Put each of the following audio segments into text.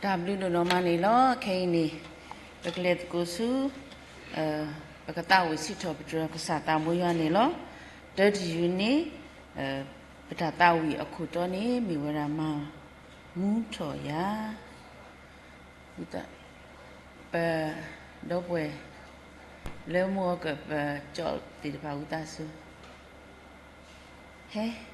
တၢ်ဘျုးဒိၣ်နီၢ်မးန့ၣ်လီၤ. ခဲအံၤန့ၣ် ပကလဲၤသကိးဆူ ပကသးဝံၣ်စံးထီၣ်ပတြၢၤကစၢ်သးဘိယွၤန့ၣ်လီၤ. တၢတယုၢ်န့ၣ် ပတၢ်သးဝံၣ်အခိၣ်တီန့ၣ် မ့ၢ်ဝဲဒၣ်မၤမူထီၣ်ယၤ ပဒီပုၢ်ဝဲၢ် လၢမူအီၤကပကၠီသ့ၣ်တဖၣ်ဝံသးစူၤ ဟဲ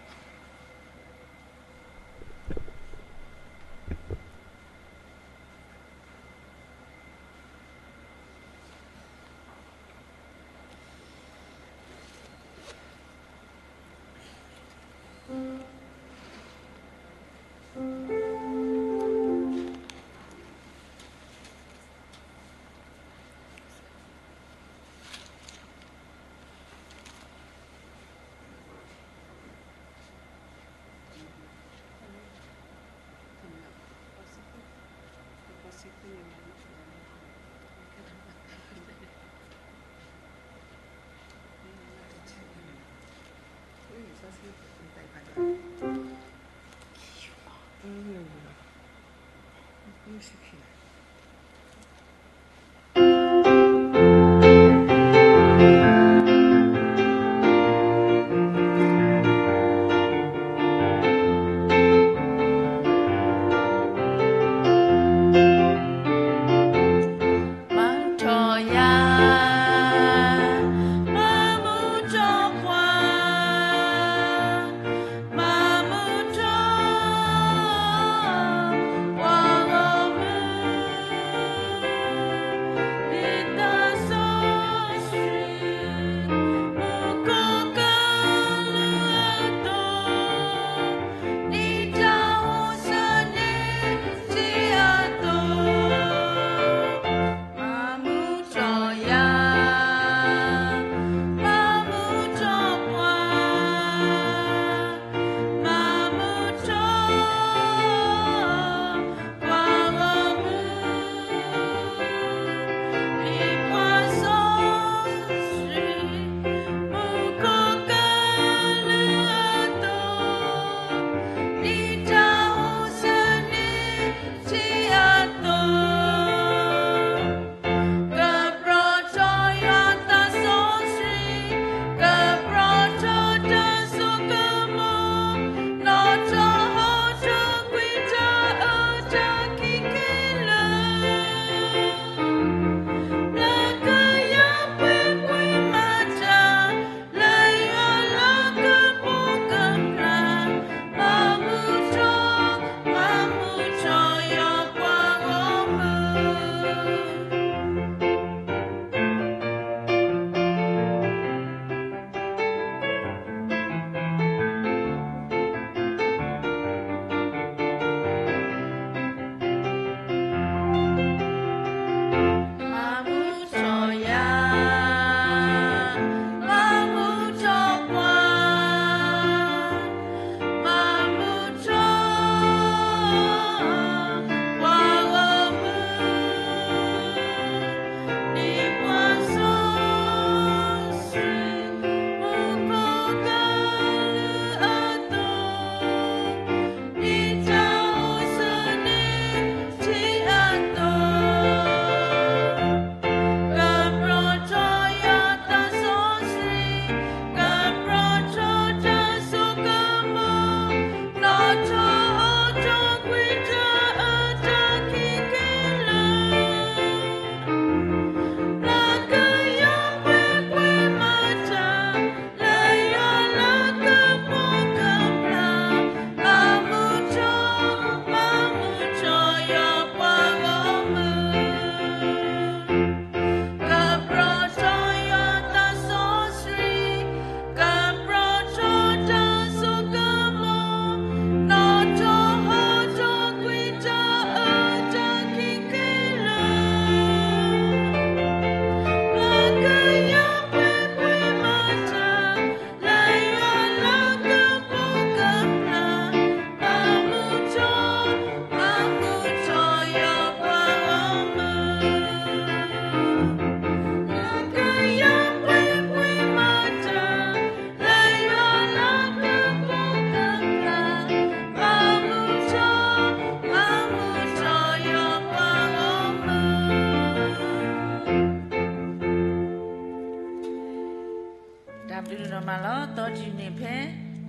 မၤလီၤ သီတယုၢ်န့ၣ်ဖဲ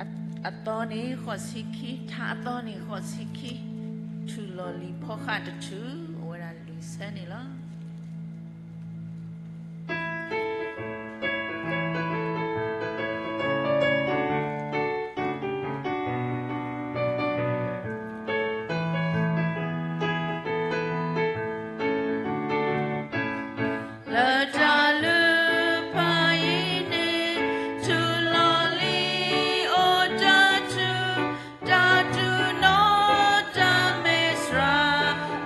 အသီန့ၣ်ဃိးဆံခံ, ထါအသီန့ၣ်ဃိးဆံခံ, ထုးလီၤလံၤဖီဃးတထုး အိၣ်ဝဲဒၣ်လွံၢ်ဆၢန့ၣ်လီၤ. လၢတၢ်လုၢ်ဖးယံၤန့ၣ် ထုးလီၤလံၤအိၣ်တထုး, တၢ်တူၢ်နီၣ်တၢ်မဲာ်ဆှး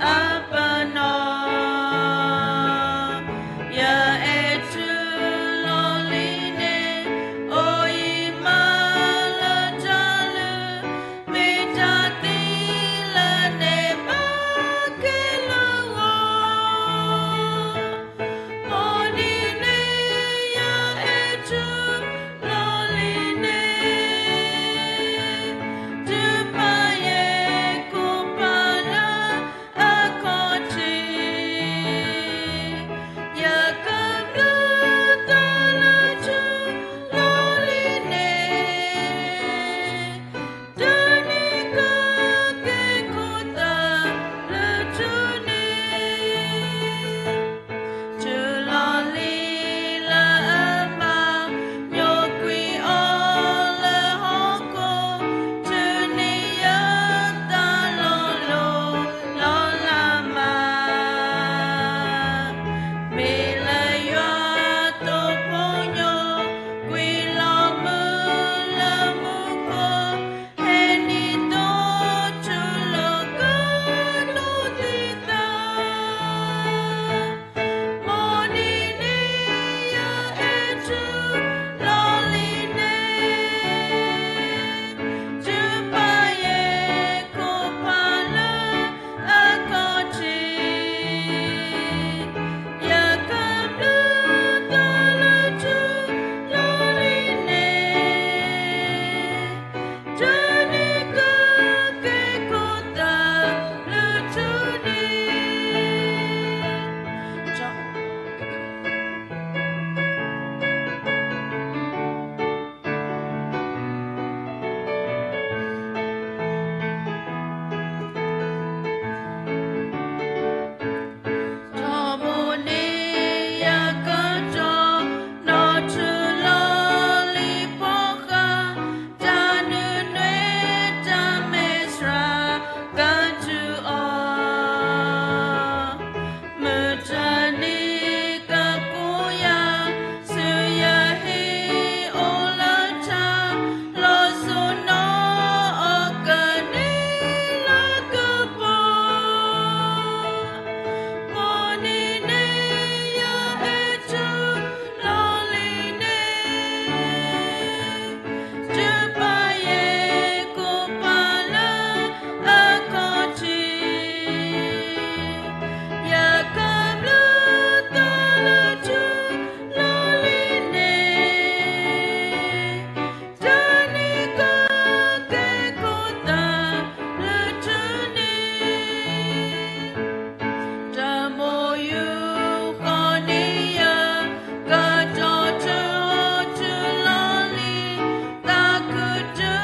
အပနီၣ်, ယအဲၣ်ထုးလီၤလံၤန့ၣ် အိၣ်ယံၤမးလၢတၢ်လုၢ်, မ့ၢ်တၢ်သံလၢန့ၣ်ဘၣ်က့ၤလၢဂီၢ် မုၢ်နံၤန့ၣ် ယအဲၣ်ထုးလီၤလံၤန့ၣ် တုၤပာ်ယဲၢ်ခိၣ်ပာ်လၢအခီၣ်ထံး, ယကဘျုးသးလၢထုးလီၤလံၤန့ၣ် တနံၤကကဲခိၣ်သးလၢထုးန့ၣ်, ထုးလီၤလံၤလၢအမၤညိကွံာ်အီၤလၢဟီၣ်ခိၣ်, ထုးန့ၢ်ယသးလီၤလိၤလီၤလးမး, မ့ၢ်လၢယွၤသိၣ်ဖိညိကွံာ်လီၤမုၢ်လၢမူခိၣ်, ဟဲနံၤသိးထုးလီၤကနိးသံသး, မုၢ်နံၤန့ၣ် ယအဲၣ်ထုးလီၤလံၤန့ၣ် တုၤပာ်ယဲၢ်ခိၣ်ပာ်လၢအခီၣ်ထံး, ယကဘျုးသးလၢထုးလီၤလံၤန့ၣ် တနံၤကကဲခိၣ်သးလၢထုးန့ၣ်, ထီဘိန့ၣ် ယကတီၢ်နီၣ်ထုးလီၤလံၤဖီဃး, တၢ်နုၢ်နွဲၣ်တၢ်မဲာ်ဆှးကထုးအီၤ, မုၢ်တနံၤကကိးယၤ ဆူယဟံၣ်အိၣ်လၢထး, လီၤစိၤနီၣ်အီၤကန့ၢ်လၢကပီၤ, မုၢ်နံၤန့ၣ် ယအဲၣ်ထုးလီၤလံၤန့ၣ် တုၤပာ်ယဲၢ်ခိၣ်ပာ်လၢအခီၣ်ထံး, ယကဘျုးသးလၢထုးလီၤလံၤန့ၣ် တနံၤကကဲခိၣ်သးလၢထုးန့ၣ်, တၢ်မိၢ်ယူၢ်ဃီန့ၣ်ယၤ ကတီၢ်ထုးထူလီၤလံၤ, သးခုတုၤ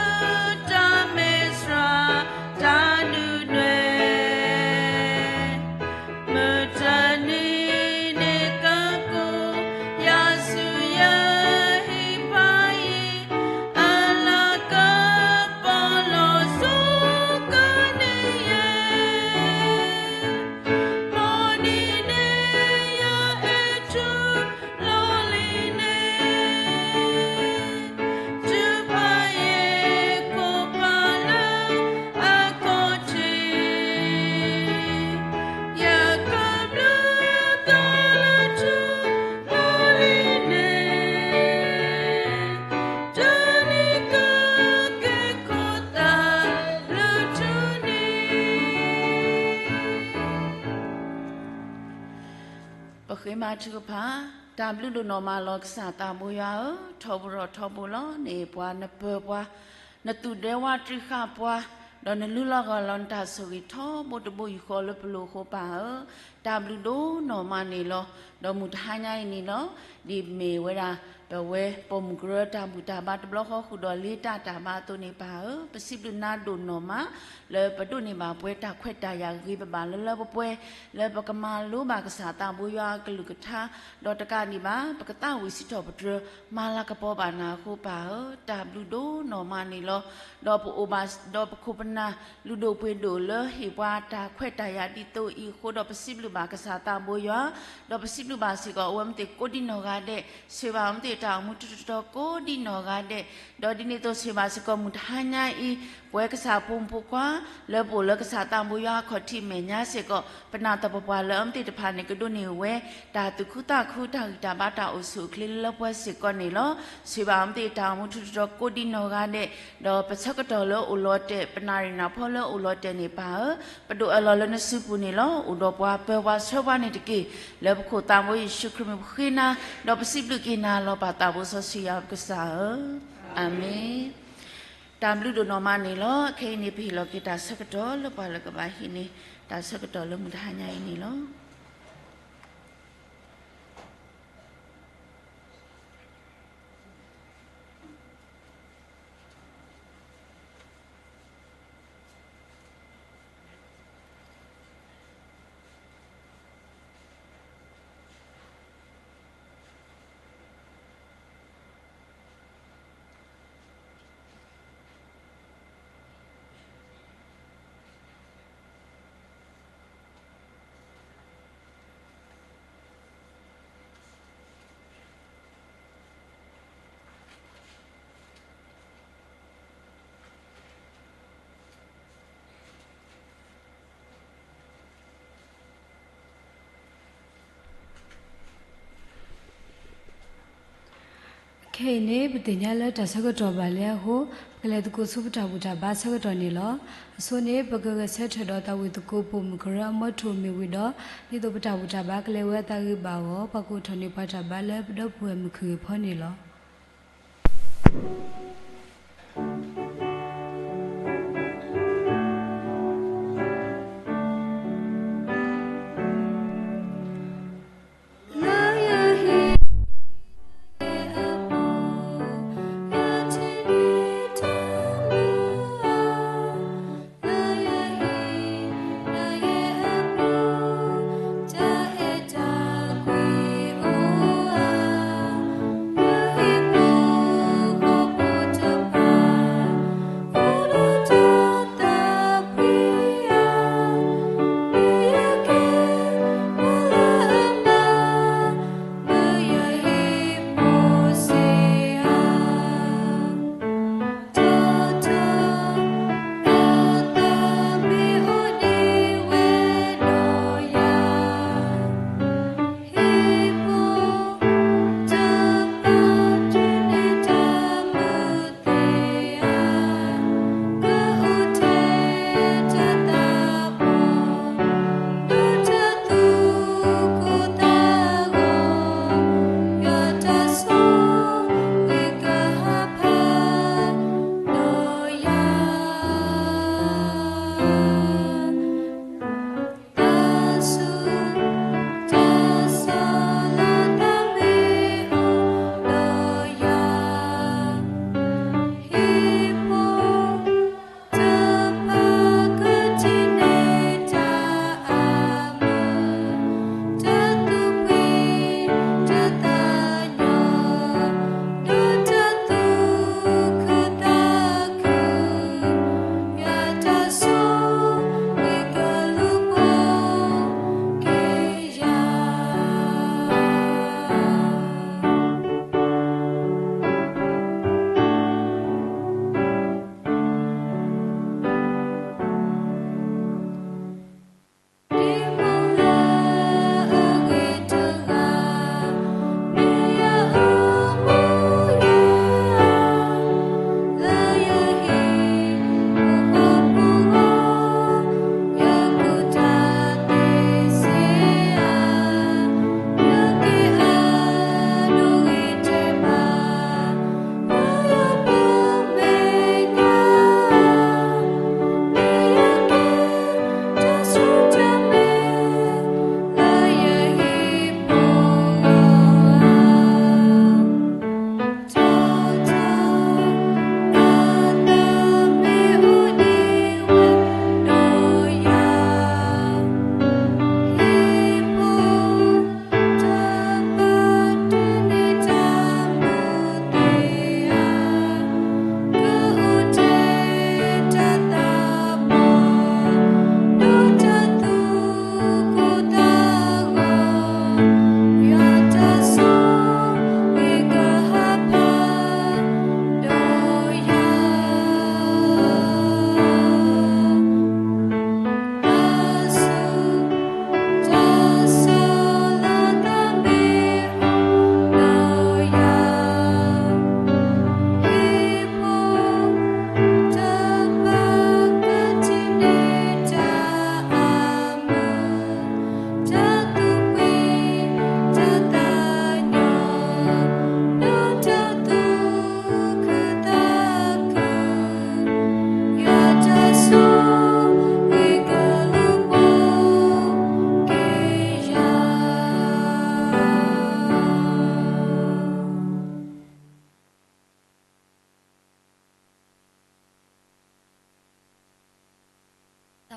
တၢ်မဲာ်ဆှး တၢ်နုၢ်နွဲၣ်, မုၢ်တနံၤန့ၣ်ကကိးယၤဆူယဟံၣ်ဖးယံၤ, အလၤကပီၤလီၤစိၤကန့ၢ်ယဲၢ် မုၢ်နံၤန့ၣ် ယအဲၣ်ထုးလီၤလံၤန့ၣ်, တုၤပာ်ယဲၢ်ခိၣ်ပာ်လၢအခီၣ်ထံး, ယကဘျုးသးလၢထုးလီၤလံၤန့ၣ် တနံၤကကဲခိၣ်သးလၢထုးန့ၣ်. ပဃ့မၤထုကဖၣ်, တၢ်ဘျုးဒိၣ်နီၢ်မးလီၤကစၢ်သးဘိယွၤဧၢ, ထီဘိထီဘိလီၤန့ၣ် ပှၤနပၢၤပှၤ, နသူၣ်ဒဲဝါတံာ်ဃာ်ပှၤ, ဒီးနလုၢ်လီၢ်ဂီၤလီၤနတၢ်ဆိၣ်ဂ့ၤထီဘိတဘိယူၢ်ဃီလၢပလိၤအဃိပၢ်ဧၢ, တၢ်ဘျုးဒိၣ်နီၢ်မးန့ၣ်လီၤ. ဒီးမုၢ်တဟါညါအံၤန့ၣ်လီၤ, ဒ်မ့ၢ်ဝဲဒၣ် ပဝဲပိာ်မုၣ်ကရၢတၢ်ဘူၣ်တၢ်ဘါတဘျီဃီဃုာ်ဒီးလ့တၢ်တၢ်ဘါအသိးန့ၣ် ပၢ်ဧၢ, ပစံးဘျုးနၤဒိၣ်နီၢ်မး လၢပဒိးန့ၢ်ဘၣ်ပှဲၤတၢ်ခွဲးတၢ်ယာ်ဂ့ၤဂ့ၤဘၣ်ဘၣ်လၢလၢပှဲၤပှဲၤ လၢပကမၤလိဘၣ်ကစၢ်သးဘိယွၤအကလုၢ်ကထါ, ဒီးတကးဒံးဘၣ် ပကသးဝံၣ်စံးထီၣ်ပတြၢၤ မၤလၤကပီၤဘၣ်နၤအဃိ ပၢ်ဧၢ, တၢ်ဘျုးဒိၣ်နီၢ်မးန့ၣ်လီၤ. ဒီးပအိၣ်ဘၣ် ဒီးပခိၣ်ပနၢ်လုၢ်ဒိၣ်ပှ့ၤဒိၣ်လၢဟ့ၣ်ပှၤတၢ်ခွဲးတၢ်ယာ်ဒ်သိးအံၤအဃိဒီး ပစံးဘျုးဘၣ်ကစၢ်သးဘိယွၤ, ဒီးပစံးဘျုးဘၣ်စ့ၢ်ကီး အဝဲမ့ၢ်သ့ၣ်ကိးဒံနီၢ်ဂၤဒဲး, ဆိၣ်ဂ့ၤဘၣ်အဝဲမ့ၢ်သ့ၣ်တၢ်အိၣ်မူထူထူတီတီကိးဒံနီၢ်ဂၤဒဲး, ဒီးဒ်န့ၣ်အသိးဆိၣ်ဂ့ၤဘၣ်စ့ၢ်ကီးမုၢ်တဟါညါအံၤ ပဝဲကစၢ်ဖိမုၣ်ဖိခွါ လၢပအိၣ်လၢကစၢ်သးဘိယွၤအခီၣ်ထံးမဲာ်ညါစ့ၢ်ကီး ပနာ်သပှၢ်ပှၢ်လၢအဝဲမ့ၢ်သ့ၣ်တဖၣ်န့ၣ် ကဒိးန့ၢ်ဝဲ တၢ်သူၣ်ခုသးခု တၢ်ဂံၢ်တၢ်ဘါတၢ်အိၣ်ဆူၣ်အိၣ်ချ့လၢလၢပှဲၤပှဲၤစ့ၢ်ကီးန့ၣ်လီၤ. ဆိၣ်ဂ့ၤဘၣ်အဝဲမ့ၢ်သ့ၣ်တၢ်အိၣ်မူထူထူတီတီကိးဒံနီၢ်ဂၤဒဲး, ဒီးပဆၢကတီၢ်လၢအိၣ်လီၤတဲာ် ပနၣ်ရံၣ်နၢ်ဖီလၢအိၣ်လီၤတဲာ်န့ၣ် ပၢ်ဧၢ, ပဒိၣ်အၢၣ်လီၤလၢနစုပူၤန့ၣ်လီၤ. အိၣ်ဒီးပှၤပၢၤပှၤဆှၢပှၤန့ၣ်တက့ၢ်. လၢပခိၣ်သးဘိယ့ၣ်ၡူးခရံာ်မံၤပဃ့နၤ, ဒီးပစံးဘျုးက့ၤနၤလီၤ ပၢ်သးဘိစီဆှံယွၤပကစၢ်ဧၢ, အၤမ့ၣ်. တၢ်ဘျုးဒိၣ်နီၢ်မးန့ၣ်လီၤ. ခဲအံၤန့ၣ် ပဟ့ၣ်လီၤက့ၤတၢ်ဆၢကတီၢ်လၢပှၤလၢကဘၣ်ဟံးန့ၢ် တၢ်ဆၢကတီၢ်လၢမုၢ်တဟါညါအံၤန့ၣ်လီၤ.ခဲအံၤန့ၣ် ပသ့ၣ်ညါလၢတၢ်ဆၢကတီၢ်ဘၣ်လံအဃိ ပကလဲၤသကိးဆူပတၢ်ဘူၣ်တၢ်ဘါဆၢကတီၢ်န့ၣ်လီၤ. အဆိန့ၣ် ပကဂဲၤဆၢထၢၣ်ဒီးသးဝံၣ်သကိးပိာ်မုၣ်ကရၢအမီထိၣ်မ့ၢ်ဝံၤဒီး ဒ်သိးပတၢ်ဘူၣ်တၢ်ဘါကလဲၤဝဲအသးဂ့ၤဘၣ်အဂီၢ် ပှၤကိးထီၣ်န့ၢ်ပှၤတၢ်ဘါလၢပဒီပုၢ်ဝဲၢ်မုၣ်ခုၣ်ဂ့ၤဖီန့ၣ်လီၤ.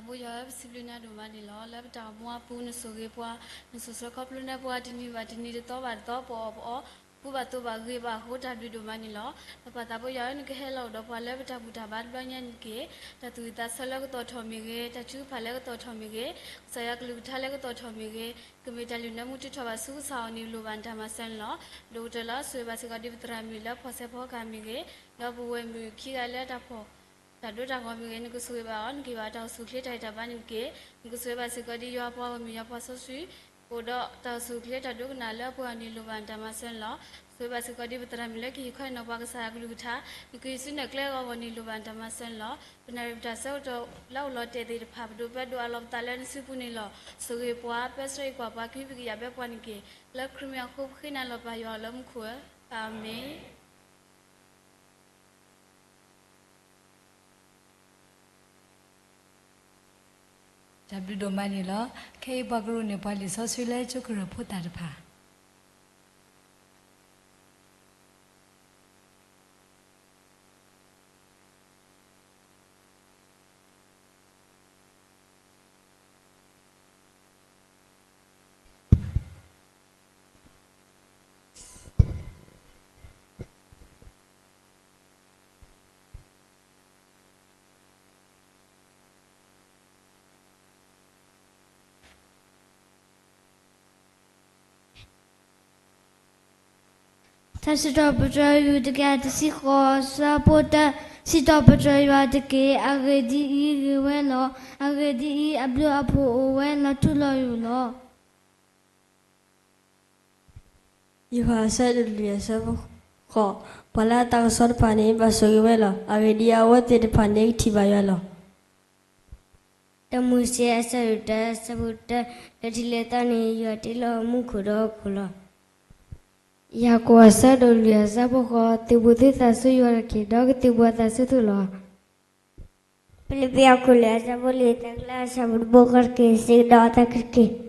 ပၢ်သးဘိယွၤဧၢ, ပစံးဘျုးနၤဒိၣ်မးန့ၣ်လီၤ. လၢပတၢ်အိၣ်မူအပူၤ နဆိၣ်ဂ့ၤပှၤ, နစိာ်ဆှၢခီဖျိနၢပှၤတနံၤဘၣ်တနံၤ တသီဘၣ်တသီ ပအီၣ်ပအီ, ပကူဘၣ်သိးဘၣ်ဂ့ၤဘၣ်အဃိ တၢ်ဘျုးဒိၣ်မးန့ၣ်လီၤ. ဒီးပၢ်သးဘိယွၤဧၢ, နကဟဲလီၤအိၣ်ဒီးပှၤလၢပတၢ်ဘူၣ်တၢ်ဘါတဘျီညါန့ၣ်တက့ၢ်. တၢ်သူၣ်ဝံၣ်သးဆၢလၢကသီၣ်ထီၣ်မ့ၢ်ဂ့ၤ, တၢ်ထုကဖၣ်လၢကသီၣ်ထီၣ်မ့ၢ်ဂ့ၤ, ကစၢ်ယွၤကလုၢ်ကထါလၢကသီၣ်ထီၣ်မ့ၢ်ဂ့ၤ, ကမ့ၢ်တၢ်လုၢ်နၢမူထုးထီၣ်ဘၣ်ဆူကစၢ်အအိၣ်န့ၣ် လိၣ်ဘၣ်နတၢ်မၤစၢၤန့ၣ်လီၤ. ဒိၣ်ကတၢၢ်လၢအဆိၣ်ဂ့ၤဘၣ်စ့ၢ်ကီးဒ်ပသရၣ်မုၣ်လၢဖီၣ်ဆဲးဖီကဟၣ်မ့ၢ်ဂ့ၤ, ဒီးပဝဲၢ်မုၣ်ခံဂၤလၢတၢ်ဖီၣ် တၢ်ဒိတၢ်ဂီၤမ့ၢ်ဂ့ၤ, နကဆိၣ်ဂ့ၤဘၣ်အီၤ, နကဟ့ၣ်ဘၣ်တၢ်အိၣ်ဆူၣ်အိၣ်ချ့တၢ်ဂံၢ်တၢ်ဘါန့ၣ်တက့ၢ်. နကဆိၣ်ဂ့ၤဘၣ်စ့ၢ်ကီးဒ်ယွၤပှၤဂီၢ်မုၢ် ယွၤပှၤစီဆှံ, ကအိၣ်ဒီးတၢ်အိၣ်ဆူၣ်အိၣ်ချ့တၢ်ဒိကနၣ်လၢအပှဲၤအီၤန့ၣ် လိၣ်ဘၣ်နတၢ်မၤစၢၤန့ၣ်လီၤ. ဆိၣ်ဂ့ၤဘၣ်စ့ၢ်ကီးဒ်ပသရၣ်မုၣ်လၢကဟ့ၣ်ခီဟ့ၣ်နီၤပှၤ ကစၢ်ယွၤကလုၢ်ကထါ, နကဟ့ၣ်ဆူနကျဲအဂီၢ်အဂီၢ်န့ၣ် လိၣ်ဘၣ်နတၢ်မၤစၢၤန့ၣ်လီၤ. ပနၢ်ရံၣ်ပတၢ်ဆၢကတီၢ်လၢအအိၣ်လီၤတဲာ်သ့ၣ်တဖၣ် ပဒိၣ်ပၢဒိၣ်အလီၢ်ပသးလၢနစုပူၤန့ၣ်လီၤ. ဆိၣ်ဂ့ၤပှၤ ပၢဆှၢအံၤကွၢ်ပှၤ ကဟုကယာ်ဘၢပှၤန့ၣ်တက့ၢ်. လၢခရံာ်မံၤအဃိ ပဃ့နၤလီၤပၢ်ယွၤလၢမူခိၣ်ဧၢ, အၤမ့ၣ်. တၢ်ဘျုးဒိၣ်မးန့ၣ်လီၤ. ခဲအံၤပှၤကရူၢ်န့ၢ်ပှၤလံာ်စီဆှံလၢကၠိကရၢၢ်ဖိသၣ်တဖၣ်. ထါစံးထီၣ်ပတြၢၤ ယူၢ်တကယၤတဆံ ဃိး အဆၢဖိတၢ, စံးထီၣ်ပတြၢၤယွၤတက့ၢ်. အဂ့ၢ်ဒ်အံၤ, ဂ့ၤဝဲလီၤ. အဂ့ၢ်ဒ်အံၤ, အဘျုးအဖှိၣ်အိၣ်ဝဲလီၤထူလီၤယိာ်လီၤ. ယိၤဟၣ်အဆၢဒိၣ်လွံၢ် အဆၢဖိဃိး, ပှၤလၢအသးကဆှီတဖၣ်န့ၣ် ဘၣ်ဆိၣ်ဂ့ၤဝဲလီၤ. အဂ့ၢ်ဒ်အံၤ, အဝဲသ့ၣ်တဖၣ်န့ၣ် ကထံၣ်ဘၣ်ယွၤလီၤ. တၢမိၤၡ့အဆၢဒိၣ်တၢ အဆၢဖိတၢ, လၢထံးလၢသီန့ၣ် ယွၤတ့လီၤမူခိၣ်ဒီးဟီၣ်ခိၣ်လီၤ. ယၤကိာ်အဆၢဒိၣ်လွံၢ် အဆၢဖိဃိး, သုးဘူးသုသးဆူယွၤတက့ၢ်, ဒီးကသုးဘူးအသးဆူသုလီၤ. ဖံလံးပံး အခိၣ်လွံၢ် အဆၢဖိလွံၢ်, တၢ်ကလၢအဆၢဖိတဘိဃီတက့ၢ်, စံးကဒီးအသးကတက့ၢ်.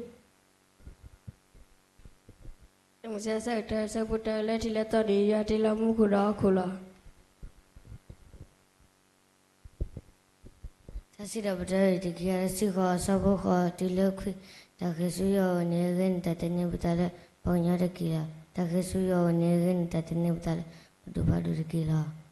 တၢမိၤၡ့အဆၢဒိၣ်တၢ အဆၢဖိတၢ, လၢထံးလၢသီန့ၣ် ယွၤတ့လီၤမူခိၣ်ဒီးဟီၣ်ခိၣ်လီၤ. ထါစံးထီၣ်ပတြၢၤ တကယၤတဆံဃိး အဆၢဖိဃိးတုၤလၢခွံ, တၢ်ဃ့ၢ်ဆူယွၤအအိၣ်န့ၣ် ဂ့ၤန့ၢ်တၢ်သန့ၤပသးလၢ ပှၤကညီတက့ၢ်လီၤ. တၢ်ဃ့ၢ်ဆူယွၤအအိၣ်န့ၣ် ဂ့ၤန့ၢ်တၢ်သန့ၤပသးလၢ ပဒိၣ်ပှၤဒိၣ်တက့ၢ်လီၤ.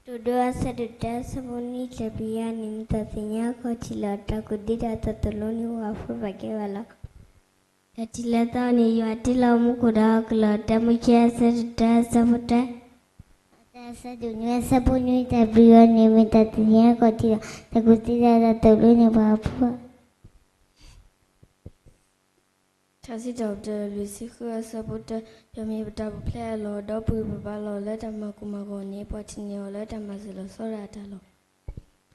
ကတိၤဒိ အဆၢဒိၣ်တၢ အဆၢဖိနွံ, တၢ်ဘံယၤန့ၣ် မ့ၢ်တၢ်သ့ၣ်ညါအခီၣ်ထံးလီၤ. တၢ်ကူၣ်သ့တၢ်သးသိၣ်လိန့ၣ် အိၣ်အဖှိၣ်ဘၣ်ကဲဘၣ်လီၤ. တၢ်ထံးလၢသီန့ၣ် ယွၤတ့လီၤမူခိၣ်ဒီးဟီၣ်ခိၣ်လီၤ. တၢမိၤၡ့အဆၢဒိၣ်တၢ အဆၢဖိတၢ, မးသဲအဆၢဒိၣ်နွံ အဆၢဖိနွံ, တၢ်ဘံယၤန့ၣ် မ့ၢ်တၢ်သ့ၣ်ညါအခီၣ်ထံးလီၤ. တၢ်ကူၣ်သ့တၢ်သးသိၣ်လိန့ၣ် အိၣ်အဖှိၣ် ထါစံးထီၣ်ပတြၢၤ လွံၢ်ဆံဃု အဆၢဖိတၢ, ယွၤမ့ၢ်ပတၢ်ပူၤဖျဲးအလီၢ်, ဒီးပှၤဂံၢ်ပဘါလီၤလၢတၢ်မၤကိၢ်မၤဂီၤန့ၣ် ပှၤထံၣ်န့ၢ်အီၤလၢတၢ်မၤစၢၤလီၤဆီဒၣ်တၢ်လီၤ.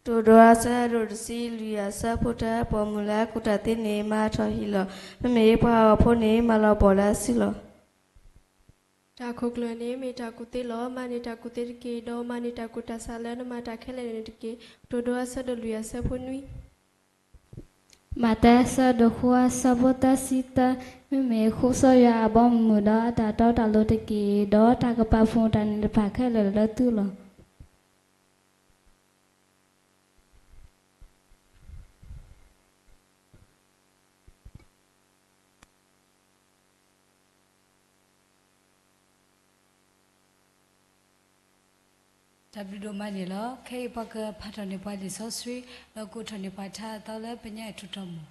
ကတိၤဒိ အဆၢဒိၣ်တဆံလွံၢ် အဆၢဖိတၢ, ပိာ်မုၣ်လၢအကူၣ်တၢ်သ့န့ၣ် မၤအထီၣ်ဟံၣ်လီၤ. မ့မ့ၢ်ပှၤအီၣ်ဖိန့ၣ် မၤလီၤပှီၢ်လၢအစုလီၤ. တၢ်ခိၣ်ကျၢၢ်န့ၣ် မ့ၢ်တၢ်ကူၣ်သ့လီၤ. မၤန့ၢ်တၢ်ကူၣ်သ့တက့ၢ်, ဒီးမၤန့ၢ်တၢ်ကူၣ်တၢ်ဆးလၢနမၤတၢ်ခဲလၢာ်န့ၣ်တက့ၢ်. ကတိၤဒိ အဆၢဒိၣ်လွံၢ် အဆၢဖိနွံ, မးသဲအဆၢဒိၣ်ဃိ အဆၢဖိသၢဆံသၢ, မ့မ့ၢ်ဃိစၢ်ယွၤအဘီအမုၢ်ဒီးအတၢ်တီတၢ်လိၤတက့ၢ်, ဒီးတၢ်ကပာ်ဖှိၣ်တၢ်န့ၣ်တဖၣ်ခဲလၢာ်လၢသုလီၤ. တၢ်ဘျုးဒိၣ်မးန့ၣ်လီၤ. ခဲအံၤပှၤကဖးထီၣ်န့ၢ်ပှၤလံာ်စီဆှံ, ဒီးကိးထီၣ်န့ၢ်ပှၤထါအသီလၢပညါအထူၣ်တီမူ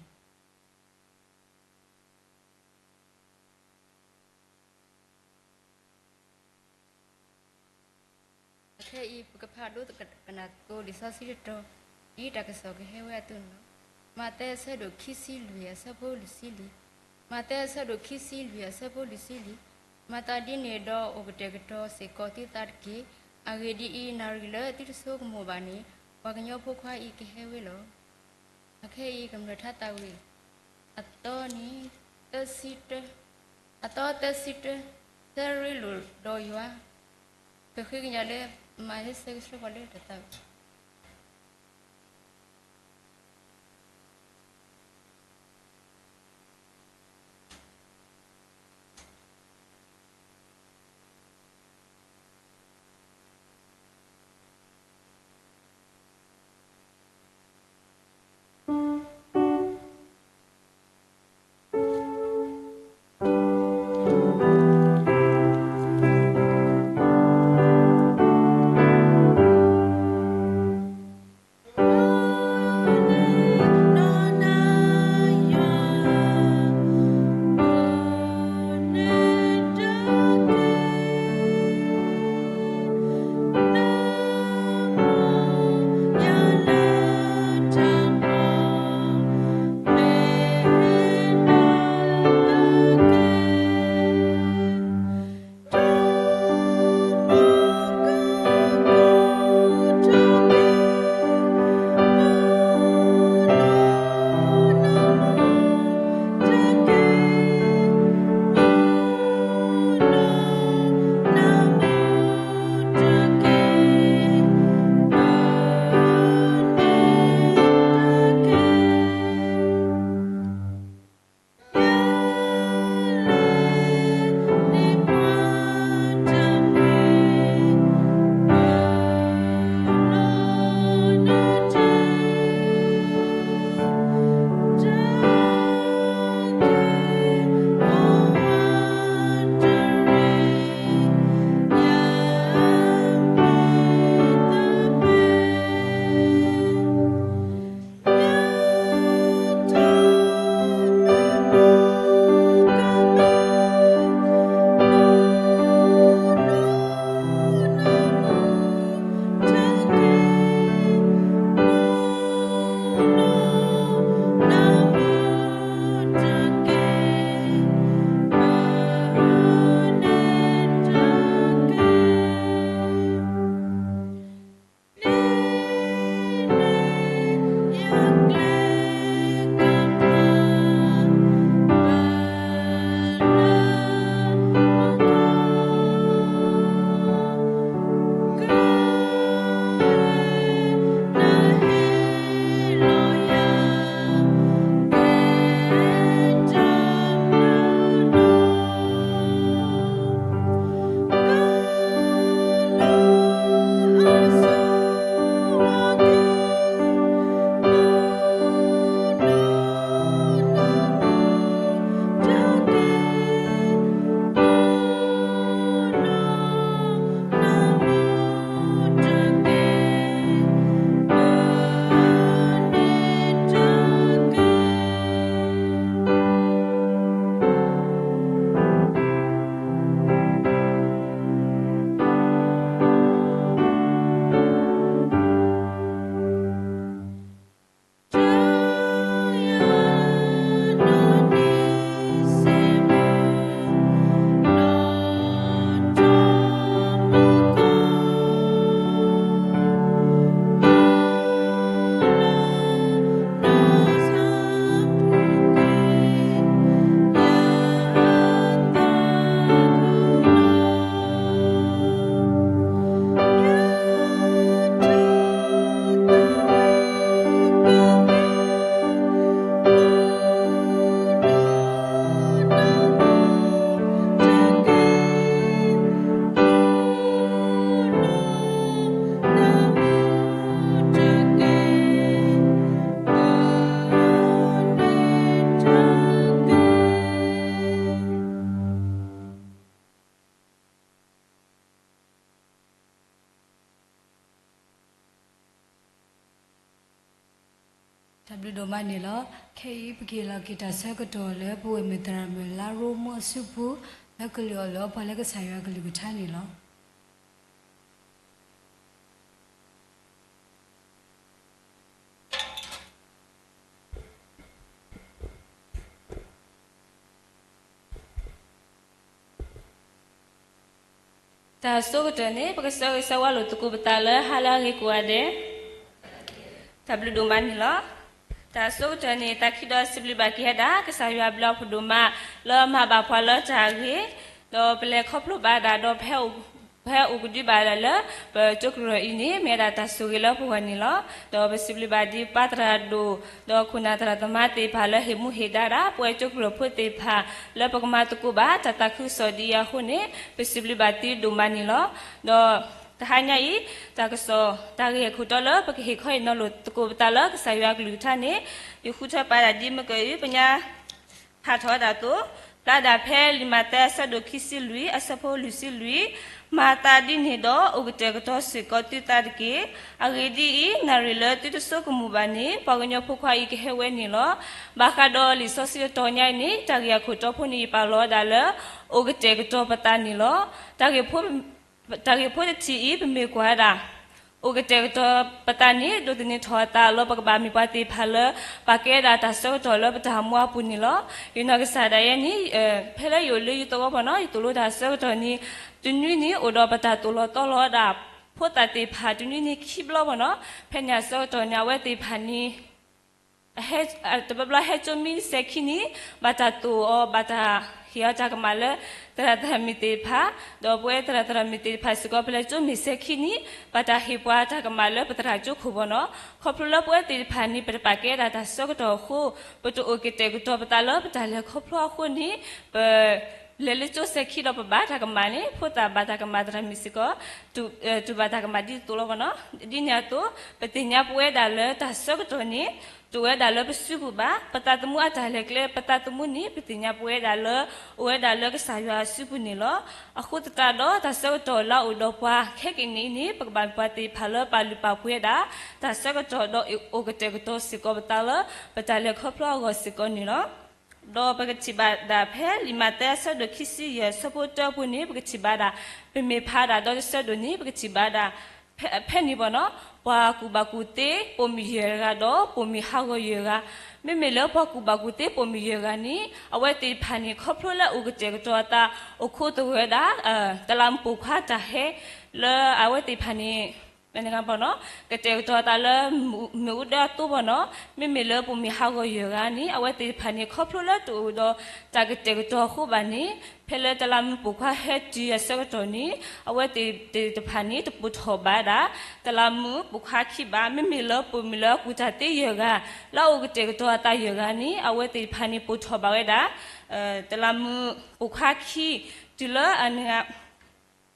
ၤ ခဲအံၤ ပကဖးဒိကနၣ်သကိးလံာ်စီဆှံတတီၤ ဒ်တၢ်ကစီၣ်ကဟဲဝဲအသိးန့ၣ်လီၤ. မးသဲအဆၢဒိၣ်ခံဆံလွံၢ် အဆၢဖိလွံၢ်ဆံလွံၢ်, မးသဲအဆၢဒိၣ်ခံဆံလွံၢ် အဆၢဖိလွံၢ်ဆံလွံၢ်, မၤသးဒ်န့ၣ်ဒီးအိၣ်ကတဲာ်ကတီၤစ့ၢ်ကီးသုသးတက့ၢ်. အဂ့ၢ်ဒ်အံၤ, နၣ်ရံၣ်လၢသုတဆိကမိၣ်ဘၣ်န့ၣ် ပှၤကညီဖိခွါအံၤကဟဲဝဲလီၤ. အခဲအံၤ ကမျၢၢ်ထါသးဝံၣ် အသီန့ၣ် သၢဆံတၢ, အသီသၢဆံတၢ, သၢရ့လိာ်ဒီးယွၤ, ကဃ့ကညးလၢ မၤဟဲဆၢဂ့ၤဆၢဝါလၢတၢ်သးဝံၣ် တၢ်ဘျုးဒိၣ်မးန့ၣ်လီၤ. ခဲအံၤပကဟ့ၣ်လီၤက့ၤတၢ်ဆၢကတီၢ်လၢပဝဲၢ်မုၣ်သရၣ်မုၣ်လါရိမီအစုပူၤ လၢကလုၢ်အီၣ်လုၢ်အီပှၤလၢကစၢ်ယွၤအကလုၢ်ကထါန့ၣ်လီၤ. တၢ်ဆိကတၢၢ်န့ၣ် ပကဆၢဂ့ၤဆၢဝါလိာ်သကိးပသးလၢဟါလၢအဂ့ၤကိးဂၤဒဲး, တၢ်ဘျုးဒိၣ်မးန့ၣ်လီၤ. တၢ်ဆိကတၢၢ်န့ၣ် တၢ်ခံဒီးစံးဘျုးဘၣ်က့ၤဝဲဒၣ် ကစၢ်ယွၤအဘျုးအဖှိၣ်ဒိၣ်မး လၢအမၤဘၣ်ပှၤလၢတၢ်ဂ့ၤ, ဒီးပလဲၤခီဖျိဘၣ်ဒၣ်ဒီး ပဟဲအိၣ်ကဒုဘၣ်ဒၣ်လၢ ပကၠိကရၢၢ်အံၤန့ၣ် မ့ၢ်ဝဲဒၣ်တၢ်ဆိၣ်ဂ့ၤလၢပဂီၢ်န့ၣ်လီၤ. ဒီးပစံးဘျုးဘၣ်ဒ်ပၢ်သရၣ်ဒိၣ် ဒီးခိၣ်နၢ်သရၣ်သမါသ့ၣ်တဖၣ်လၢဟ့ၣ်မူဟ့ၣ်ဒါဒၣ် ပဝဲကၠိကရၢၢ်ဖိသ့ၣ်တဖၣ် လၢပကမၤသကိးဘၣ်တၢ်သးခုကစီၣ်ဒ်အံၤအဃိန့ၣ် ပစံးဘျုးဘၣ်သုဒိၣ်မးန့ၣ်လီၤ. ဒီးတဟါညါအံၤ တၢ်ကစီၣ် တၢ်ဂ့ၢ်ခိၣ်တီလၢပကဟ့ၣ်ခီဟ့ၣ်နီၤလိာ်သကိးပသးလၢကစၢ်ယွၤအကလုၢ်ကထါန့ၣ် ယဃုထၢပာ်ဒၣ်ဒ်မ့ၢ်ကအု ပညါ ဖးထီၣ်ဝဲဒၣ်အသိး, ဖျါဒၣ်ဖဲလံာ်မးသဲအဆၢဒိၣ်ခံဆံလွံၢ် အဆၢဖိလွံၢ်ဆံလွံၢ်, မၤသးဒ်န့ၣ်ဒီး အိၣ်ကတဲာ်ကတီၤစ့ၢ်ကီးသုသးတက့ၢ်. အဂ့ၢ်ဒ်အံၤ, နၣ်ရံၣ်လၢသုတဆိကမိၣ်ဘၣ်န့ၣ် ပှၤကညီဖိခွါအံၤကဟဲဝဲန့ၣ်လီၤ. ဘၣ်ဃးဒီးလံာ်စီဆှံအတီၤညါအံၤန့ၣ် တၢ်ဂ့ၢ်အခိၣ်တီဖိန့ၣ် ယပာ်လီၤဝဲဒၣ်လၢ အိၣ်ကတဲာ်ကတီၤပသးန့ၣ်လီၤ. တၢ်ဂ့ၢ်ဖိတထံၣ်အံၤ ပမ့ၢ်ကွၢ်ဝဲဒၣ် အိၣ်ကတဲာ်ကတီၤပသးန့ၣ် ဒိးသန့ၤထီၣ်အသးလၢပကဘၣ်မ့ၢ်ပှၤသ့ၣ်တဖၣ်လၢ ပာ်ကဲဒၣ်တၢ်ဆၢကတီၢ်လၢပတၢ်မူအပူၤန့ၣ်လီၤ. ယနီၢ်ကစၢ်ဒၣ်ယဲန့ၣ် ဖဲလၢယအိၣ်လၢယသဝီပူၤနီၤ ယသိၣ်လိတၢ်ဆၢကတီၢ်န့ၣ် တနွံန့ၣ် အိၣ်ဒီးပတၢ်သိၣ်လီၤတီလီၤဝဲဒၣ် ဖိသၣ်သ့ၣ်တဖၣ်တနွံန့ၣ်ခံဘျီပူၤနီၤ ဖဲန့ၣ်အဆၢကတီၢ်န့ၣ် အဝဲသ့ၣ်တဖၣ်န့ၣ် တဘျီဘျီဟဲကၠိမံစဲၤခံန့ၣ် ဘၣ်တၢ်သိၣ်အီၤ ဘၣ်တၢ်ဟ့ၣ်အီၤတၢ်ကမၣ်လၢ သရၣ်သရၣ်မုၣ်သ့ၣ်တဖၣ်, ဒီးပဝဲသရၣ်သရၣ်မုၣ်သ့ၣ်တဖၣ်စ့ၢ်ကီး ပလဲၤကၠိမ့ၢ်စဲၤခံန့ၣ် ဘၣ်တၢ်ဟ့ၣ်ပှၤတၢ်ကမၣ်လၢပသရၣ်ကၠိခိၣ်ပူၤနီၤ. ခီဖျိလၢပဝဲသ့ၣ်တဖၣ်န့ၣ် ပတပာ်ကဲဒၣ်တၢ်ဆၢကတီၢ်အဃိ ပတအိၣ်ကတဲာ်ကတီၤပသးလၢပတၢ်လဲၤခီဖျိအဃိန့ၣ် ပ လဲၤလၢကၠိစဲၤခံဒီးပဘၣ်တၢ်ကမၣ်န့ၣ် ဖိသၣ်ဘၣ်တၢ်ကမၣ်သရၣ်မုၣ်စ့ၢ်ကီး တူၢ်ဘၣ်တၢ်ကမၣ်ဒ်သိးလီၤပူၤနီၤ. ဒ်န့ၣ်အသိး ပသ့ၣ်ညါပဝဲဒၣ်လၢတၢ်ဆၢကတီၢ်န့ၣ် တအိၣ်ဝဲဒၣ်လၢပစုပူၤဘၣ်. ပသးသမူအတၢ်လဲၤကျဲ ပသးသမူန့ၣ် ပသ့ၣ်ညါပဝဲဒၣ်လၢ အိၣ်ဝဲဒၣ်လၢကစၢ်ယွၤအစုပူၤန့ၣ်လီၤ. အဃိသတးဒီး တၢ်ဆၢကတီၢ်လၢအအိၣ်ဒီးပှၤခဲကနံၣ်အံၤန့ၣ် ပကဘၣ်မ့ၢ်ပှၤသ့ၣ်တဖၣ်လၢပာ်လုၢ်ပာ်ပှ့ၤဝဲဒၣ် တၢ်ဆၢကတီၢ်ဒီး အိၣ်ကတဲာ်ကတီၤစ့ၢ်ကီးပသးလၢ ပတၢ်လဲၤခီဖျိအဂီၢ်စ့ၢ်ကီးန့ၣ်လီၤ. ဒီးပကထံၣ်ဘၣ်ဒၣ်ဖဲလံာ်မးသဲအဆၢဒိၣ်ခံဆံယဲၢ် အဆၢဖိတၢအပူၤန့ၣ် ပကထံၣ်ဘၣ်ဒၣ် ပမ့ၢ်ဖးဒၣ်ဒီးတဆၢဒိၣ်န့ၣ် ပကထံၣ်ဘၣ်ဒၣ် ဖဲ ဖဲန့ၣ်ပူၤနီၤ ပှၤကူၣ်ဘၣ်ကူၣ်သ့ ပိာ်မုၣ်ယဲၢ်ဂၤဒီး ပိာ်မုၣ်ဟးဂီၤယဲၢ်ဂၤ, မ့မ့ၢ်လၢပှၤကူၣ်ဘၣ်ကူၣ်သ့ပိာ်မုၣ်ယဲၢ်ဂၤန့ၣ် အဝဲသ့ၣ်တဖၣ်န့ၣ် ခီဖျိလၢအိၣ်ကတဲာ်ကတီၤအသး အိၣ်ခိးသဂၢၢ်ဝဲဒၣ် တလးမူးပိာ်ခွါတၢ်ဟဲ လၢအဝဲသ့ၣ်တဖၣ်န့ၣ် ကတဲာ်ကတီၤအသးလၢ မ့ၣ်အူဒၢအသိးပူၤနီၤ, မ့မ့ၢ်လၢပိာ်မုၣ်ဟးဂီၤယဲၢ်ဂၤန့ၣ် အဝဲသ့ၣ်တဖၣ်န့ၣ် ခီဖျိလၢတအိၣ်ဒီးတၢ်ကတဲာ်ကတီၤအဃိဘၣ်န့ၣ် ဖဲလၢတလးမူးပိာ်ခွါဟဲတုၤအဆၢကတီၢ်န့ၣ် အဝဲသ့ၣ်တဖၣ်န့ၣ် တပိာ်ထီၣ်ဘၣ်ဝဲဒၣ် တလးမူးပိာ်ခွါခံဘၣ်. မ့မ့ၢ်လၢပိာ်မုၣ်လၢအကူၣ်တၢ်သ့ယဲၢ်ဂၤ လၢအအိၣ်ကတဲာ်ကတီၤအသးယဲၢ်ဂၤန့ၣ် အဝဲသ့ၣ်တဖၣ်န့ၣ် ပိာ်ထီၣ်ဘၣ်ဝဲဒၣ် တလးမူးပိာ်ခွါခံ တုၤလၢ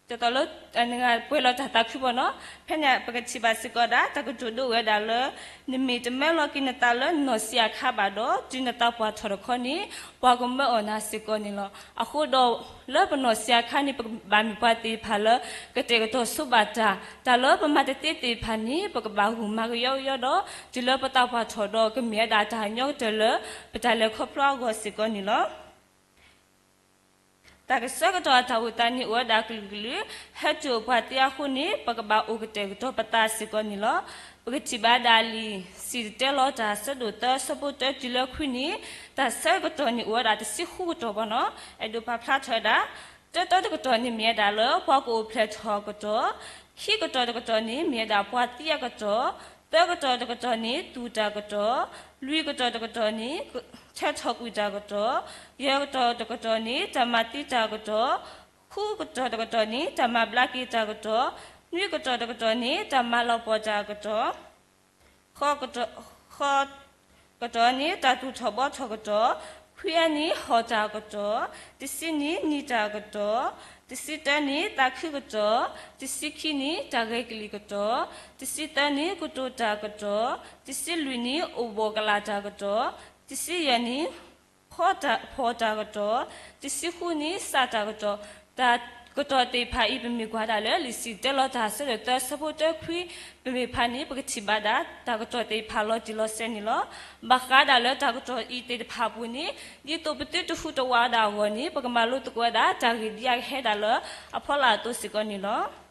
ဒ်သိးလၢ နဂၤပှဲၤလီၤတၢ်သးခုပူၤနီၤ, ဖဲန့ၣ်ပကထံၣ်ဘၣ်စ့ၢ်ကီးဒၣ် တၢ်ကတိၤဒိဝဲဒၣ်လၢ နမ့ၢ်တမၢလီၤက့ၤနသးလၢနီၢ်ဆံးအခါဘၣ်ဒီး တုၤနသးပှၢ်ထီၣ်တခီန့ၣ် ပှၤကမၢအီၣ်နၤစ့ၢ်ကီးန့ၣ်လီၤ. အဃိဒီး လၢပနီၢ်ဆံးအခါန့ၣ် ပကဘၣ်မ့ၢ်ပှၤသ့ၣ်တဖၣ်လၢ ကတဲာ်ကတီၤဆိဘၣ်တၢ်, တၢ်လၢပမၤတသ့သ့ၣ်တဖၣ်န့ၣ် ပကဘၣ်ဂုာ်မၤကယီကယီဒီး တုၤလၢပသးပှၢ်ထီၣ်ဒီး ကမ့ၢ်ဝဲဒၣ်တၢ်ဟးညီကတၢၢ်လၢ ပတၢ်လဲၤခီဖျိအဂီၢ်စ့ၢ်ကီးန့ၣ်လီၤ. တၢ်ကဆၢကတီၢ်အတၢ်အိၣ်သးန့ၣ်အိၣ်ဝဲဒၣ်ကလုာ်ကလုာ်, ဟဲတုၤအိၣ်ပှၤသ့အဃိန့ၣ် ပကဘၣ်အိၣ်ကတဲာ်ကတီၤပသးစ့ၢ်ကီးန့ၣ်လီၤ. ပကထံၣ်ဘၣ်ဒၣ်လံာ်စံၣ်တဲၤတဲလီၤတၢ်အဆၢဒိၣ်သၢအဆၢဖိတၢတုၤလၢခွံန့ၣ် တၢ်ဆၢကတီၢ်န့ၣ်အိၣ်ဝဲဒၣ်တဆံဃုကတီၢ်ပူၤနီၤ, အဲၣ်ဒိးပာ်ဖျါထီၣ်ဝဲဒၣ် တၢတၢတကတီၢ်န့ၣ်မ့ၢ်ဝဲဒၣ်လၢ ပှၤကအိၣ်ဖျဲၣ်ထီၣ်အကတီၢ်, ခံကတီၢ်တကတီၢ်န့ၣ်မ့ၢ်ဝဲဒၣ်ပှၤသံအကတီၢ်, သၢကတီၢ်တကတီၢ်န့ၣ် သူၣ်တၢ်ကတီၢ်, လွံၢ်ကတီၢ်တကတီၢ်န့ၣ် ဆၢထီၣ်ကွံာ်တၢ်ကတီၢ်, ယဲၢ်ကတီၢ်တကတီၢ်န့ၣ် တၢ်မၤသံတၢ်ကတီၢ်, ဃုကတီၢ်တကတီၢ်န့ၣ် တၢ်မၤဘျါက့ၤတၢ်ကတီၢ်, နွံကတီၢ်တကတီၢ်န့ၣ် တၢ်မၤလီၤပှီၢ်တၢ်ကတီၢ် ဃိးကတီၢ်, ဃိးကတီၢ်န့ၣ် တၢ်သူၣ်ထီၣ်ဘှီထီၣ်ကတီၢ်, ခွံအါန့ၣ် ဟီၣ်တၢ်ကတီၢ်, တဆံန့ၣ် နံၤတၢ်ကတီၢ်, တဆံတၢန့ၣ် သးခုကတီၢ်, တဆံခံန့ၣ် တၢ်ဂဲၤကလံၣ်ကတီၢ်, တဆံသၢန့ၣ် ကတိၤတၢ်ကတီၢ်, တဆံလွံၢ်န့ၣ် အိၣ်ဘှီၣ်ကလာ်တၢ်ကတီၢ်, တဆံယဲၢ်န့ၣ် ဖီတၢ်, ဖီၣ်တၢ်ကတီၢ်, တဆံဃုန့ၣ် စးတၢ်ကတီၢ်, တၢ် ကတီၢ်သ့ၣ်တဖၣ်အံၤ ပမ့ၢ်ကွၢ်ဒၣ်လၢလံာ်စံၣ်တဲၤတဲလီၤတၢ်အဆၢဒိၣ်သၢ အဆၢဖိတၢခွံ ပမ့ၢ်ဖးန့ၣ် ပကထံၣ်ဘၣ်ဒၣ် တၢ်ကတီၢ်သ့ၣ်တဖၣ်လီၤတံၢ်လီၤဆဲးန့ၣ်လီၤ. ဘၣ်ဃးဒၣ်လၢတၢ်ကတီၢ်အံၤသ့ၣ်တဖၣ်အပူၤန့ၣ် ဒ်သိးပသုတဟူးတဝးဒၣ်အဂီၢ်န့ၣ် ပကမၤလိသကိးဝဲဒၣ် တၢ်ဂ့ၢ်ဒ်အံၤကဟဲဒၣ်လၢအဖီလာ်အသိးစ့ၢ်ကီးန့ၣ်လီၤ.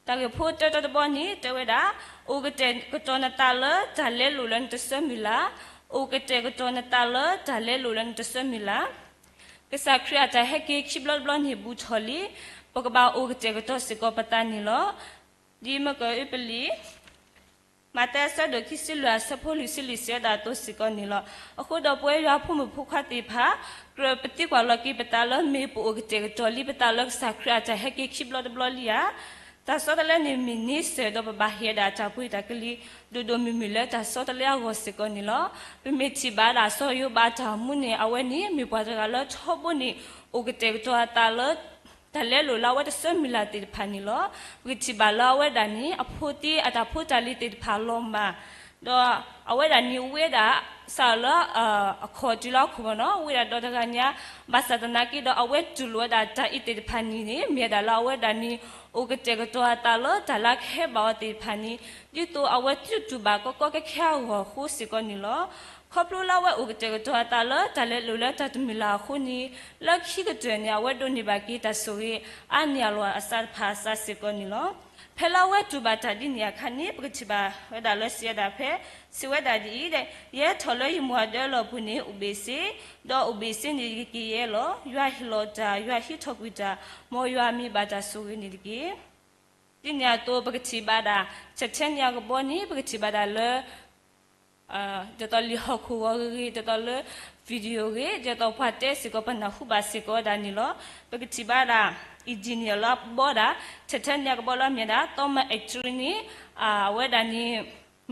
တၢ်ဂ့ၢ်ဖိတၢတဘီန့ၣ် တဲဝဲဒၣ်, အိၣ်ကတဲာ်ကတီၤနသးလၢတၢ်လဲလိာ်လၢနတဆၢမုၢ်လၢ်, အိၣ်ကတဲာ်ကတီၤနသးလၢတၢ်လဲလိာ်လၢနတဆၢမုၢ်လၢ်. ကစၢ်ခရံာ်အတၢ်ဟဲက့ၤခံဘျီတဘျီန့ၣ်ဘူးထီၣ်လံ, ပကဘၣ်အိၣ်ကတဲာ်ကတီၤစ့ၢ်ကီးပသးန့ၣ်လီၤ. ဒ်မကၢအပလံး မးသဲအဆၢဒိၣ်ခံဆံလွံၢ် အဆၢဖိလွံၢ်ဆံလွံၢ် စံးဝဲဒၣ်အသိးစ့ၢ်ကီးန့ၣ်လီၤ. အဃိဒီးပဝဲယွၤဖိမုၣ်ဖိခွါသ့ၣ်တဖၣ် ကြၢးပသံကွၢ်လီၤက့ၤပသးလၢ မ့ၢ်ပအိၣ်ကတဲာ်ကတီၤလံပသးလၢကစၢ်ခရံာ်အတၢ်ဟဲက့ၤခံဘျီတဘျီလံဧါ. တၢ်ဆီတလဲန့ၣ်မ့ၢ်န့ဆၢၣ် ဒီးပဘၣ်ဟ့ၣ်ဝဲဒၣ်တၢ်ပှ့ၤတၢ်ကလံၤ ဒိၣ်ဒိၣ်မုၢ်မုၢ်လၢတၢ်ဆီတလဲအဂီၢ်စ့ၢ်ကီးန့ၣ်လီၤ. ပမ့ၢ်ထံၣ်ဘၣ်ဒၣ်စီၤယိၤဘးအတၢ်အိၣ်မူန့ၣ် အဝဲန့ၣ်မ့ၢ်ပှၤတဂၤလၢထီဘိန့ၣ် အိၣ်ကတဲာ်ကတီၤအသးလၢ တၢ်လဲလိာ်လၢအဝဲတဆၢမုၢ်လၢ်သ့ၣ်တဖၣ်န့ၣ်လီၤ. ပကထံၣ်ဘၣ်လၢအဝဲဒၣ်န့ၣ် အဖိသံအတၢ်ဖိတၢ်လံၤသ့ၣ်တဖၣ်လီၤမၢ်, ဒီးအဝဲဒၣ်န့ၣ်ဝ့ဒၣ် စးလၢ အခီၣ်တုၤလၢအခိၣ်ဘီနီၤ ဝ့ဒၣ်ဒီးတဂၤညါ, ဘၣ်ဆၣ်သနာ်က့ဒီး အဝဲတူၢ်လိာ်ဝဲဒၣ်တၢ်အံၤသ့ၣ်တဖၣ်န့ၣ်န့ၣ် မ့ၢ်ဝဲဒၣ်လၢအဝဲဒၣ်န့ၣ် အိၣ်ကတဲာ်ကတီၤအသးလၢတၢ်လၢကဟဲဘၣ်အီၤသ့ၣ်တဖၣ်န့ၣ် ဒ်သိးအဝဲတူၢ်ဘၣ်ကီကီခဲခဲအဂီၢ်အဃိစ့ၢ်ကီးန့ၣ်လီၤ. ခီဖျိလၢအဝဲအိၣ်ကတဲာ်ကတီၤအသးလၢတၢ်လဲလိာ်လၢတၢ်တမုၢ်လၢ်အဃိန့ၣ် လၢခံကတၢၢ်န့ၣ် အဝဲဒိးန့ၢ်ဘၣ်က့ၤတၢ်ဆိၣ်ဂ့ၤ အါန့ၢ်အလီၢ်အစးတဖၣ်အစးစ့ၢ်ကီးန့ၣ်လီၤ. ဖဲလၢအဝဲတူၢ်ဘၣ်တၢ်ဒ်န့ၣ်အခါန့ၣ် ပကထံၣ်ဘၣ်ဝဲဒၣ်လၢစံးဝဲဒၣ်ဖဲ စံးဝဲဒၣ်ဒ်အံၤ, ယဟဲထီၣ်လၢယမိၢ်အဒၢလီၢ်ပူၤန့ၣ် အိၣ်ဘ့ၣ်စ့, ဒီးအိၣ်ဘ့ၣ်စ့န့ၣ် ယကက့ၤယဲလီၤ. ယွၤဟ့ၣ်လီၤတၢ်, ယွၤဟံးထီၣ်ကွံာ်တၢ်, မ်ယွၤမ့ၢ်ဘၣ်တၢ်ဆိၣ်ဂ့ၤန့ၣ်တက့ၢ်. ဒ်န့ၣ်အသိး ပကထံၣ်ဘၣ်ဒၣ် ထဲထဲန့ၣ်အကဘီန့ၣ် ပကထံၣ်ဘၣ်ဒၣ်လၢ ဒ်သိးလံာ်ဟီၣ်ခိၣ်ဂီၤဂ့ၤဂ့ၤ, ဒ်သိးလၢ video ဂ့ၤ, ဒ်သိးပှၤတဲစ့ၢ်ကီး ပနၢ်ဟူဘၣ်စ့ၢ်ကီးဝဲဒၣ်န့ၣ်လီၤ. ပကထံၣ်ဘၣ်ဒၣ် engineer လၢအဘီဒၣ် ထဲထဲန့ၣ်အကဘီလၢအမ့ၢ်ဒၣ် Thomas Edison န့ၣ် အဝဲဒၣ်န့ၣ်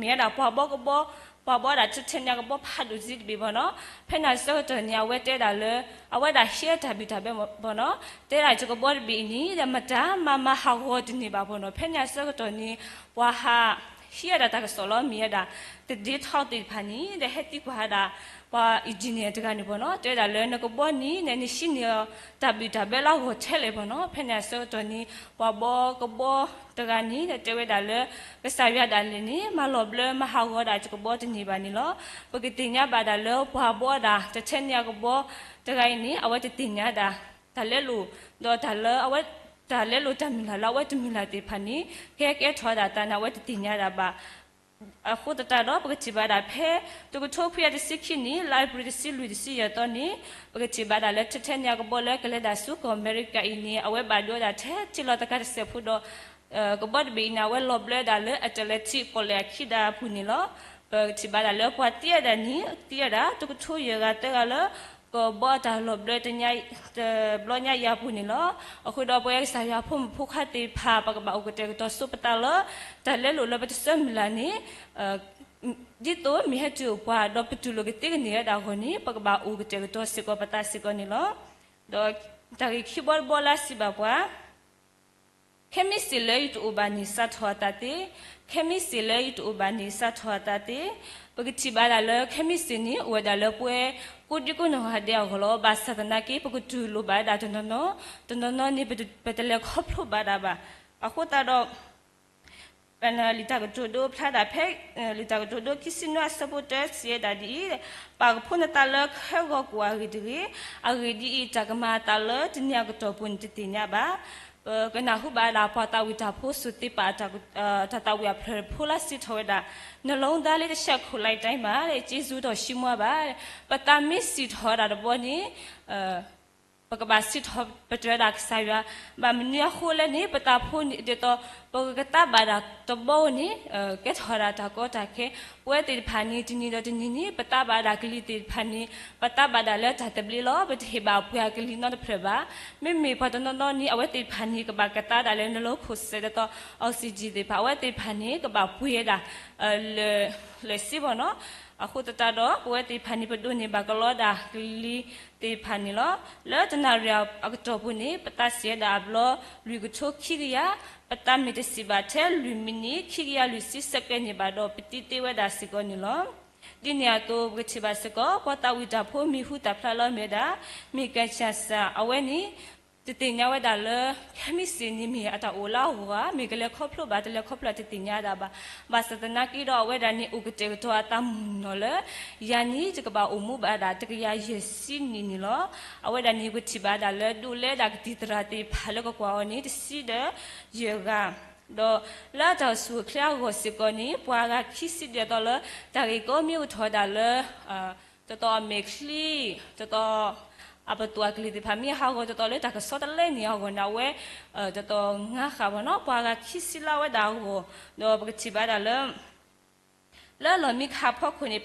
မ့ၢ်ဝဲဒၣ်ပှၤဘီကဘီ, ပှၤဘီဒၣ်ထဲထဲန့ၣ်အကဘီဖးဒိၣ်တစ့တဘ့ၣ်ဘီနီၤ. ဖဲန့ၣ်အဆၢကတီၢ်န့ၣ် အဝဲတဲဒၣ်လၢ အဝဲဒၣ်ဟံးတၢ်ဘံၣ်တၢ်ဘၢဘီနီၤ, တဲဒၣ်ယကဘီတဘ့ၣ်အံၤန့ၣ် ဒီးမတၤမၤမၤဟးဂီၤတန့ၢ်ဘၣ်ဘီနီၤ. ဖဲန့ၣ်အဆၢကတီၢ်န့ၣ် ပှၤဟးဟံးဝဲဒၣ်တၢ်ကစီၣ်လၢမ့ၢ်ဝဲဒၣ် သဒ့ထီသ့ၣ်တဖၣ်န့ၣ် ဒီးဟဲသံကွၢ်ဝဲဒၣ် ပှၤ engineer တဂၤန့ၣ်ဘီနီၤ, တဲဒၣ်လၢနကဘီန့ၣ် နဟံးန့ၢ်တၢ်ဘံၣ်တၢ်ဘၢလၢအဂီၢ်ထဲလဲၣ်ဘီနီၤ. ဖဲန့ၣ်အဆၢကတီၢ်န့ၣ် ပှၤဘီကဘီတဂၤန့ၣ် တဲဝဲဒၣ်လၢ ကစၢ်ယွၤဒၣ်လဲာ်န့ၣ် မၤလီၤဘျၢမၤဟးဂီၤဒၣ်ယကဘီတန့ၢ်ဘၣ်န့ၣ်လီၤ. ပကသ့ၣ်ညါဘၣ်ဒၣ်လၢပှၤဘီဒၣ် ထဲထဲန့ၣ်အကဘီတဂၤအံၤန့ၣ် အဝဲတသ့ၣ်ညါဒၣ် တၢ်လဲလိာ်, ဒီးတၢ်လၢအဝဲ တၢ်လဲလိာ်တၢ်မုၢ်လၢ်လၢအဝဲတမုၢ်လၢ်သ့ၣ်တဖၣ်န့ၣ် ကဟဲကဲထီၣ်ဝဲဒၣ်သးန့ၣ် အဝဲတသ့ၣ်ညါဒၣ်ဘၣ်. အဃိသတးဒီး ပကထံၣ်ဘၣ်ဒၣ်ဖဲ တကထိခွံကယၤတဆံခံနံၣ် လါအ့ဖြ့ၣ်တဆံလွံၢ် တဆံယဲၢ်သီန့ၣ် ပကထံၣ်ဘၣ်ဒၣ်လၢ ထဲထဲန့ၣ်အကဘီလၢ ကလဲၤဒၣ်ဆူကီၢ်အမဲရကၤအံၤန့ၣ် အဝဲဘၣ်ဒိဝဲဒၣ်ထဲထံလီၤသကၤတစဲးဖိဒီး ကဘီတဘ့ၣ်အံၤန့ၣ် အဝဲလီၤဘျၢဒၣ်လၢ Atlantic ပီၣ်လဲၣ်အခံဒၣ်အပူၤန့ၣ်လီၤ. ပကထံၣ်ဘၣ်ဒၣ်လၢပှၤသံဝဲဒၣ်န့ၣ် သံဝဲဒၣ် တကထိယဲၢ်ဂၤသၢဂၤလၢ ကဘီအတၢ်လီၤဘျၢ တဘျီညါအံၤအပူၤန့ၣ်လီၤ. အဃိဒီးပဝဲကစၢ်ယွၤဖိမုၣ်ဖိခွါသ့ၣ်တဖၣ် ပကဘၣ်အိၣ်ကတဲာ်ကတီၤဆိပသးလၢ တၢ်လဲလိာ်လၢပတဆၢမုၢ်လၢ်န့ၣ် ဒ်သိးမ့ၢ်ဟဲတုၤအိၣ်ပှၤ ဒီးပတူၢ်လိာ်ကသ့ကန့ၢ်ဝဲဒၣ်အဂီၢ်န့ၣ် ပကဘၣ်အိၣ်ကတဲာ်ကတီၤစ့ၢ်ကီးပသးစ့ၢ်ကီးန့ၣ်လီၤ. ဒီးတၢ်ဂ့ၢ်ခံဘီတဘီလၢစံးဘၣ်ပှၤ ခဲမုၢ်ဆ့ၣ်လၢယတအိၣ်ဘၣ်န့ၣ် စးထီၣ်အသးသ့, ခဲမုၢ်ဆ့ၣ်လၢယတအိၣ်ဘၣ်န့ၣ် စးထီၣ်အသးသ့. ပကထံၣ်ဘၣ်ဒၣ်လၢ ခဲမုၢ်ဆ့ၣ်န့ၣ် အိၣ်ဝဲဒၣ်လၢပဝဲကိးဒံကိးနီၢ်ဂၤဒဲးအဂီၢ်လီၤ. ဘၣ်ဆၣ်သနာ်က့ ပကတူၢ်လိာ်ဘၣ်ဝဲဒၣ်တနီၤနီၤ, တနီၤနီၤန့ၣ် ပတလဲၤခီဖျိဘၣ်ဒၣ်ဘၣ်. အဃိသတးဒီး လံာ်တၢ်ကတိၤဒိဖျါဒၣ်ဖဲ လံာ်တၢ်ကတိၤဒိခံဆံနွံအဆၢဖိတၢစံးဝဲဒၣ်ဒ်အံၤ, ပာ်ကဖိနသးလၢခဲဂီၤကိၣ်အဂ့ၢ်တဂ့ၤ, အဂ့ၢ်ဒ်အံၤ, တၢ်ကမၤအသးလၢတနံၤအကတီၢ်ပူၤန့ၣ်တသ့ၣ်ညါဘၣ်. ပကနၢ်ဟူဘၣ်ဒၣ်ပှၤသးဝံၣ်တၢ်ဖိစူၢ်သ့ၣ်ပာ် တၢ်သးဝံၣ်အဖျၢၣ်ဖိလၢစံးထီၣ်ဝဲဒၣ်, နှလုံးသားလေးတစ်ချက်ခုတ်လိုက်တိုင်းမှာ ကျေးဇူးတော်ရှိမွားပါ, ပသးမ့ၢ်စံးထီၣ်ဝဲဒၣ်တဘီန့ၣ် ပကဘၣ်စံးထီၣ်ပတြၢၤဒၣ်ကစၢ်ယွၤ, ဘၣ်မနုၤအဃိလဲၣ်န့ၣ် ပသးဖိန့ၣ်ဒ်သိး ပကကသါဘၣ်ဒၣ်တဘီန့ၣ် ကဲထီၣ်ဝဲဒၣ်တၢ်ကီတၢ်ခဲ, ပဝဲသ့ၣ်တဖၣ်န့ၣ် တနံၤဒီးတနံၤန့ၣ် ပသါဘၣ်ဒၣ်ကလံၤသ့ၣ်တဖၣ်န့ၣ် ပသါဘၣ်ဒၣ်လၢတၢ်သဘျ့လီၤ. ပတဟ့ၣ်ဘၣ်ပှ့ၤကလံၤနီတဖျၢၣ်ဘၣ်. မ့မ့ၢ်ပှၤတနီၤနီၤန့ၣ် အဝဲသ့ၣ်တဖၣ်န့ၣ် ကဘၣ်ကသါဒၣ်လၢ နှလုံးခုန်ဆဲ ဒ်သိး oxygen သ့ၣ်တဖၣ် အဝဲသ့ၣ်တဖၣ်န့ၣ် ကဘၣ်ပှ့ၤဝဲဒၣ် လၢၢ်စ့ဘီနီၤ. အဃိသတးဒီး ပဝဲသ့ၣ်တဖၣ်န့ၣ် ပဒိးန့ၢ်ဘၣ်ကလီဒၣ်ကလံၤသ့ၣ်တဖၣ်န့ၣ်လီၤ. လၢတနၣ်ရံၣ်အကတီၢ်ပူၤန့ၣ် ပသးစံးဝဲဒၣ်အဘျီ လွံၢ်ကထိခံကယၤ, ပသးမ့ၢ်တစံးဘၣ်ထဲလွံၢ်မံးနံး ခံကယၤလွံၢ်ဆံစဲကဲန့ၣ်ဘၣ်ဒီး ပသံသ့ဝဲဒၣ်စ့ၢ်ကီးန့ၣ်လီၤ. ဒ်န့ၣ်အသိး ပကထံၣ်ဘၣ်စ့ၢ်ကီး ပှၤသးဝံၣ်တၢ်ဖိမံၤဟူသၣ်ဖျါလၢအမ့ၢ်ဝဲဒၣ် မ့ၢ်ကၣ်စၣ်စၣ် အဝဲန့ၣ် တသ့ၣ်ညါဝဲဒၣ်လၢ ခဲမုၢ်ဆ့ၣ်န့ၣ်မ့ၢ်အတၢ်အိၣ်လၢအဂီၢ်ဧါ, မ့ၢ်ကလဲၤခီဖျိဘၣ် တလဲၤခီဖျိတသ့ၣ်ညါဒၣ်ဘၣ်. ဘၣ်ဆၣ်သနာ်က့ဒီး အဝဲဒၣ်န့ၣ်အိၣ်ကတဲာ်ကတီၤအသးမုၢ်နီၢ်လၢ ယၤန့ၣ်ယကဘၣ်အိၣ်မူဘၣ်ဒၣ်တကယၤယဲၢ်ဆံနံၣ်န့ၣ်လီၤ. အဝဲဒၣ်န့ၣ်ပထံၣ်ဘၣ်ဒၣ်လၢ ဒိးလဲဒၣ်ကသံၣ်သရၣ်သ့ၣ်တဖၣ်လၢကကွၢ်အီၤန့ၣ် တဆံဒီးယဲၢ်ဂၤ ဒီးလၢအတၢ်အိၣ်ဆူၣ်အိၣ်ချ့အဂီၢ်စ့ၢ်ကီးန့ၣ် ပှၤဂၤခံဆံဒ်သိးလၢ တၢ်ဂ့ၢ်ကီမ့ၢ်အိၣ်ထီၣ်ဝဲဒၣ်လၢ တတီၤအမဲာ်ချံ, တတီၤ အပသူၣ်အကလံၤသ့ၣ်တဖၣ် မ့ၢ်ဟးဂီၤတတီၤလၢတၢ်ကဆီတလဲန့ၣ်အဂီၢ်န့ၣ် အဝဲ တတီၤငါးဃာ်ဘၣ်နီၤ ပှၤဂၤခံဆံလၢအဝဲဒၣ်အဂီၢ်, ဒီးပကထံၣ်ဘၣ်ဒၣ်လၢ လၢလီၢ်မံခါအဖီခိၣ်န့ၣ်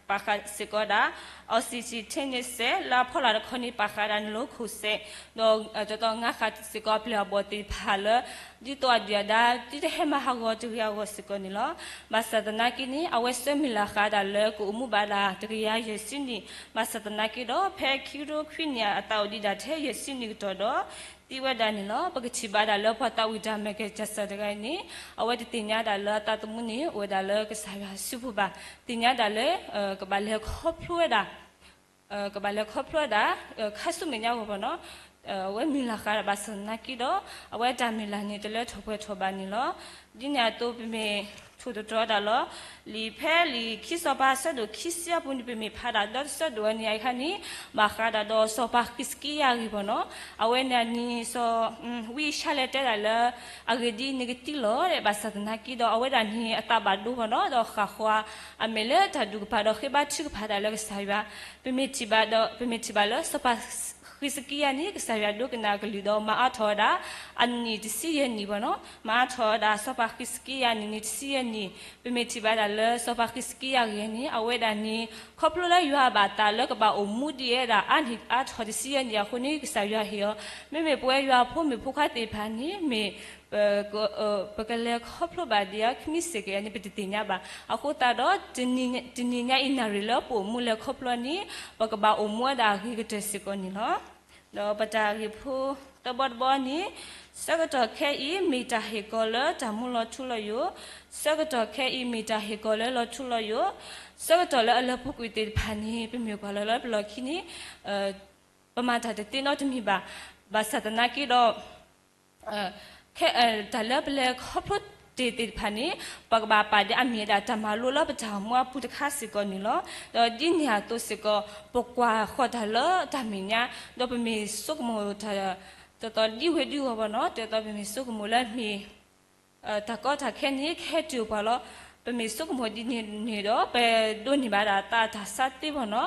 ပာ်ဃာ်စ့ၢ်ကီးဒၣ် oxygen tank န့ၣ်စဲး လၢအဖီလာ်တခီန့ၣ် ပာ်ဃာ်ဒၣ်နလိခိၣ်စဲး, ဒီးတတီၤငါးဃာ်စ့ၢ်ကီးအပျဲၢ်အဘီၣ်သ့ၣ်တဖၣ်လၢ ဒ်သိးအဒုၣ်အဒါ ဒ်တဟဲမၤဟးဂီၤတဂ့ၤအဂီၢ်စ့ၢ်ကီးန့ၣ်လီၤ. ဘၣ်ဆၣ်သနာ်က့န့ၣ် အဝဲဆှၢမုၢ်လၢ်ဃာ်ဒၣ်လၢကအိၣ်မူဘၣ်ဒၣ်တကယၤယဲၢ်ဆံနံၣ်, ဘၣ်ဆၣ်သနာ်က့ဒီး ဖဲခံကထိခွံနံၣ် အသးအိၣ်ဒံးဒၣ်ထဲယဲၢ်ဆံနံၣ်ကတီၢ်ဒီး သံဝဲဒၣ်န့ၣ်လီၤ. ပကထံၣ်ဘၣ်ဒၣ်လၢပှၤသးဝံၣ်တၢ်မဲာ်ကဲၣ်ကစၢ်တဂၤအံၤန့ၣ် အဝဲတသ့ၣ်ညါဒၣ်လၢအသးသမူန့ၣ် အိၣ်ဝဲဒၣ်လၢကစၢ်ယွၤစုပူၤဘၣ်, သ့ၣ်ညါဒၣ်လၢ ကဘၣ်လဲၤခီဖျိဝဲဒၣ် ကဘၣ်လဲၤခီဖျိဝဲဒၣ် ခါဆူမဲာ်ညါအဂီၢ်ဘၣ်နီၤ, အဝဲမုၢ်လၢ်ဃာ်ဒၣ်ဘၣ်ဆၣ်သနာ်က့ဒီး အဝဲတၢ်မုၢ်လၢ်န့ၣ် တလၢထီၣ်ပှဲၤထီၣ်ဘၣ်န့ၣ်လီၤ. ဒ်န့ၣ်အသိး ပမ့ၢ်ထိၣ်သတြီၤဒၣ်လီၤ. လံာ်ဖဲလံာ်ခံစီၤပၤအဆၢဒိၣ်ခံဆံအပူၤန့ၣ် ပမ့ၢ်ဖးဒၣ်ဒီတဆၢဒိၣ်ဝဲန့ၣ် အအံၤခါန့ၣ် ဘၣ်ဃးဒၣ်ဒီးစီၤပၤဃံးစကံယၤအဂ့ၢ်ဘၣ်နီၤ, အဝဲန့ၣ်န့ၣ် စီၤ ဝံယၡါလဲတဲဒၣ်လၢ အဂ့ၢ်ဒ်အံၤ နကသံလီၤ ဘၣ်ဆၣ်သနာ်က့ဒီး အဝဲဒၣ်န့ၣ်အသးဘၣ်ဒိဘၣ်နီၤ, ဒီးဃၣ်ဃီအမဲာ်လၢတၢ်ဒူၣ်ကပၤဒီး ဃ့ဘါထုကဖၣ်ဒၣ်လၢကစၢ်ယွၤ, ပမ့ၢ်ထံၣ်ဘၣ်ဒီး ပမ့ၢ်ထံၣ်ဘၣ်လၢစီၤပၤဃံးစကံယၤန့ၣ် ကစၢ်ယွၤဒိကနၣ်အကလုၢ်ဒီး မၤအါထီၣ်ဝဲဒၣ် အနံၣ်တဆံယဲၢ်နံၣ်ဘၣ်နီၤ, မၤအါထီၣ်ဝဲဒၣ်စီၤပၤဃံးစကံယၤန့ၣ်န့ၣ် တဆံယဲၢ်နံၣ်, ပမ့ၢ်ထံၣ်ဘၣ်ဒၣ်လၢစီၤပၤဃံးစကံယၤအဂ့ၢ်န့ၣ် အဝဲဒၣ်န့ၣ် ခီဖျိလၢယွၤအဘၣ်သးလၢကဘၣ်အိၣ်မူဒံးဝဲဒၣ်အါနံၣ်အါထီၣ်တဆံယဲၢ်နံၣ်အဃိန့ၣ် ကစၢ်ယွၤဟ့ၣ်အီၤ, မ့မ့ၢ်ပဝဲယွၤဖိမုၣ်ဖိခွါသ့ၣ်တဖၣ်န့ၣ် မ့ၢ် ပကလဲၤခီဖျိဘၣ်ဒံးအီၤ ခံမံၤစ့ၢ်ကီးန့ၣ် ပတသ့ၣ်ညါဘၣ်. အဃိသတးဒီး တနံၤညါအံၤနၣ်ရံၣ်လၢပအိၣ်မူလဲၤခီဖျိန့ၣ် ပကဘၣ်အိၣ်မူဝဲဒၣ်အဂ့ၤကတၢၢ်စ့ၢ်ကီးန့ၣ်လီၤ. ဒီးပတၢ်ဂ့ၢ်ဖိတဘီတဘီန့ၣ် ဆၢကတီၢ်ခဲအံၤ မ့ၢ်တၢ်ဟ့ၣ်ကီၤလၢတၢ်မူလီၤထူလီၤယိာ်, ဆၢကတီၢ်ခဲအံၤ မ့ၢ်တၢ်ဟ့ၣ်ကီၤလၢလီၤထူလီၤယိာ်, ဆၢကတီၢ်လၢအလၢပူၤကွံာ်သ့ၣ်တဖၣ်န့ၣ် ပမ့ၢ်ကွၢ်လီၤလၢပလီၢ်ခံန့ၣ် ပမၤတၢ်တသ့နီတမံၤဘၣ်. ဘၣ်ဆၣ်သနာ်က့ဒီး တၢ်လၢပလဲၤခီဖျိတ့ၢ်သ့ၣ်တဖၣ်န့ၣ် ပကဘၣ်ပာ်ဒ်အမ့ၢ်ဝဲဒၣ်တၢ်မၤလိလၢပတၢ်အိၣ်မူအပူၤတခါစ့ၢ်ကီးန့ၣ်လီၤ. ဒီးဒ်န့ၣ်အသိးစ့ၢ်ကီး ပကွၢ်ဃီၤတၢ်လၢတၢ်မဲာ်ညါ ဒီးပမ့ၢ်ဆိကမိၣ်တၢ် ဒ်သိးဒ်ဝဲဒ်အဂီၢ်ဘၣ်နီၤ ဒ်သိးပမ့ၢ်ဆိကမိၣ်လၢမ့ၢ် တၢ်ကီတၢ်ခဲန့ၣ် ကဟဲတုၤပှၤလီၤ. ပမ့ၢ်ဆိကမိၣ်ဒ်န့ၣ်န့ၣ်ဒီး ပဒိးန့ၢ်ဘၣ်ဒၣ်သးတၢ်ဆါသ့ဘၣ်နီၤ.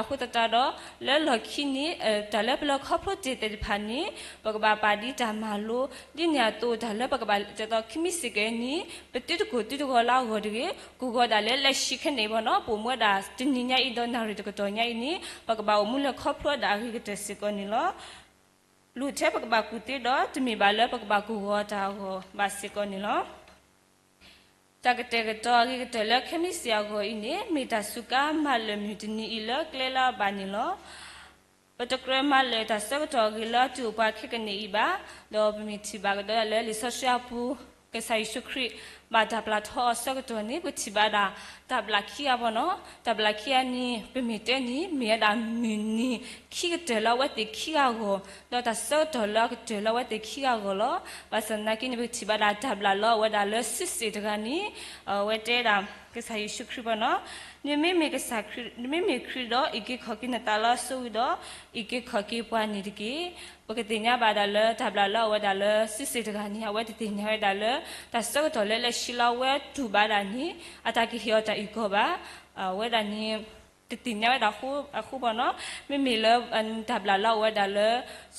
အဃိသတးဒီး လၢလီၢ်ခံန့ၣ် တၢ်လၢပလဲၤခီဖျိတ့ၢ်သ့ၣ်တဖၣ်န့ၣ် ပကဘၣ်ပာ်ဒ်တၢ်မၤလိ ဒ်န့ၣ်အသိးတၢ်လၢပကဘၣ်ဒ်သိးခံမံၤစ့ၢ်ကီးန့ၣ် ပသုတကိၢ်သုတဂီၤလၢအဂီၢ်တဂ့ၤ ကိၢ်ဂီၤဒၣ်လၢလၢၡံခဲန့ၣ်ဘၣ်နီၤ ပအိၣ်မူဝဲဒၣ်တနံၤညါအံၤဒီးနၣ်ရံၣ်တကတီၢ်ညါအံၤန့ၣ် ပကဘၣ်အိၣ်မူလဲၤခီဖျိဝဲဒၣ်အဂ့ၤကတၢၢ်စ့ၢ်ကီးန့ၣ်လီၤ. လိၣ်ထဲပကဘၣ်ကူၣ်သ့ဒီး တမ့ၢ်ဘၣ်လၢပကဘၣ်ကိၢ်ဂီၤတၢ်အဂီၢ်ဘၣ်စ့ၢ်ကီးန့ၣ်လီၤ. တၢ်ကတဲာ်ကတီၤအဂ့ၤကတၢၢ်လၢခဲမုၢ်ဆ့ၣ်အဂီၢ်အံၤန့ၣ် မ့ၢ်တၢ်စူးကါမၤလၢာ်မုၢ်တနံၤအံၤလၢကျဲလၢအဘၣ်န့ၣ်လီၤ. ပတကြၢးမၤလၢာ်တၢ်ဆၢကတီၢ်အဂ့ၤလၢအတုၤအပှၤခဲကနံၣ်အံၤဘၣ်, ဒီးပမ့ၢ်ထံၣ်ဘၣ်ကဒီးလၢလံာ်စီဆှံအပူၤ ကစၢ်ယ့ၣ်ၡူးခရံာ် ဘၣ်တၢ်ပျၢ်ထီအီၤဆၢကတီၢ်န့ၣ် ပထံၣ်ဘၣ်ဒၣ် တၢ်ဘျၣ်ခံဂၤဘၣ်နီၤ. တၢ်ဘျၣ်ခံဂၤန့ၣ် ပမ့ၢ်တဲန့ၣ် မ့ၢ်ဝဲဒၣ်မုၢ်နံၤခံကတၢၢ်လၢအဝဲသ့ၣ်ခံဂၤအဂီၢ်, ဒီးတၢ်ဆၢကတီၢ်လၢအကတၢၢ်လၢအဝဲသ့ၣ်ခံဂၤအဂီၢ်လီၤ. ဘၣ်ဆၣ်သနာ်က့န့ၣ် ပကထံၣ်ဘၣ်ဒၣ်တၢ်ဘျၣ်လၢအဝဲဒၣ်လၢစုစ့ၣ်တဂၤန့ၣ် အဝဲတဲဒၣ် ကစၢ်ယ့ၣ်ၡူးခရံာ်ဘၣ်နီၤ. နမ့မ့ၢ်ကစၢ်ခရံာ်, နမ့မ့ၢ်ခရံာ်ဒီး အုၣ်က့ၤခီၣ်က့ၤနသးလၢအဆိဝံၤဒီး အုၣ်က့ၤခီၣ်က့ၤပှၤန့ၣ်တက့ၢ်. ပကသ့ၣ်ညါဘၣ်ဒၣ်လၢ တၢ်ဘျၣ်လၢအဝဲဒၣ်လၢစုစ့ၣ်တဂၤန့ၣ် အဝဲတသ့ၣ်ညါဝဲဒၣ်လၢ တၢ်ဆၢကတီၢ်လၢလၢၡံလၢအဝဲတူၢ်ဘၣ်ဒၣ်န့ၣ် အတၢ်ကဟ့ၣ်အီၤတၢ်အုၣ်ကီၤဘၣ်. အဝဲဒၣ်န့ၣ် တသ့ၣ်ညါဝဲဒၣ်အဃိဘၣ်နီၤ, မ့မ့ၢ်လၢ တၢ်ဘျၣ်လၢအဝဲဒၣ်လၢ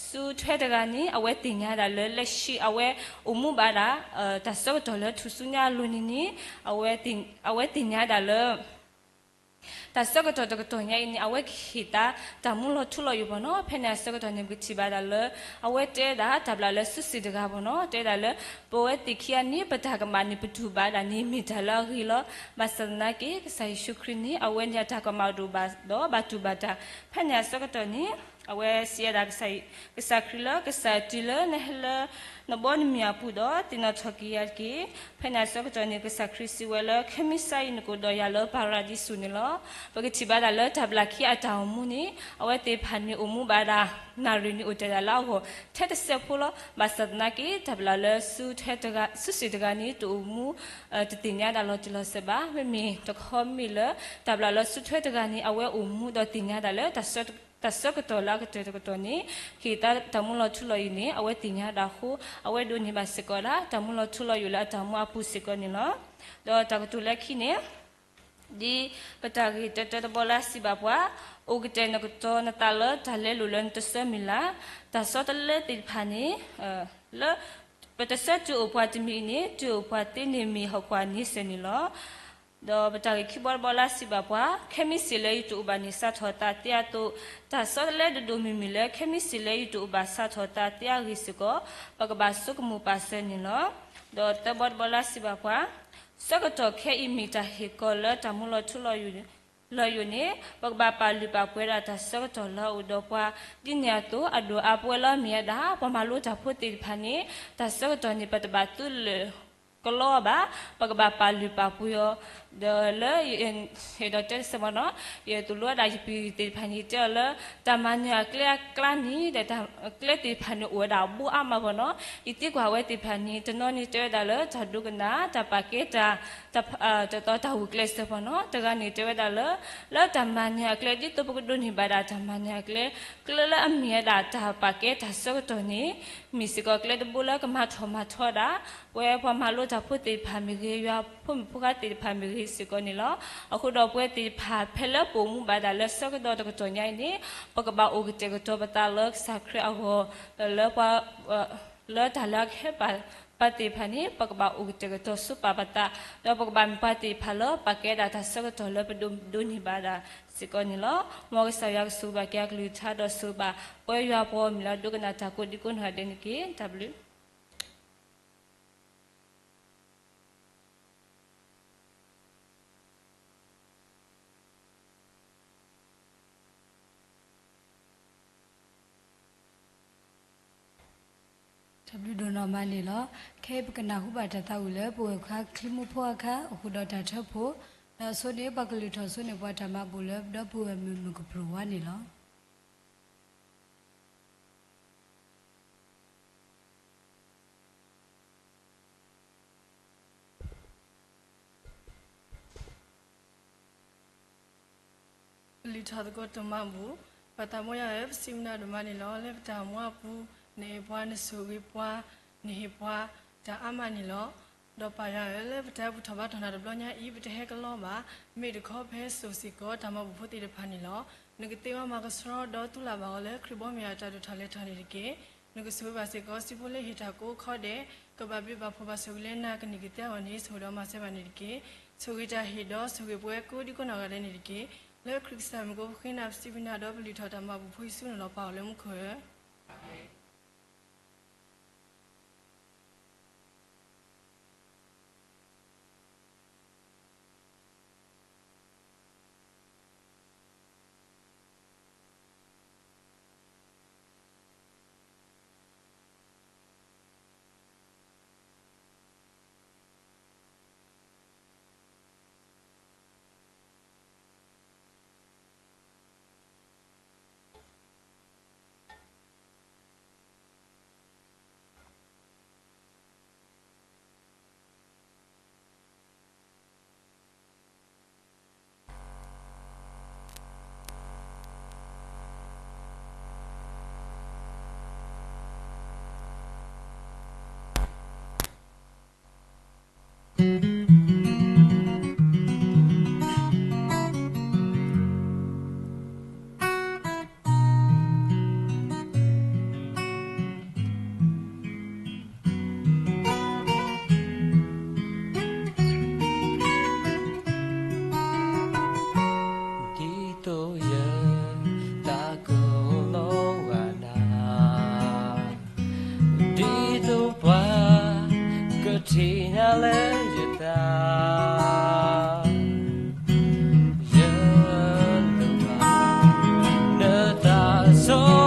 စုထွဲတဂၤန့ၣ် အဝဲသ့ၣ်ညါဒၣ်လၢလၢၡံအဝဲအိၣ်မူဘၣ်ဒၣ် တၢ်ဆၢကတီၢ်လၢထူၣ်စုညါအလိၤန့ၣ်န့ၣ် အဝဲသ့ၣ်ညါဒၣ်လၢ တၢ်ဆၢကတီၢ်တကတီၢ်ညါအံၤန့ၣ် အဝဲကဟ့ၣ်သးတၢ်မူလီၤထူလီၤယိာ်ဘၣ်နီၤ. ဖဲန့ၣ်အဆၢကတီၢ်န့ၣ် ပကထံၣ်ဘၣ်ဒၣ်လၢ အဝဲတဲဒၣ်တၢ်ဘျၣ်လၢစုစ့ၣ်တဂၤဘၣ်နီၤ, တဲဒၣ်လၢ ပဝဲသ့ၣ်ခံဂၤန့ၣ် ပတၢ်ကမၣ်န့ၣ် ပတူၢ်ဘၣ်ဒၣ်န့ၣ် မ့ၢ်တၢ်လၢအဂ့ၤလီၤ. ဘၣ်ဆၣ်သနာ်က့ ကစၢ်ယ့ၣ်ၡူးခရံာ်န့ၣ် အဝဲန့ၣ်အတၢ်ကမၣ်ဒိၣ်ဘၣ်ဒီး ဘၣ်တူၢ်ဘၣ်တၢ် ဖဲန့ၣ်အဆၢကတီၢ်န့ၣ် အဝဲစံးဝဲဒၣ် ကစၢ်ခရံာ်လၢ ကစၢ်တုၤလၢနဟဲလၢ နဘီနမံၤအပူၤဒီး သ့ၣ်နီၣ်ထီၣ်က့ၤယၤတက့ၢ်. ဖဲန့ၣ်အဆၢကတီၢ်န့ၣ် ကစၢ်ခရံာ်စံးဝဲလၢ ခဲမုၢ်ဆါအံၤ နကအိၣ်ဒီးယၤလၢပၤရဒံစူၤန့ၣ်လီၤ. ပကထံၣ်ဘၣ်ဒၣ်လၢတၢ်ဘျၣ်ခံအတၢ်အိၣ်မူန့ၣ် အဝဲသ့ၣ်တဖၣ်န့ၣ်အိၣ်မူဘၣ်ဒၣ် နၣ်ရံၣ်န့ၣ်အိၣ်တ့ၢ်ဒၣ်လၢအဂီၢ် ထဲတစဲးဖိလီၤ. ဘၣ်ဆၣ်သနာ်က့ တၢ်ဘျၣ်လၢ စုစ့ၣ်တဂၤန့ၣ် တအိၣ်မူ တသ့ၣ်ညါဒၣ်လီၤတံၢ်လီၤဆဲးဘၣ်. မ့မ့ၢ်တခီမ့ၢ်လၢ တၢ်ဘျၣ်လၢစုထွဲတဂၤန့ၣ် အဝဲအိၣ်မူဒီးသ့ၣ်ညါဒၣ်လၢ တၢ်ဆၢကတီၢ်လၢအကတၢၢ်တကတီၢ်န့ၣ် ဟ့ၣ်သါတၢ်မူလီၤထူလီၤယိာ်န့ၣ် အဝဲသ့ၣ်ညါဒၣ်အဃိ အဝဲဒိးန့ၢ်ဘၣ်စ့ၢ်ကီးဒၣ် တၢ်မူလီၤထူလီၤယိာ်လၢအတၢ်အိၣ်မူအပူၤစ့ၢ်ကီးန့ၣ်လီၤ. ဒီးတၢ်ကတိၤလၢခံန့ၣ် ဒ်ပတၢ်ဂ့ၢ်တၢတၢတဘီလၢအစံးဘၣ်ပှၤ, အိၣ်ကတဲာ်နကတီၤနသးလၢတၢ်လဲလိာ်လၢနတဆၢမုၢ်လၢ်, တၢ်ဆီတလဲသ့ၣ်တဖၣ်န့ၣ် လၢ ပတဆၢတုၤအိၣ်ပှၤတမံၤအံၤန့ၣ် တုၤအိၣ်ပှၤသ့န့ၣ်မ့ၢ်ဟီၣ်ကွၢ်န့ဆၢၣ်န့ၣ်လီၤ. ဒီးပတၢ်ဂ့ၢ်ခံဘီတဘီလၢအစံးဘၣ်ပှၤ, ခဲမုၢ်ဆ့ၣ်လၢယတအိၣ်ဘၣ်န့ၣ် စးထီၣ်သးသ့အသိး, တၢ်ဆီတလဲဒိၣ်ဒိၣ်မုၢ်မုၢ်လၢ ခဲမုၢ်ဆ့ၣ်လၢယတအိၣ်ဘၣ်စးထီၣ်သးသ့အဂ့ၢ်စ့ၢ်ကီး, ပကဘၣ်ဆိကမိၣ်ပာ်စၢၤန့ၣ်လီၤ. ဒီးသၢဘီတဘီလၢအစံးဘၣ်ပှၤ, ဆၢကတီၢ်ခဲအံၤမ့ၢ်တၢ်ဟ့ၣ်ကီၤလၢတၢ်မူလီၤထူလီၤယိာ်န့ၣ်, ပကဘၣ်ပာ်လုၢ်ပာ်ပှ့ၤဒၣ်တၢ်ဆၢကတီၢ်လၢအအိၣ်ဒီးပှၤ, ဒ်န့ၣ်အသိး အဒိၣ်အါပှဲၤလၢအမ့ၢ်ဝဲဒၣ် ပှၤမၤလိတၢ်ဖိသ့ၣ်တဖၣ်န့ၣ် တၢ်ဆၢကတီၢ်န့ၣ် ပတဘၣ်သူလၢာ်ကလီအီၤဘၣ်, ပကဘၣ်ပာ်လုၢ်ပာ်ပှ့ၤအီၤ, ဒီးလၢ ယအဲၣ်ဒိးတဲတစဲးမ့ၢ်နီၤ, ယသိၣ်လိဝဲဒၣ်ယပုၢ်သ့ၣ်တဖၣ်န့ၣ် တဲအီၤလၢ တၢ်မၤနၢၤအကျဲအကျါန့ၣ် ဒီးကျဲသ့ၣ်တဖၣ်န့ၣ်အိၣ်ဝဲဒၣ်အဘိအါမးမ့ၢ်နီၤ, ယသံကွၢ်အဝဲသ့ၣ်တဖၣ်န့ၣ် တနီၤန့ၣ်တဲဝဲဒၣ်လၢ တၢ်ဒိကနၣ် တၢ်ပာ်ကဲတၢ် တၢ်တီတၢ်ဝူၤကျဲစၢၤမ့ၢ်နီၤ, တဂၤန့ၣ်တဲဝဲဒၣ်လၢ လၢတၢ်မၤနၢၤအကျဲ ဒ်သိးပကဒိးန့ၢ်ဘၣ်ဒၣ်တၢ်မၤနၢၤအကျဲ, ကျဲလၢအမ့ၢ်ဝဲဒၣ်တၢ်ပာ်ကဲတၢ်ဆၢကတီၢ်န့ၣ် မ့ၢ်စ့ၢ်ကီးကျဲတဘိလၢကမၤထီၣ်မၤထီဒၣ် ပဝဲပှၤမၤလိတၢ်ဖိသ့ၣ်တဖၣ်မ့ၢ်ဂ့ၤ, ယွၤဖိမုၣ်ဖိခွါသ့ၣ်တဖၣ်မ့ၢ်ဂ့ၤစ့ၢ်ကီးန့ၣ်လီၤ. အဃိဒီးပဝဲသ့ၣ်တဖၣ် ဖဲလၢပအိၣ်မူဘၣ်ဒၣ်လၢဆၢကတီၢ်တကတီၢ်ညါအံၤန့ၣ် ပကဘၣ်အိၣ်ကတဲာ်ကတီၤပသးလၢကစၢ်ခရံာ်အဂီၢ်, လၢပှၤ လၢတၢ်လၢအကဟဲပာ်ပှၤသ့ၣ်တဖၣ်န့ၣ် ပကဘၣ်အိၣ်ကတဲာ်ကတီၤဆိပာ်ပသး, ဒီးပကဘၣ်မ့ၢ်ပှၤသ့ၣ်တဖၣ်လၢပာ်ကဲဒၣ်တၢ်ဆၢကတီၢ်လၢပဒိးန့ၢ်ဘၣ်ဒၣ်စ့ၢ်ကီးန့ၣ်လီၤ. မ်ကစၢ်ယွၤကဆိၣ်ဂ့ၤဘၣ်က့ၤအကလုၢ်ကထါဒီးဆိၣ်ဂ့ၤဘၣ် ပဝဲယွၤပှၤဂီၢ်မုၢ်လၢအဒိကနၣ်တၢ်ကိးဒံကိးနီၢ်ဂၤဒဲးန့ၣ်တက့ၢ်. တၢ်ဘျုး တၢ်ဘျုးဒိၣ်နီၢ်မးန့ၣ်လီၤ. ခဲအံၤပကနၢ်ဟူဘၣ်တၢ်သးဝံၣ်လၢ ပဝဲၢ်ခွါချံမိၢ်ဖိအခါ အိၣ်ဃုာ်ဒီးတၢ်ထၢဖှိၣ်, ဒီးအဆိန့ၣ် ပှၤကလုၢ်ထီၣ်ဆိန့ၢ်ပှၤတၢ်မၤဘူၣ်လၢ ဒီပုၢ်ဝဲၢ်မုၣ်မုၣ်ကပြူၢ်ဝါန့ၣ်လီၤ. ပလုၢ်ထီၣ်သကိးတၢ်မၤဘူၣ်, ပၢ်သးမိၢ်ယွၤ, ပစံးဘျုးနၤဒိၣ်မးန့ၣ်လီၤ. လၢပတၢ်အိၣ်မူအပူၤ နအဲၣ်ပှၤ, နဆိၣ်ဂ့ၤပှၤ, နဟ့ၣ်ပှၤတၢ်အါမးန့ၣ်လီၤ. ဒီးပၢ်ယွၤဧၢ, လၢပတၢ်ဘူၣ်ထီၣ်ဘါထီၣ်နၤတဘျီညါအံၤ ပတဟဲကလီဘၣ်. မ့ၢ်တခီဖဲစိာ်စ့ၢ်ကီးတၢ်မၤဘူၣ်ဖိသ့ၣ်တဖၣ်န့ၣ်လီၤ. နကသ့ဝဲမၤကဆှီဒီးသူလၢ်ဘၣ်အီၤလၢ ခရံာ်ဘီမုၢ်အတၢ်ဒိၣ်ထီၣ်လဲၤထီၣ်န့ၣ်တက့ၢ်. နကဆိၣ်ဂ့ၤဘၣ်စ့ၢ်ကီး စုဖိလၢဟ့ၣ်တၢ်ကိးခီဒဲး, ကဘၣ်ဘျုးဘၣ်ဖှိၣ်ဘၣ်ဆိၣ်ဂ့ၤလၢနၤ ကန့ၢ်က့ၤသ့အဂီၢ်န့ၣ် ဆိၣ်ဂ့ၤဒီးမၤစၢၤဘၣ်န့ၣ်တက့ၢ်. ဆိၣ်ဂ့ၤတၢ်ဟ့ၣ်ဒီးဆိၣ်ဂ့ၤပဝဲကိးဒံကိးနီၢ်ဂၤဒဲးန့ၣ်တက့ၢ်. လၢခရံာ်ကစၢ်မံၤအဃိ ပဃ့နၤပစံးဘျုးနၤဒီး ပလုၢ်ထီၣ်တၢ်မၤဘူၣ်ဖိယ့ၣ်ၡူးန့ၣ်လီၤ. ပၢ်အီၤလၢမူခိၣ်ဧၢ. ဒ်သိးယသးကအိၣ်လီၤဝဲနၤ, ဒ်သိးပှၤကထံၣ်နၤလၢယသး, ယလိၣ်ဘၣ်နသးစီ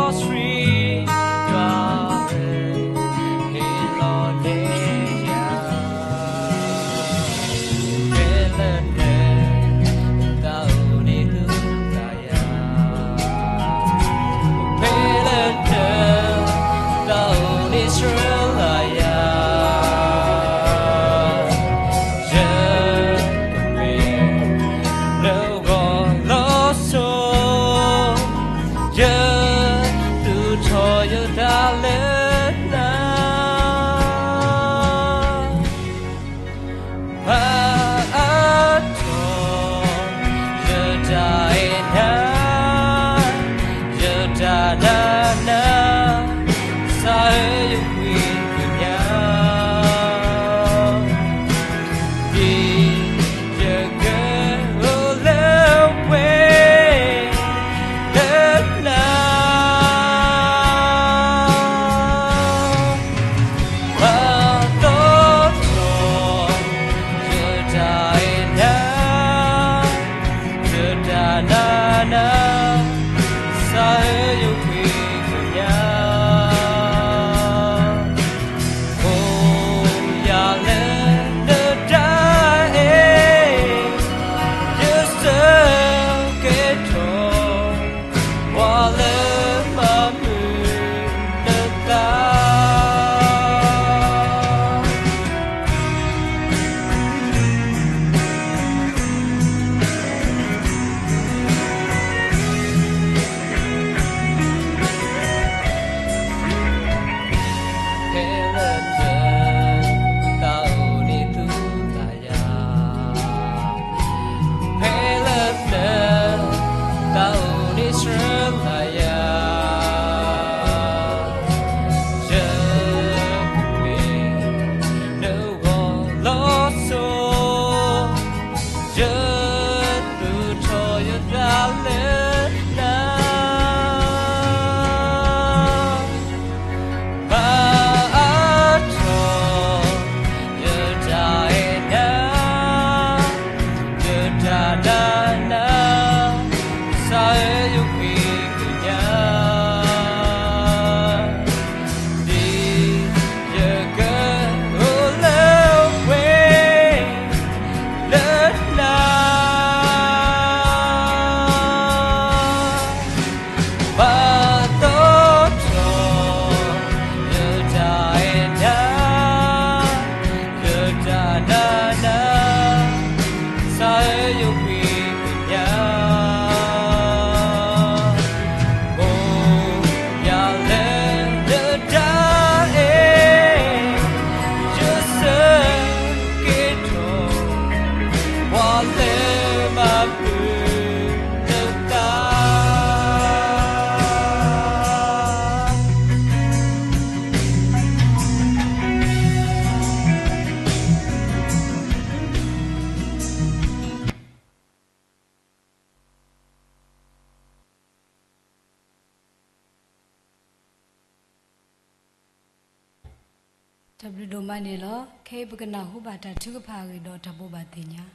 တၢ်ဘျုးဒိၣ်မးန့ၣ်လီၤ. ခဲအံၤပကနၢ်ဟူဘၣ်တၢ်ထုကဖၣ်အဂ့ၢ်ဒီးတၢ်ဘိးဘၣ်သ့ၣ်ညါ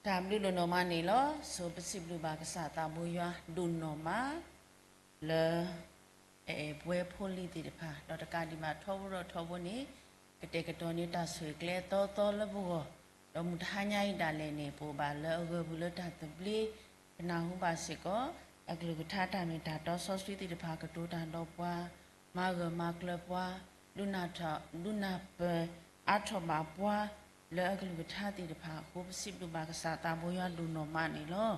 တၢ်ဘျုးဒိၣ်နီၢ်မးန့ၣ်လီၤ. ဆိပစံးဘျုးဘၣ်ကစၢ်သးဘိယွၤဒိၣ်နီၢ်မးလၢ အအဲၣ်ပှဲၤဖိလံၤသ့ၣ်တဖၣ် ဒီးတကးဒံးဘၣ်ထီဘိဒီးထီဘိန့ၣ် ကတဲာ်ကတီၤန့ၢ်တၢ်ဆိၣ်ဂ့ၤကျဲအသီသီလၢပဂီၢ်, ဒီးမုၢ်တဟါညါအံၤဒၣ်လဲာ်န့ၣ် ပအိၣ်ဘၣ်လၢအဂၢၢ်ပူၤလၢတၢ်သဘျ့, ပနၢ်ဟူဘၣ်စ့ၢ်ကီး အကလုၢ်ကထါတၢ်မ့ၢ်တၢ်တီစီဆှံသ့ၣ်တဖၣ်ကတိၤတၢ်ဒီးပှၤ, မၤဂၢၢ်မၤကျၢၤပှၤ, ဒုးနၢ်ထီၣ် ဒုးနၢ်ပၢၢ်အါထီၣ်ဘၣ်ပှၤ လၢအကလုၢ်ကထါသ့ၣ်တဖၣ်အဃိ ပစံးဘျုးဘၣ်ကစၢ်သးဘိယွၤဒိၣ်နီၢ်မးန့ၣ်လီၤ.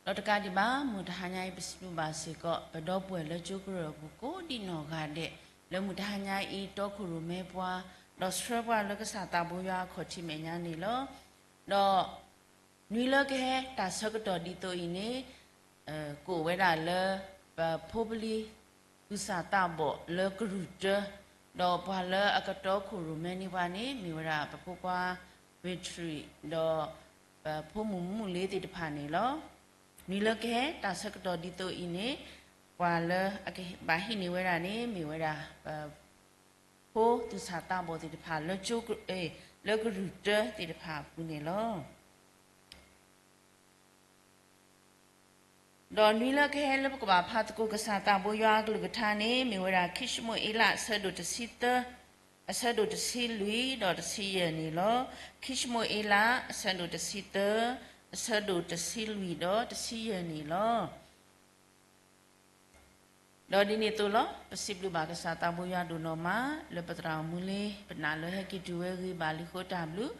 ဒီးတကးဒံးဘၣ် မုၢ်တဟါညါအံၤ ပစံးဘျုးဘၣ်စ့ၢ်ကီး ပဒီပုၢ်ဝဲၢ်လၢကၠိကရၢၢ်အပူၤကိးဒံးနီၢ်ဂၤဒဲး လၢမုၢ်တဟါညါအံၤ တီခိၣ်ရိၣ်မဲပှၤ, ဒီးဆှၢပှၤလၢကစၢ်သးဘိယွၤအခီၣ်ထံးမဲာ်ညါန့ၣ်လီၤ. ဒီး နွံလၢကဟဲတၢ်ဆၢကတီၢ်ဒ်သိးအံၤန့ၣ် ကအိၣ်ဝဲဒၣ်လၢ ပဖိပလံၤ သူၣ်စၢ်သးဘီၣ်လၢကရူၢ်တၢ, ဒီးပှၤလၢအကတီခိၣ်ရိၣ်မဲန့ၢ်ပှၤန့ၣ် မ့ၢ်ဝဲဒၣ်ပဖိခွါ ဝ့ၢ်ထရံး ဒီး ပဖိမုၣ်မုၣ်လ့သ့ၣ်တဖၣ်န့ၣ်လီၤ. နွံလၢကဟဲတၢ်ဆၢကတီၢ်ဒ်သိးအံၤန့ၣ် ပှၤလၢအကဘၣ်ဟံးန့ၢ်ဝဲဒၣ်န့ၣ် မ့ၢ်ဝဲဒၣ် ပ ဖိသူၣ်စၢ်သးဘီၣ်သ့ၣ်တဖၣ်လၢကၠိ လၢကရူၢ်တၢသ့ၣ်တဖၣ်အပူၤန့ၣ်လီၤ. ဒီးနွံလၢကဟဲလၢပကဘၣ်ဖးသကိးကစၢ်သးဘိယွၤအကလုၢ်ကထါန့ၣ် မ့ၢ်ဝဲဒၣ်ခံၡမူၤအ့လး အဆၢဒိၣ်တဆံသၢ, အဆၢဒိၣ်တဆံလွံၢ်ဒီးတဆံယဲၢ်န့ၣ်လီၤ. ခံၡမူၤအ့လး အဆၢဒိၣ်တဆံသၢ, အဆၢဒိၣ်တဆံလွံၢ်ဒီးတဆံယဲၢ်န့ၣ်လီၤ. ဒီးဒ်န့ၣ်အသိးလီၤ, ပစံးဘျုးဘၣ်ကစၢ်သးဘိယွၤဒိၣ်နီၢ်မး လၢပသရၣ်မုၣ်လ့ ပနာ်လၢဟဲက့ၤတုၤဝဲဂ့ၤဘၣ်လံအဃိတၢ်ဘျုး,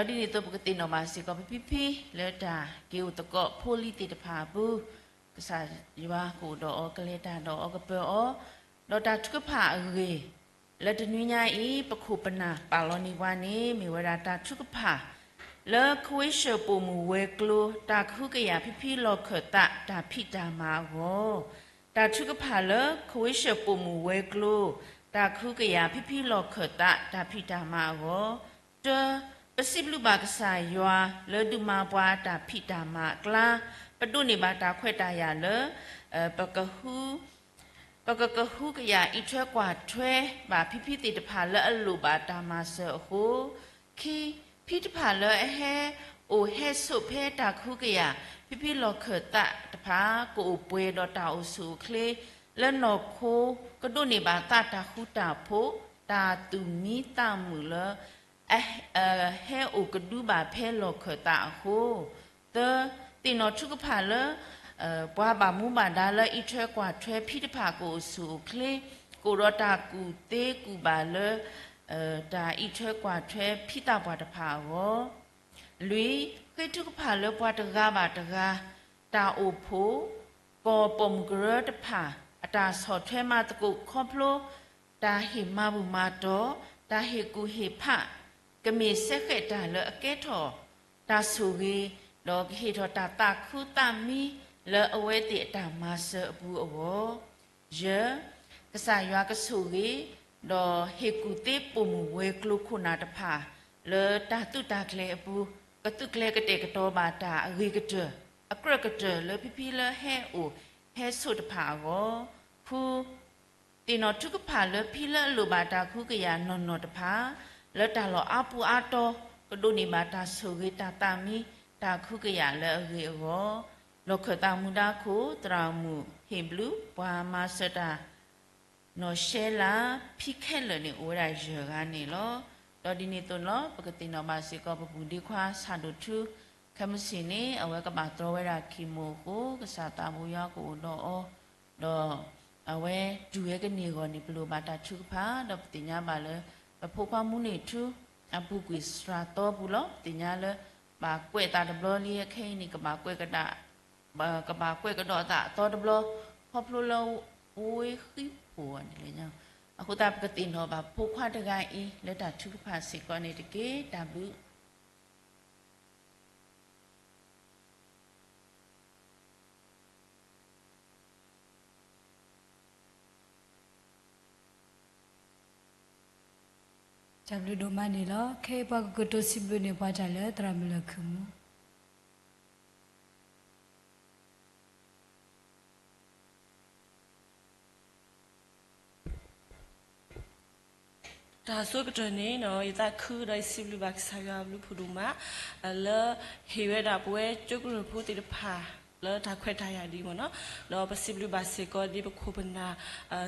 ဒီးဒ်န့ၣ်အသိးပကသ့ၣ်နီၣ်ဘၣ်စ့ၢ်ကီးပဖံဖံ လၢတၢ်က့ၤအိၣ်သကိးဖိလံၤသ့ၣ်တဖၣ်အပူၤ, ကစၢ်ယွၤကအိၣ်ဒီးအီၤ ကလဲၤတၢ်ဒီးအီၤ ကပၢၤအီၤ, ဒီးတၢ်ထုကဖၣ်အဂ့ၢ် လၢတနွံညါအံၤ ပခိၣ်ပနၢ်ပာ်လီၤန့ၢ်ပှၤန့ၣ် မ့ၢ်ဝဲဒၣ်တၢ်ထုကဖၣ် လၢကဝ့ၡၢၣ်ပိာ်မုၣ်ဝဲၤကျိၤ တၢ်ကဟုကယာ်ဖံဖံလီၢ်ခၢၣ်သး တၢ်ဖံးတၢ်မၤအဂီၢ်, တၢ်ထုကဖၣ်လၢကဝ့ၡၢၣ်ပိာ်မုၣ်ဝဲၤကျိၤ တၢ်ကဟုကယာ်ဖံဖံလီၢ်ခၢၣ်သး တၢ်ဖံးတၢ်မၤအဂီၢ်, တၢ, ပစံးဘျုးဘၣ်ကစၢ်ယွၤလၢဒုးမၤပှၤတၢ်ဖံးတၢ်မၤအကျါ, ပဒိးန့ၢ်ဘၣ်တၢ်ခွဲးတၢ်ယာ်လၢ ပကဟု ပကကဟုကယာ်အံးထွဲကွၢ်ထွဲဘၣ်ဖံဖံသ့ၣ်တဖၣ်လၢအလိၣ်ဘၣ်တၢ်မၤစၢၤအဃိ, ခံ, ဖံတဖၣ်လၢအဟဲအိၣ်ဟဲဆိးဖဲတၢ်ကဟုကယာ် ဖံဖံလီၢ်ခၢၣ်သးတဖၣ် ကအိၣ်ပှဲၤဒီးတၢ်အိၣ်ဆူၣ်အိၣ်ချ့ လၢနီၢ်ခိ ကဒိးန့ၢ်ဘၣ်သးတၢ်ဃူတၢ်ဖိး တၢ်သူၣ်မံသးမုာ်လၢ ဟဲအိၣ်ကဒုဘၣ်ဖဲလီၢ်ခၢၣ်သးအဃိ, သၢ, သ့ၣ်နီၣ်ထုကဖၣ်လၢ ပှၤဘၣ်မူဘၣ်ဒါလၢအံးထွဲကွၢ်ထွဲဖံတဖၣ်ကအိၣ်ဆူၣ်အိၣ်ချ့, ကအိၣ်ဒီးတၢ်ကူၣ်သ့ကူၣ်ဘၣ်လၢ တၢ်အံးထွဲကွၢ်ထွဲဖံသးပှၢ်တဖၣ်အဂီၢ်, လွံၢ်, ဃ့ထုကဖၣ်လၢပှၤတဂၤဘၣ်တဂၤ တၢ်အိၣ်ဖှိၣ် ကီၢ်ပိာ်မုၣ်ကရၢတဖၣ် အတၢ်ဆီၣ်ထွဲမၤသကိးခီဖျိ တၢ်ဟ့ၣ်မၤဘူၣ်မၤတီၢ်, တၢ်ဟ့ၣ်ကူၣ်ဟ့ၣ်ဖး ကမ့ၢ်စဲဃဲးတၢ်လၢအကဲထီၣ် တၢ်ဆိၣ်ဂ့ၤ, ဒီးကဟ့ၣ်ထီၣ်တၢ်သးခုသးမံလၢအဝဲသ့ၣ်အတၢ်မၤစၢၤအပူၤအဂီၢ်, ယဲၢ်, ကစၢ်ယွၤကဆိၣ်ဂ့ၤ ဒီးဟ့ၣ်ကူၣ်သ့ပိာ်မုၣ်ဝဲၤကျိၤခိၣ်နၢ်တဖၣ် လၢတၢ်သုးတၢ်ကျဲၤအပူၤ ကသုးကျဲၤကတဲာ်ကတီၤဘၣ်တၢ်အဂ့ၤကတၢၢ် အကြၢးကတၢၢ်လၢဖံဖံလၢဟဲအိၣ်ဟဲဆိးတဖၣ်အဂီၢ်, ဃု, သ့ၣ်နီၣ်ထုကဖၣ်လၢဖံလၢအလိၣ်ဘၣ်တၢ်ကဟုကယာ်နီၢ်နီၢ်တဖၣ် လၢတၢ်လီၢ်အါပူၤအါတီၤ ကဒိးန့ၢ်ဘၣ်တၢ်ဆိၣ်ဂ့ၤတၢ်သးမံ တၢ်ကဟုကယာ်လၢအဂ့ၤအဂီၢ်, လီၢ်ခၢၣ်သးမူဒါခိၣ် သရၣ်မုၣ်ဟ့ၣ်ဘျုး ပှၤမၤစၢၤတၢ် နီၢ်ရှဲလး ဖံခဲလၢာ်န့ၣ် အိၣ်ဝဲဒၣ်ယဲၢ်ဂၤန့ၣ်လီၤ. ဒီးဒ်န့ၣ်အသိးလီၤ ပကသ့ၣ်နီၣ်ဘၣ်စ့ၢ်ကီး ပပူၤဒ့ခွါ ဆၣ်ဒိၣ်ထူ ခဲမုၢ်ဆ့ၣ်န့ၣ် အဝဲကဘၣ်တြီဝဲဒၣ်ခံမိၢ်အဃိ ကစၢ်သးဘိယွၤကအိၣ်ဒီးအီၤ, ဒီးအဝဲတုၤဝဲကန့ၢ်အဂီၢ်န့ၣ် ပလိၣ်ဘၣ်တၢ်ထုကဖၣ် ဒီးပသ့ၣ်ညါဘၣ်လၢ ပဖိခွါမူန့ၢ်ထူ အပူၤကွံာ်စှၤသီပူၤလီၤ. ပသ့ၣ်ညါလၢ ဘၣ်ကွဲးသးတဘျီလံ အခဲအံၤန့ၣ် ကဘၣ်ကွဲးကဒါ ကဘၣ်ကွဲးကဒီးသးအသီတဘျီ ခီဖျိလၢ အိၣ်ဝဲဃံဖိန့ၣ်လီၤ. အဃိသတး ပကသ့ၣ်နီၣ်ဘၣ်ဖိခွါတဂၤအံၤ လၢတၢ်ထုကဖၣ်စ့ၢ်ကီးန့ၣ်တက့ၢ်. တၢ်ဘျုး တၢ်ဘျုးဒိၣ်မးန့ၣ်လီၤ. ခဲအံၤပှၤကကတိၤစံးဘျုးန့ၢ်ပှၤတၢ်လၢသရၣ်မုၣ်လၢၢ်ခုၣ်မူ တၢ်ဆိကတၢၢ်န့ၣ် ယသးခုဒီးယစံးဘျုးဘၣ်ကစၢ်ယွၤအဘျုးဖးဒိၣ်မး လၢဟ့ၣ်ဝဲဒၣ်ပဝဲကၠိကရၢၢ်ဖိသ့ၣ်တဖၣ် လၢတၢ်ခွဲးတၢ်ယာ်ဒ်အံၤမ့ၢ်နီၤ, ဒီးပစံးဘျုးဘၣ်စ့ၢ်ကီးဒ်ပခိၣ်ပနၢ်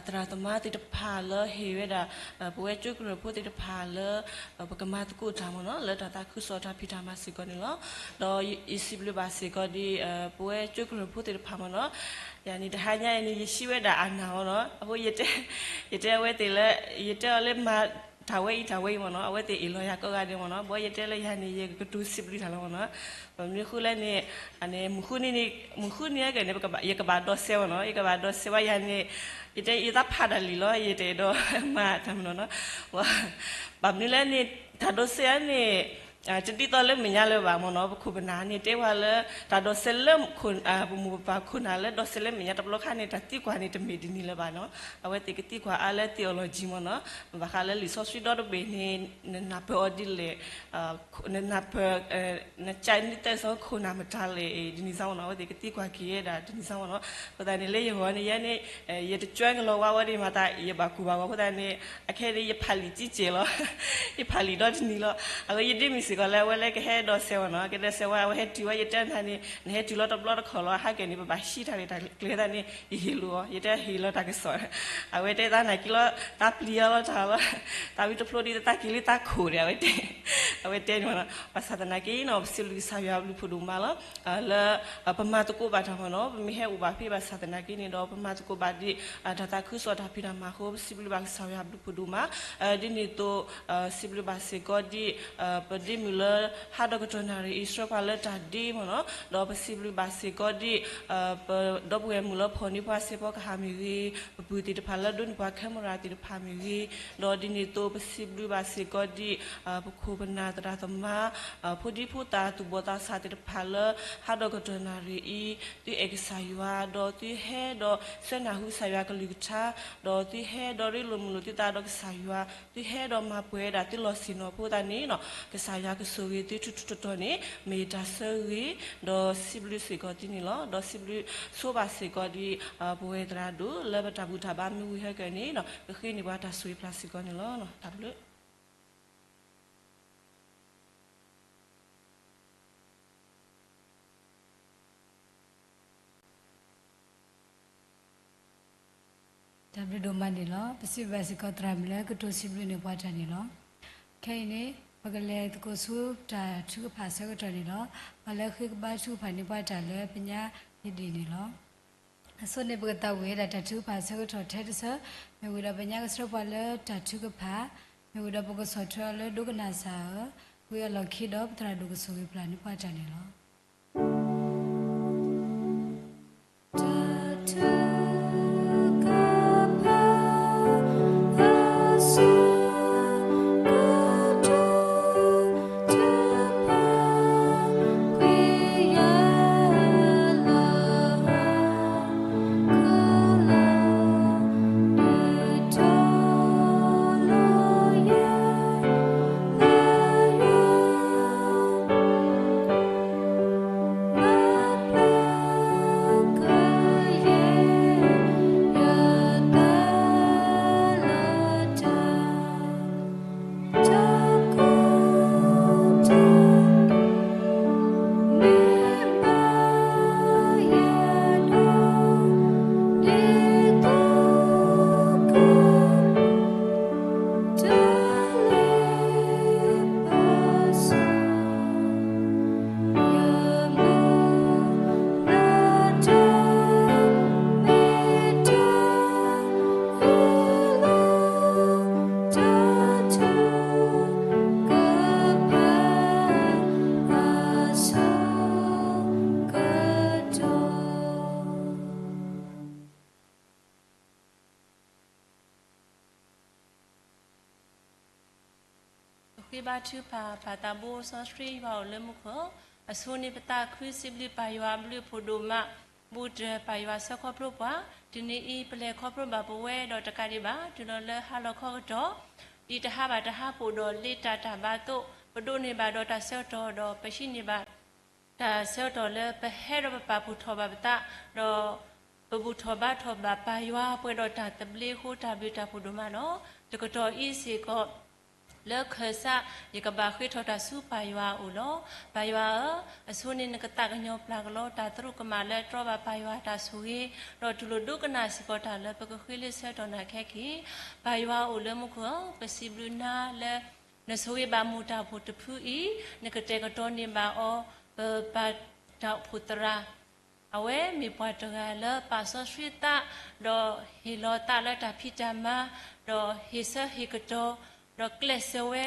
သရၣ်သမါသ့ၣ်တဖၣ်လၢဟ့ၣ်ဝဲဒၣ် ပဝဲကၠိကရၢၢ်ဖိသ့ၣ်တဖၣ်လၢ ပကမၤသကိးတၢ်မ့ၢ်နီၤ လၢတၢ်သးခုကစီၣ်တၢ်ဖံးတၢ်မၤစ့ၢ်ကီးန့ၣ်လီၤ. ဒီးယစံးဘျုးဘၣ်စ့ၢ်ကီးဒ် ပဝဲကၠိကရၢၢ်ဖိသ့ၣ်တဖၣ်မ့ၢ်နီၤ, ယၤန့ၣ်တဟါညါအံၤန့ၣ် ယဟံးဝဲဒၣ်အနၢ်မ့ၢ်နီၤ, အဃိ ယတဲအဝဲသ့ၣ်လၢ ယတဲအီၤလၢမၤတၢ်ဝဲအံၤတၢ်ဝဲအံၤမ့ၢ်နီၤ, အဝဲသ့ၣ်အ့ၣ်လီၤယၤကိးဂၤဒဲးမ့ၢ်နီၤ, ဘၣ်ယတဲလၢယၤန့ၣ် ယကကတိၤစံးဘျုးတၢ်လီၤမ့ၢ်နီၤ, ဘၣ်မနုၤအဃိလဲၣ်န့ၣ် မုၢ်ဃုနံၤန့ၣ် မုၢ်ဃုနံၤအကဲန့ၣ် ယကဘၣ်ဒိးစဲးမ့ၢ်နီၤ, ယကဘၣ်ဒိးစဲးဝဲယၤန့ၣ် ယတဲယသးဖးတၢ်လံၤလီၤ ယတအဲၣ်ဒိးမၤတၢ်မ့ၢ်နီၤ, ဘၣ်မနုၤလဲၣ်န့ၣ် တၢ်ဒိးစဲးန့ၣ် တဒ်သိးလၢမဲာ်ညါလၢၤဘၣ်မ့ၢ်နီၤ, ပခိၣ်ပနၢ်န့ၣ် တဲဝဲလၢ တၢ်ဒိးစဲးလၢ ပမိၢ်ပပၢ်ခိၣ်နၢ်လၢဒိးစဲးလၢမဲာ်ညါတဘျီခါန့ၣ် တၢ်သံကွၢ်န့ၣ် တမ့ၢ်ဒ်န့ၣ်လၢၤဘၣ်နီၤ, အဝဲသ့ၣ်ကသံကွၢ်အါလၢ theology မ့ၢ်နီၤ, ဘၣ်ဃးလၢလံာ်စီဆှံဒီတဘ့ၣ်န့ၣ် နနၢ်ပၢၢ်အီၤဒ်လဲၣ် နနၢ်ပၢၢ် နကနံၣ်သၢစီခိၣ်နၢ်မတၤလဲၣ် ဒ်န့ၣ်စ့ၢ်မ့ၢ်နီၤ, အဝဲသ့ၣ်ကသံကွၢ်က့ၤဝဲဒၣ်ဒ်န့ၣ်စ့ၢ်မ့ၢ်နီၤ, အဃိသတးန့ၣ် လၢယဂီၢ်န့ၣ် ယဲန့ၣ် ယတကၠွကလီၤဝါဝဲဒ်မၤသး ယဘၣ်ကူၣ်ဘၣ်ဂီၤအဃိသတးန့ၣ် အခဲအံၤန့ၣ် ယဖးလံာ်ကံကဲးလီၤ, ယဖးလံာ်ဒီတနံၤလီၤ, အဃိယဒ့မုၢ်စ့ၢ်ကီးလၢအဝဲလၢကဟဲဒိးစဲးမ့ၢ်နီၤ, ကဒိးစဲးဝဲ အဝဲဟဲတုၤဝဲ ယတဲနၤန့ၣ် နဟဲတုၤလီၤတဘျီတခီၣ်လီၤ ဟဲက့ၤန့ၣ် ပဘၣ်ဟံးတၢ်လၢတၢ်ကျဲၤသတးန့ၣ် ယဟ့ၣ်လိာ်အီၤ, ယတဲဟ့ၣ်လီၤတၢ်ကစီၣ်, အဝဲတဲသးနာ်က့ၤလီၤ သးပျံၤအီၤလီၤတၢ်လီၤ, သးဝံတဖျိဒ်သးက့ၤလၢသးခိၣ်ဒီး အဝဲတဲ အဝဲတဲန့ၣ်မ့ၢ်နီၤ, ဘၣ်ဆၣ်သနာ်က့နီၤ ပစံးဘျုးကစၢ်ယွၤအဘျုးဖးဒိၣ်မးလီၤ, လၢ ပမၤသကိးဘၣ်တၢ်မ့ၢ်နီၤ, ပမ့ၢ်ဟဲအိၣ်ဘၣ်ဖဲဘၣ်ဆၣ်သနာ်က့န့ၣ်ဒီး ပမၤသကိးဘၣ်ဒ် တၢ်သးခုကစီၣ်တၢ်ဖံးတၢ်မၤအဃိ ပစံးဘျုးဘၣ်ကစၢ်ယွၤအဘျုးဖးဒိၣ်မး, ဒ်န့ၣ်အသိး စံးဘျုးဘၣ်စ့ၢ်ကီးဒ် ပဒ့မုၣ်လၢ ဟးဒီးကတီၢ်နၣ်ရံၣ်အံၤ ဆှၢပှၤလၢတၢ်ဒ့မ့ၢ်နီၤ, ဒီးပစံးဘျုးဘၣ်စ့ၢ်ကီးဒ် ပဒီပုၢ်ဝဲၢ်မုၣ်လၢဖီၣ်န့ၢ်ပှၤစဲးဖီကဟၣ်မ့ၢ်ဂ့ၤ, ပပုၢ်သ့ၣ်တဖၣ်လၢဒိးန့ၢ်ပှၤ camera သ့ၣ်တဖၣ်မ့ၢ်ဂ့ၤ, ဒီးဒ်န့ၣ်အသိး ပစံးဘျုးဘၣ်စ့ၢ်ကီးဒ် ပခိၣ်ပနၢ်သရၣ်သမါ ဖိဒံဖိသၣ် သူၣ်ဘီၣ်သးစၢ်သ့ၣ်တဖၣ်လၢ ဟးဒီးကတီၢ်နၣ်ရံၣ်အံၤ သုအဲၣ်ကစၢ်ယွၤ ဒီးသုဟဲဒီးစဲနၢ်ဟူကစၢ်ယွၤကလုၢ်ကထါ, ဒီးသုဟဲဒီးရ့လိာ်မုာ်လိာ်သုသးဒီးကစၢ်ယွၤ, သုဟဲဒီးမၤပှဲၤဝဲဒၣ်သုလီၢ်ဆ့ၣ်နီၤဖိသတးန့ၣ်နီၤ, ကစၢ်ယွၤကဆိၣ်ဂ့ၤသုထူထူတီတီန့ၣ် မ့ၢ်တၢ်ဆၢဂ့ၤ, ဒီးစံးဘျုးစ့ၢ်ကီးသုန့ၣ်လီၤ. ဒီးစံးဘျုးဆိဘၣ်စ့ၢ်ကီးဒ် ပဝဲသရၣ်ဒိၣ် လၢပတၢ်ဘူၣ်တၢ်ဘါမ့ၢ်ဝံၤဟဲကၢန့ၣ်နီၤ ကဃ့န့ၢ်ပှၤတၢ်ဆိၣ်ဂ့ၤဖျါစ့ၢ်ကီးန့ၣ်လီၤ. တၢ်ဘျုး တၢ်ဘျုးဒိၣ်မးန့ၣ်လီၤ. ပစံးဘျုးဘၣ်စ့ၢ်ကီးသရၣ်မုၣ်လၢကတိၤစံးဘျုးန့ၢ်ပှၤတၢ်န့ၣ်လီၤ. ခဲအံၤန့ၣ် ပကလဲၤသကိးဆူတၢ်ထုကဖၣ်အဆၢကတီၢ်န့ၣ်လီၤ. ပှၤလၢဃ့ကဘါထုကဖၣ်န့ၢ်ပှၤတၢ်လၢပညါယဒ့ၣ်န့ၣ်လီၤ. အဆိန့ၣ် ပကသးဝံၣ်ဝဲဒၣ်တၢ်ထုကဖၣ်အဆၢကတီၢ်ထဲတဆၢ, မ့ၢ်ဝံၤဒီးပညါကဆှၢပှၤလၢတၢ်ထုကဖၣ်, မ့ၢ်ဝံၤဒီးပကဆီၣ်ထွဲအီၤလၢဒိကနၣ်စၢ်ဧၢ, ဝံၤအလီၢ်ခံဒီးပသရၣ်ဒိၣ်ကဆိၣ်ဂ့ၤဖျါန့ၢ်ပှၤတၢ်န့ၣ်လီၤ. ပဃ့ဘါထုကဖၣ် ပၢ်သးဘိစီဆှံယွၤအိၣ်လၢမူခိၣ်, အဆိန့ၣ် ပသးခုစံးဘျုးပၢ်ယွၤအဘျုးအဖှိၣ်ဒိၣ်မး, ဘူးတၢၢ်ပၢ်ယွၤဆၢခီဖျိပှၤ, တနံၤအံၤ ပလဲၤခီဖျိဘၣ်ပဝဲဒီးတကးဒံးဘၣ် တုၤလီၤလၢဟါလီၤခီကတီၢ် ဒ်တဟါဘၣ်တဟါပအိၣ်ဒီးလ့တၢ်တၢ်ဘါအသိး, ပဒိးန့ၢ်ဘၣ်ဒီးတၢ်ဆၢကတီၢ်ဒီး ပဟံးန့ၢ်ဘၣ် တၢ်ဆၢကတီၢ်လၢပဟဲဒီးပပာ်ဖှိၣ်ထီၣ်ဘၣ်ပသး, ဒီးပဘူၣ်ထီၣ်ဘါထီၣ်ဘၣ်ပၢ်ယွၤပှဲၤဒီးတၢ်သဘျ့အဃိ တၢ်ဘျုးတၢ်ဖှိၣ်ဒိၣ်မးလီၤ. တကတီၢ်အံၤစ့ၢ်ကီး လၢခၢၣ်စး ယကဘၣ်ဃ့ထီၣ်တၢ်ဆူပၢ်ယွၤအအိၣ်လီၤ. ပၢ်ယွၤဧၢ, အဆိန့ၣ်နကသးကညီၤပျၢ်ကလီတၢ်သရူးကမၣ်လၢတြီဘၣ်ပၢ်ယွၤတၢ်ဆိၣ်ဂ့ၤ, ဒီးတူၢ်လိာ်ဒိကနၣ်စ့ၢ်ကီးတၢ်လၢပကဃ့လၢဆၢကတီၢ်နၢ်ခဲက့ၢ်. ပၢ်ယွၤအိၣ်လၢမူခိၣ်ဧၢ, ပစံးဘျုးနၤလၢ နဆိၣ်ဂ့ၤဘၣ်မိၢ်တၢ်အိၣ်ဖှိၣ်တဖုအံၤ, နကတဲာ်ကတီၤန့ၢ်ဘၣ်အီၤ ပပၢ်တၢ်အိၣ်ဖှိၣ်သရၣ် အဝဲမ့ၢ်ပှၤတဂၤလၢပာ်စီဆှံသး, ဒီးဟ့ၣ်လီၤသးလၢတၢ်ဖံးတၢ်မၤ, ဒီးဟ့ၣ်ဆၢဟ့ၣ်ကတီၤ, ဒီးကျဲးစၢးဝဲ,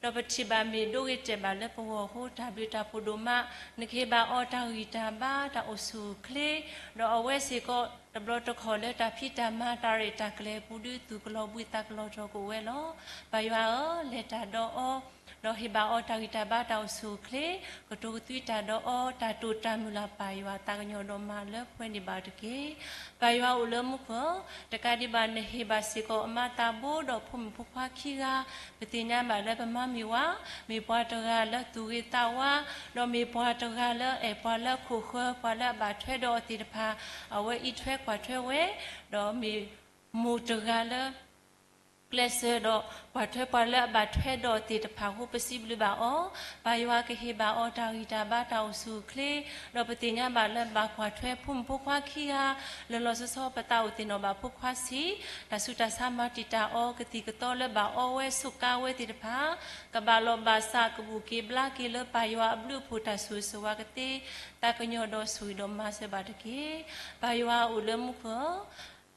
ဒီးပထံၣ်ဘၣ်မ့ၢ်ဒိဂ့ၤတဲာ်ဘၣ်လၢပဂီၢ်အဃိ တၢ်ဘျုးတၢ်ဖှိၣ်ဒိၣ်မး, နကဟ့ၣ်ဘၣ်အီၤတၢ်ဂံၢ်တၢ်ဘါတၢ်အိၣ်ဆူၣ်အိၣ်ချ့, ဒီးအဝဲစ့ၢ်ကီး တဘျီတခီၣ်လၢတၢ်ဖံးတၢ်မၤတၢ်ရဲၣ်တၢ်ကျဲၤအပူၤဒုး သူၣ်ကလီၤဘှံးသးကလီၤထီၣ်ကအိၣ်ဝဲလီၤ. ပၢ်ယွၤဧၢ, လဲၤတၢ်ဒီးအီၤ, ဒီးဟ့ၣ်ဘၣ်အီၤတၢ်ဂံၢ်တၢ်ဘါတၢ်အိၣ်ဆူၣ်အိၣ်ချ့, ကတိၤကသွံတၢ်ဒီးအီၤ, တၢ်တိာ်တၢ်မုၢ်လၢ်ပၢ်ယွၤ သးကညီၤဒီးမၤလၢပှဲၤန့ၢ်ဘၣ်တက့ၢ်. ပၢ်ယွၤအိၣ်လၢမူခိၣ်ဧၢ, တကးဒံးဘၣ်နဟ့ၣ်ဘၣ်စ့ၢ်ကီးအမါသးဘိဒီးဖိမုၣ်ဖိခွါခံဂၤ, ပသ့ၣ်ညါဘၣ်လၢပမါမ့ၢ်ဝၤ, မ့ၢ်ပှၤတဂၤလၢသူၣ်ဂ့ၤသးဝါ, ဒီးမ့ၢ်ပှၤတဂၤလၢအဲၣ်ပှၤလၢအခိၣ်ဃၢၤ ပှၤလၢအဘၣ်ထွဲဒီးအီၤသ့ၣ်တဖၣ်, အဝဲအံးထွဲကွၢ်ထွဲဝဲ, ဒီးမ့ၢ်မိၢ်တဂၤလၢ ကျဲးစၢးဒီးကွၢ်ထွဲပှၤလၢအဘၣ်ထွဲဒီးအီၤသ့ၣ်တဖၣ်အဃိ ပစံးဘျုးဘၣ်အီၤ, ပၢ်ယွၤကဟ့ၣ်ဘၣ်အီၤတၢ်ဂံၢ်တၢ်ဘါတၢ်အိၣ်ဆူၣ်အိၣ်ချ့, ဒီးပသ့ၣ်ညါဘၣ်လၢဘၣ်ကွၢ်ထွဲဖိမုၣ်ဖိခွါခံဂၤ, လီၤလီၤဆီဆီပသးအိၣ်သ့ၣ်နီၣ်ဘၣ်ဖိခွါဆံး, တၢ်ဆူးတၢ်ဆါမၤတံာ်တာ်အီၤ ကသံၣ်ကသီလၢဘၣ်အီဝဲဆိးကါဝဲသ့ၣ်တဖၣ်, ကဘၣ်လီၤဘၣ်စးကဘူၣ်က့ၤဘျါက့ၤလၢပၢ်ယွၤအဘျုးအဖှိၣ်တၢ်ဆိၣ်ဂ့ၤဆိၣ်ဝါကသ့, သးကညီၤဒီးဆိၣ်ဂ့ၤဒီးမၤစၢၤဘၣ်တက့ၢ်. ပၢ်ယွၤအိၣ်လၢမူခိၣ်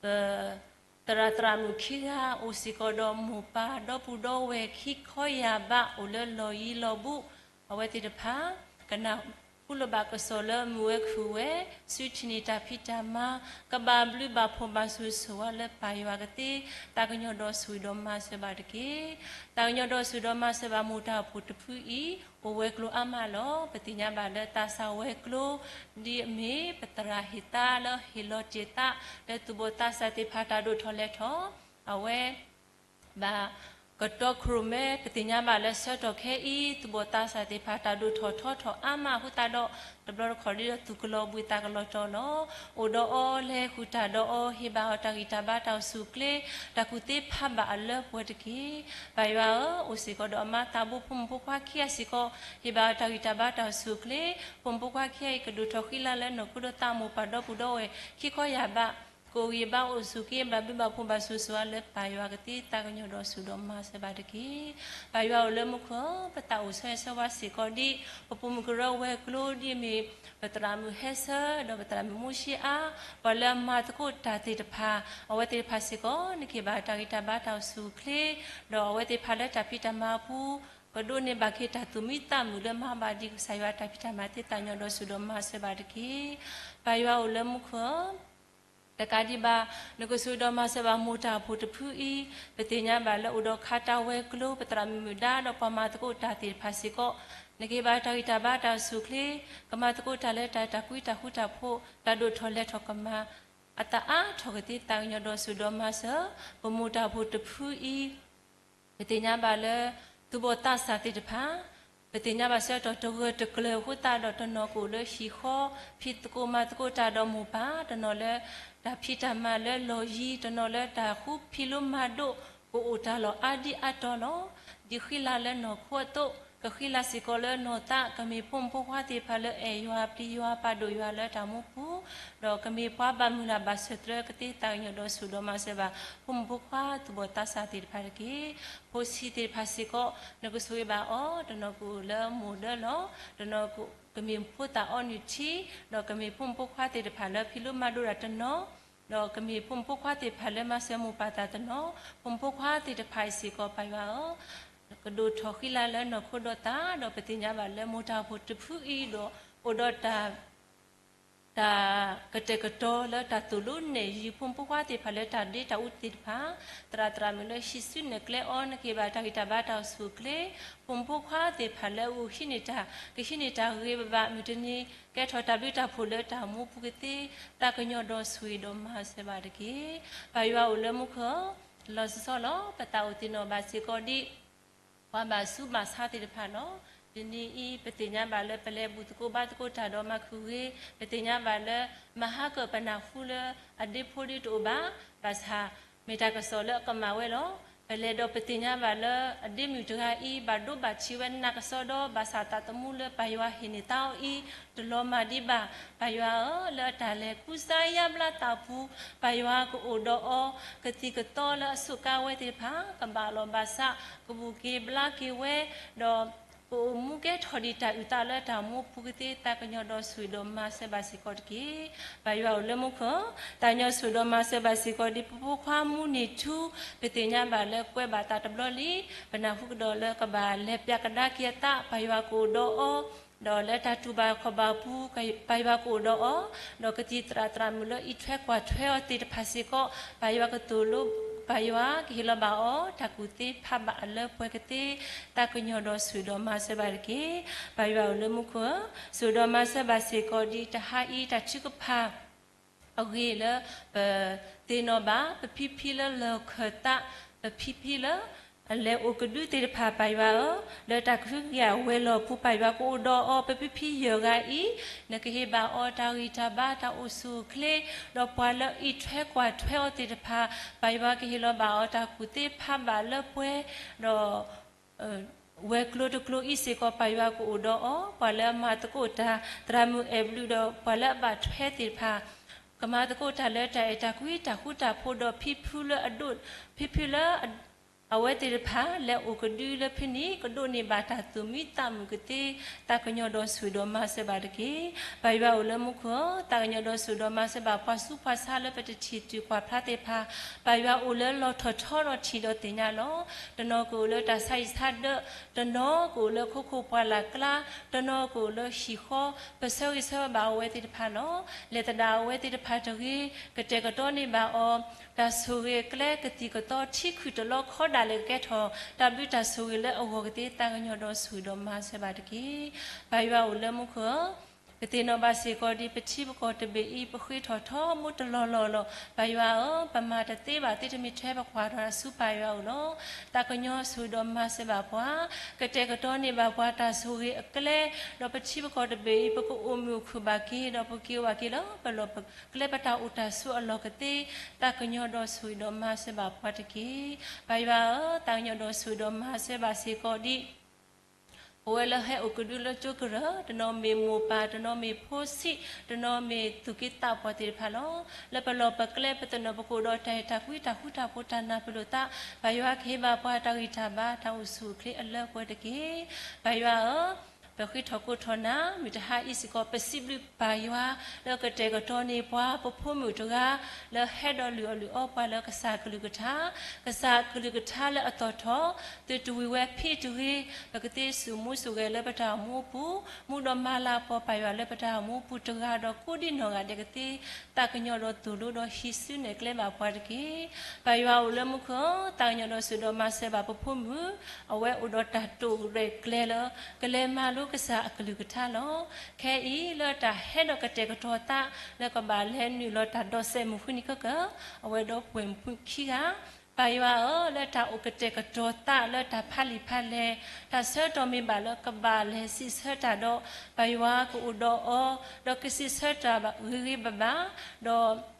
ဧၢ, ပ သရၣ်သရၣ်မုၣ်ခံဂၤအိၣ်စ့ၢ်ကီးဒီးမိၢ်ပၢ်ဒီပုၢ်ဒီဝဲၢ်ခံခီယၢ်ဘး အိၣ်လၢလီၢ်ယံၤလီၢ်ဘူး, အဝဲသ့ၣ်တဖၣ် ကနၢ်ဟူလၢၤဘၣ်ကစီၣ်လၢမုၢ်ဝဲခုၣ်ဝဲ, စုထံၣ်န့ၢ်တၢ်ဖံးတၢ်မၤ, ကဘၣ်ဘျုးဘၣ်ဖှိၣ်ဘၣ်ဆိၣ်ဂ့ၤဆိၣ်ဝါလၢပၢ်ယွၤကသ့, သးကညီၤဒီးဆိၣ်ဂ့ၤဒီးမၤစၢၤဘၣ်တက့ၢ်. သးကညီၤဒီးဆိၣ်ဂ့ၤဒီးမၤစၢၤဘၣ်မိၢ်တၢ်အိၣ်ဖှိၣ်တဖုအံၤ, အိၣ်ဝဲၤကျိၤအါမးလီၤ. ပသ့ၣ်ညါဘၣ်လၢသးစၢ်ဝဲၤကျိၤ ဒ်အမ့ၢ်ပသရၣ်ဟ့ၣ်သးလၢဟ့ၣ်လီၤတ့ၢ်သး လၢသူၣ်ဘီၣ်သးစၢ်သ့ၣ်တဖၣ်တၢ်ဒိၣ်ထီၣ်လဲၤထီၣ်, အဝဲ ဘၣ်ကတီခိၣ်ရိၣ်မဲ ပသ့ၣ်ညါဘၣ်လၢဆၢကတီၢ်ခဲအံၤ သူၣ်ဘီၣ်သးစၢ်သ့ၣ်တဖၣ်တၢ်ဒိၣ်ထီၣ်ထီထီၣ်အါမးအဃိသတးဒီး တဘျီတခီၣ်ဒ်ဒီးသူၣ်ကလီၤဘှံးသးကလီၤတီၤလီၤ. အိၣ်ဒီးအီၤလဲၤဃုာ်တၢ်ဒီးအီၤ ဟ့ၣ်ဘၣ်အီၤတၢ်ဂံၢ်တၢ်ဘါတၢ်အိၣ်ဆူၣ်အိၣ်ချ့ တၢ်ကူၣ်သ့ဖးဘၣ်အလၢပှဲၤတက့ၢ်. ပၢ်ယွၤဧၢ, အိၣ်စ့ၢ်ကီးဒီးအမါသးဘိဖိမုၣ်ဖိခွါခံဂၤစ့ၢ်ကီး ဟ့ၣ်ဘၣ်အီၤတၢ်ဂံၢ်တၢ်ဘါတၢ်အိၣ်ဆူၣ်အိၣ်ချ့, ဖိမုၣ်ဖိခွါခံဂၤအံၤ ကဒိၣ်ထီၣ်ဃံလၤလၢနီၢ်ခိဒီးသးမိၢ်ပၢ်ဒီပုၢ်ဒီဝဲၢ်ခံခီယၢ်ဘး ကအိၣ်ဂံၢ်ဘါအိၣ်ဆူၣ်က့ၤ ဘၣ်ဘျုးဘၣ်ဖှိၣ်ဘၣ်ဆိၣ်ဂ့ၤဆိၣ်ဝါလၢပၢ်ယွၤကသ့ သးကညီၤဒီးဆိၣ်ဒီးမၤစၢၤဘၣ်တက့ၢ်. ပၢ်ယွၤအိၣ်လၢမူခိၣ်ဧၢ, ပသးအိၣ်ဆၢဂ့ၤဆၢဝါစ့ၢ်ကီးဒ် ပပိာ်မုၣ်ကရၢဝဲၤကျိၤဒ်အမ့ၢ် ပသရၣ်မုၣ်ဟဲဆၢ ဒီးပသရၣ်မုၣ်မူၡ့အါ, ပှၤလၢအမၤသကိးတၢ်သ့ၣ်တဖၣ်, အဝဲသ့ၣ်တဖၣ်စ့ၢ်ကီး နကဟ့ၣ်ဘၣ်တၢ်ဂံၢ်တၢ်ဘါတၢ်အိၣ်ဆူၣ်အိၣ်ချ့, ဒီးအဝဲသ့ၣ်တဖၣ်လၢတၢ်ဖံးတၢ်မၤအပူၤ ကဒိးန့ၢ်ဘၣ်က့ၤတၢ်သူၣ်မံသးမုာ်လၢမၤဘၣ်ဒံးကစၢ်ယွၤတၢ်ဖံးတၢ်မၤသ့ သးကညီၤဒီးဆိၣ်ဒီးမၤစၢၤဘၣ်တက့ၢ်. ပၢ်ယွၤအိၣ်လၢမူခိၣ်ဧၢ, တကးဒံးဘၣ် နကဆိၣ်ဂ့ၤဒီးမၤစၢၤဘၣ်မိၢ်တၢ်အိၣ်ဖှိၣ်တဖုအံၤ, ပသ့ၣ်ညါဘၣ်လၢအိၣ်ဒီးခါတၢ်ဝဲၤကျိၤ ပသရၣ်မုၣ်မုၣ်ဒါ ဒီးပှၤမၤသကိးတၢ်သ့ၣ်တဖၣ်စ့ၢ်ကီး, နကဟ့ၣ်ဘၣ်တၢ်ဂံၢ်တၢ်ဘါတၢ်အိၣ်ဆူၣ်အိၣ်ချ့, ကမၤသကိးတၢ်လၢတၢ်အဲၣ်တၢ်ကွံတၢ်ဃူတၢ်ဖိး တၢ်ဒိၣ်ထီၣ်လဲၤထီၣ်ကမၤ အသးအါထီၣ်ကသ့ သးကညီၤဒီးဆိၣ်ဒီးမၤစၢၤ ပမိၢ်တၢ်အိၣ်ဖှိၣ်တဖုအံၤ, ပသ့ၣ်ညါဘၣ်လၢ သူၣ်ဘီၣ်သးစၢ်သ့ၣ်တဖၣ်, ပသ့ၣ်ညါဘၣ်ဆၢကတီၢ်တဂၢၢ်တကျၢၤအဃိသတးဒီး တနီၤကအိၣ်လၢဟံၣ်ဃီ ဖံးသကိးမၤသကိးတၢ်ဒီးမိၢ်ပၢ်, တနီၤလၢတၢ်ဖံးတၢ်မၤလၢလီၢ်ယံၤ, တနီၤလၢတၢ်ဃူဖံးလိမၤဒိး ကအိၣ်တၢ်လီၢ်အါဒံအါတီၤလီၤ. ဒ်ဃံလၤလၢနီၢ်ခိအသိး, ကဃံလၤစ့ၢ်ကီးလၢနီၢ်သး, ကမ့ၢ်ဖိမုၣ်ဖိခွါသ့ၣ်တဖၣ်လၢအဲၣ်ယွၤပျံၤယွၤပာ်ဒိၣ်ယွၤလၢတၢ်မူပူၤ, ဒီးကမ့ၢ်ပှၤဘၣ်မုၢ်လၢ်ဘၣ်စၢၤတြီကသ့ သးကညီၤဒီးဆိၣ်ဒီးမၤစၢၤဘၣ် ဖိမုၣ်ဖိခွါသူၣ်ဘီၣ်သးစၢ်သ့ၣ်တဖၣ်တက့ၢ်. ဖိဆံးသ့ၣ်တဖၣ်စ့ၢ်ကီး နကဆိၣ်ဂ့ၤဘၣ်အီၤ, တနီၤကအိၣ်လၢမိၢ်ဒၢလီၤ, တနီၤကမ့ၢ်ဖိသၣ်အီနုၢ်ထံ, ဒီးကမ့ၢ်ဖိမုၣ်ဖိခွါသ့ၣ်တဖၣ်လၢဖံးလိမၤဒိးတၢ်တနီၤ, ဒီးကမ့ၢ်ဖိမုၣ်ဖိခွါသ့ၣ်တဖၣ်လၢမၤစၢၤမိၢ်ပၢ်သးတနီၤ, ဖိမုၣ်ဖိခွါသ့ၣ်တဖၣ်အံၤစ့ၢ်ကီး ပၢ်ယွၤဧၢ, ကဒိၣ်ထီၣ်ဃံလၤလၢနီၢ်ခိဒီးသး, ဒီးပသ့ၣ်ညါဘၣ်လၢမိၢ်တၢ်အိၣ်ဖှိၣ်တဖုအံၤဒီး အိၣ်ဒီးတၢ် တၢ်ကတဲာ်ကတီၤလၢတၢ်သိၣ်လိနဲၣ်ယုၤ ဖိမုၣ်ဖိခွါသ့ၣ်တဖၣ်လၢတၢ်ဒ့တၢ်အူသ့ၣ်တဖၣ်, သရၣ်သရၣ်မုၣ်လၢဟံးစုနဲၣ်ကျဲအီၤ နကဟ့ၣ်ဘၣ်တၢ်ဂံၢ်တၢ်ဘါတၢ်အိၣ်ဆူၣ်အိၣ်ချ့, ဖိမုၣ်ဖိခွါသ့ၣ်တဖၣ်လၢအဟံးန့ၢ်တၢ် ကဟံးန့ၢ်တၢ်ဂ့ၤဘၣ်ဘၣ်မုၢ်တနံၤ ကဲထီၣ်တၢ်ဘျုးတၢ်ဖှိၣ်လၢတၢ်မူပူၤကသ့, သးကညီၤဒီးဆိၣ်ဂ့ၤဒီးမၤစၢၤဘၣ်တက့ၢ်. ပၢ်ယွၤအိၣ်လၢမူခိၣ် လီၤဆီဆီလီၤ. ပသးအိၣ်သ့ၣ်နီၣ်ဘၣ်စ့ၢ်ကီးဒ် ပှၤဘၣ်ဆူးဘၣ်ဆါသ့ၣ်တဖၣ်လီၤ. တနံၤအံၤ ပသ့ၣ်ညါဘၣ်လၢပလဲၤဘူၣ်သကိးဘါသကိးတၢ်ဒီးမၤခုၣ်ဂ့ၤ, ပသ့ၣ်ညါဘၣ်လၢ မဟါကၢၣ်ပနၢ်ဟူလၢအဒ့ဖိဒ့တအိၣ်ဘၣ်, ဘၣ်ဆၣ် မ့ၢ်တၢ်ကစီၣ်လၢအကမၣ်ဝဲလီၤ. ပလဲၤဒီးပသ့ၣ်ညါဘၣ်လၢအဒ့မုၣ်တဂၤအံၤ ဘၣ်ဒိဘၣ်ထံးဝဲနးကစီဒီ ဘၣ်ဆၣ်သးသမူလၢပၢ်ယွၤဟ့ၣ်န့ၢ်သါအီၤအံၤ တလီၤမၢ်ဒံးဘၣ်. ပၢ်ယွၤဧၢ, လၢအတၢ်လဲၤကူစါယါဘျါသးအပူၤ ပၢ်ယွၤကအိၣ်ဒီးအီၤ, ကသံၣ်ကသီလၢအစူးကါဝဲသ့ၣ်တဖၣ် ကဘၣ်လီၢ်ဘၣ်စး ကဘူၣ်က့ၤဘျါက့ၤဝဲ, ဒီး ကအိၣ်မူကဲထီၣ်ဒံးတၢ်အုၣ်သးလၢတၢ်အိၣ်မူအပူၤကသ့ သးကညီၤဒီးဆိၣ်ဂ့ၤဒီးမၤစၢၤဘၣ်စ့ၢ်ကီးတက့ၢ်. ပၢ်ယွၤအိၣ်လၢမူခိၣ်, သးကညီၤဆိၣ်ဂ့ၤဒီးမၤစၢၤဘၣ်စ့ၢ်ကီးဒ်ပဖိခွါမူန့ၢ်ထူ, ပသ့ၣ်ညါဘၣ်လၢကွဲးဘၣ်သးတဘျီလံ, ပနၢ်ဟူကဒီးလၢကဘၣ်လဲၤပၠးကဒါက့ၤအသး ပၢ်ယွၤကအိၣ်ဒီးအီၤ, ဒီးလၢတၢ်တူၢ်ဘၣ်ခီၣ်ဘၣ်ပူၤ ပၢ်ယွၤကအိၣ်ဒီးအီၤ, ဒီးကသံၣ်သရၣ်သရၣ်မုၣ်လၢအံးထွဲကွၢ်ထွဲအီၤသ့ၣ်တဖၣ်စ့ၢ်ကီး ပၢ်ယွၤကသိၣ်လိ ပၢ်ယွၤကဟ့ၣ်လီၤဘၣ်အီၤ တၢ်ကူၣ်သ့ဖးဘၣ်အလၢပှဲၤကသ့ သးကညီၤဒီးဆိၣ်ဂ့ၤဒီးမၤစၢၤဘၣ်တက့ၢ်. ပၢ်ယွၤအိၣ်လၢမူခိၣ်ဧၢ, ဆိၣ်ဂ့ၤဒီးမၤစၢၤဘၣ်စ့ၢ်ကီးဒ်တဟါအံၤတၢ်ထုကဖၣ် အဂ့ၢ်လၢ ပသ့ၣ်နီၣ်ဘၣ် ပဖံဖံလၢလီၢ်ခၢၣ်သး, ပဖံဖံလၢ အလဲၤအိၣ်ကဒုသ့ၣ်တဖၣ် ပၢ်ယွၤဧၢ, လၢတၢ်ကဟုကယာ်ဝဲၤလီၢ်ပူၤ ပၢ်ယွၤကအိၣ်ဒီးအီၤ ပဖံဖံယဲၢ်ဂၤအံၤ, နကဟ့ၣ်ဘၣ်အီၤတၢ်ဂံၢ်တၢ်ဘါတၢ်အိၣ်ဆူၣ်အိၣ်ချ့, ဒီးပှၤလၢအံးထွဲကွၢ်ထွဲအီၤသ့ၣ်တဖၣ် ပၢ်ယွၤကဟ့ၣ်လီၤဘၣ်အီၤတၢ်ကူၣ်သ့ဖးဘၣ်လၢပှဲၤ, ဒီး ဝဲၤကျိၤတကျိၤအံၤစ့ၢ်ကီး ပၢ်ယွၤကအိၣ်ဒီးအီၤ, ပှၤလၢအမၤသကိးတၢ် သရၣ်မုၣ်အဲၣ်ဘျုး ဒီးပှၤလၢအဘၣ်ထွဲသ့ၣ်တဖၣ် ကမၤသကိးတၢ်လၢတၢ်အဲၣ်တၢ်ကွံတၢ်ဃူတၢ်ဖိးဒီးဖံဖုလၢအဒိၣ်, ဖံဖုလၢ အဝဲသ့ၣ်တဖၣ် လဲၤအိၣ်ကဒုလၢဖဲန့ၣ် ကဒိးန့ၢ်ဘၣ်တၢ်သူၣ်မံသးမုာ်ကသ့, သးကညီၤဒီးဆိၣ်ဂ့ၤဒီးမၤစၢၤဘၣ်တက့ၢ်. ပၢ်ယွၤအိၣ်လၢမူခိၣ်ဧၢ, သးကညီၤဒီးဆိၣ်ဂ့ၤဒီးမၤစၢၤဘၣ်ပှၤဆူးပှၤဆါလၢပတထံၣ်တုၤကွၢ်ဖျါသ့ၣ်တဖၣ်, ပၢ်ယွၤအိၣ်လၢလီၢ်ထီၣ်ထီဒီးထံၣ်ဒီးသ့ၣ်ညါလီၤ. တနီၤကအိၣ်လၢတၢ်ဆါဟံၣ်ဆါဒၢး, တနီၤကအိၣ်လၢခိခိၣ်ပှၢ်လၢ်ကျါ, တနီၤကအိၣ်လၢဟံၣ်ဃီ, ပဆၢဂ့ၤဆၢဝါဘၣ်အဝဲသ့ၣ်တဖၣ်လီၤ. လဲၤသဒၣ်အဝဲသ့ၣ်တဖၣ်တဂ့ၤ, ကတဲာ်ကတီၤန့ၢ်ဘၣ်အီၤ, တၢ်ဆိၣ်ဂ့ၤအကျဲကသံၣ်ကသီထံခုၣ်တလီခီဒၣ်လဲာ်ကကဲထီၣ် တၢ်ဘျုးတၢ်ဆိၣ်ဂ့ၤလၢအဂီၢ်ကသ့ သးကညီၤဒီးဆိၣ်ဂ့ၤဒီးမၤစၢၤဘၣ်တက့ၢ်. ပၢ်ယွၤအိၣ်လၢမူခိၣ်ဧၢ, ပသ့ၣ်နီၣ်ဘၣ်စ့ၢ်ကီးဒ်ပထံပကီၢ်တဘ့ၣ်အံၤ ပဃ့ထီၣ်ထီဘိတလီၢ်လီၢ်လီၤ. ပၢ်ယွၤဧၢ, ပမၤတသ့ဘၣ်သ့တမ့ၢ်ထဲပကွၢ်ထီၣ်ဆူပၢ်ယွၤအအိၣ်လီၤ. သးကညီၤဆိၣ်ဂ့ၤဒီးမၤစၢၤဘၣ်ပှၤ, ကတဲာ်ကတီၤန့ၢ်ဘၣ်ပှၤတၢ်ဆိၣ်ဂ့ၤအကျဲ, ဒီးပထံပကီၢ်တဘ့ၣ်အံၤ ပကအိၣ်မုာ်အိၣ်ခုၣ်ဘၣ်က့ၤ ဒီးပက့ၤအိၣ်ဘၣ်က့ၤလၢပလီၢ်ပကျဲပတၢ်အိၣ်တၢ်ဆိးအလီၢ်ကသ့, သးကညီၤဒီးဆိၣ်ဂ့ၤဒီးမၤစၢၤဘၣ်ပှၤတက့ၢ်. ပၢ်ယွၤဧၢ, သးကညီၤဒီးဆိၣ်ဂ့ၤဒီးမၤစၢၤဘၣ်စ့ၢ်ကီးဒ် ပဝဲလၢဟဲအိၣ်ကဒုလၢကၠိကရၢ, တနီၤမ့ၢ်မိၢ်ပၢ်, တနီၤမ့ၢ်ဖိဆံး, တနီၤမ့ၢ်သူၣ်က့သးပှၢ်သ့ၣ်တဖၣ်လီၤ. လၢပလီၢ်ပကျဲပသနၢၣ်ပကိးဒီးတၢ်အဲၣ်တၢ်ကွံတၢ်ဃူတၢ်ဖိးတၢ်နၢ်ပၢၢ်လိာ်သး, ပၢ်ယွၤကဟ့ၣ်ဘၣ်ပှၤတၢ်ဂံၢ်တၢ်ဘါတၢ်အိၣ်ဆူၣ်အိၣ်ချ့အလၢပှဲၤတက့ၢ်. ပၢ်ယွၤဧၢ, ပဃ့ထီၣ်ကိးထီၣ်နၤ, မုၢ်တဟါအံၤစ့ၢ်ကီး ပစံးဘျုးပၢ်ယွၤ လၢကတဲာ်ကတီၤန့ၢ်ပှၤ ပဖိမုၣ်တဂၤ လၢဟဲဒီးလုၢ်အီၣ်လုၢ်အီပှၤလၢကစၢ်အကလုၢ်ကထါ, ကစၢ်အကလုၢ်ကထါလၢအသီၣ်ထီၣ်, သုးတဝံၤဝဲဖံးတဂ့ၤ, ပကသ့စူၢ်မူစူၢ်ဂဲၤလၢပတၢ်အိၣ်မူအပူၤ, မူဒီးမၤလၤကပီၤပၢ်ယွၤလၢပတၢ်အိၣ်မူအပူၤတဂၤဒီးကိးဒံနီၢ်ဂၤဒဲးကသ့, သးကညီၤဒီးသိၣ်လိဒီးဟံးစုနဲၣ်ကျဲဘၣ်ပှၤတက့ၢ်. ပၢ်ယွၤအိၣ်လၢမူခိၣ်ဧၢ, သးကညီၤဒီးဆိၣ်ဂ့ၤဒီးမၤစၢၤဘၣ်ပဖိမုၣ်, အဝဲအိၣ်ဒီးတၢ်တိာ်ရဲၣ်ကျဲၤလၢ ကလဲၤမၤလိကစၢ်အကလုၢ်ကထါလီၤ. ခဲအံၤလၢတၢ်ဟဲဒီးကတဲာ်ကတီၤသး လၢကဘၣ်လဲၤနုာ်လီၤတၢ်ဒိးစဲးမုၢ်ဃုနံၤခဲကၢၢ်, အဝဲဒီးပှဲၤမုၢ်ခံဂၤ, ပၢ်ယွၤဧၢ, လၢတၢ်အိၣ်ကတဲာ်ကတီၤသးလၢတၢ်ဖးလံာ်ဖးလဲၢ်, တၢ်ဆၢကတီၢ်မ့ၢ်ဘၣ်လၢကဘၣ်လဲၤစံးဆၢတၢ်ဒီး ပၢ်ယွၤကအိၣ်ဒီးအီၤ, ဒီးကစံးဆၢတၢ်ဂ့ၤဂ့ၤဘၣ်ဘၣ်, ဒီး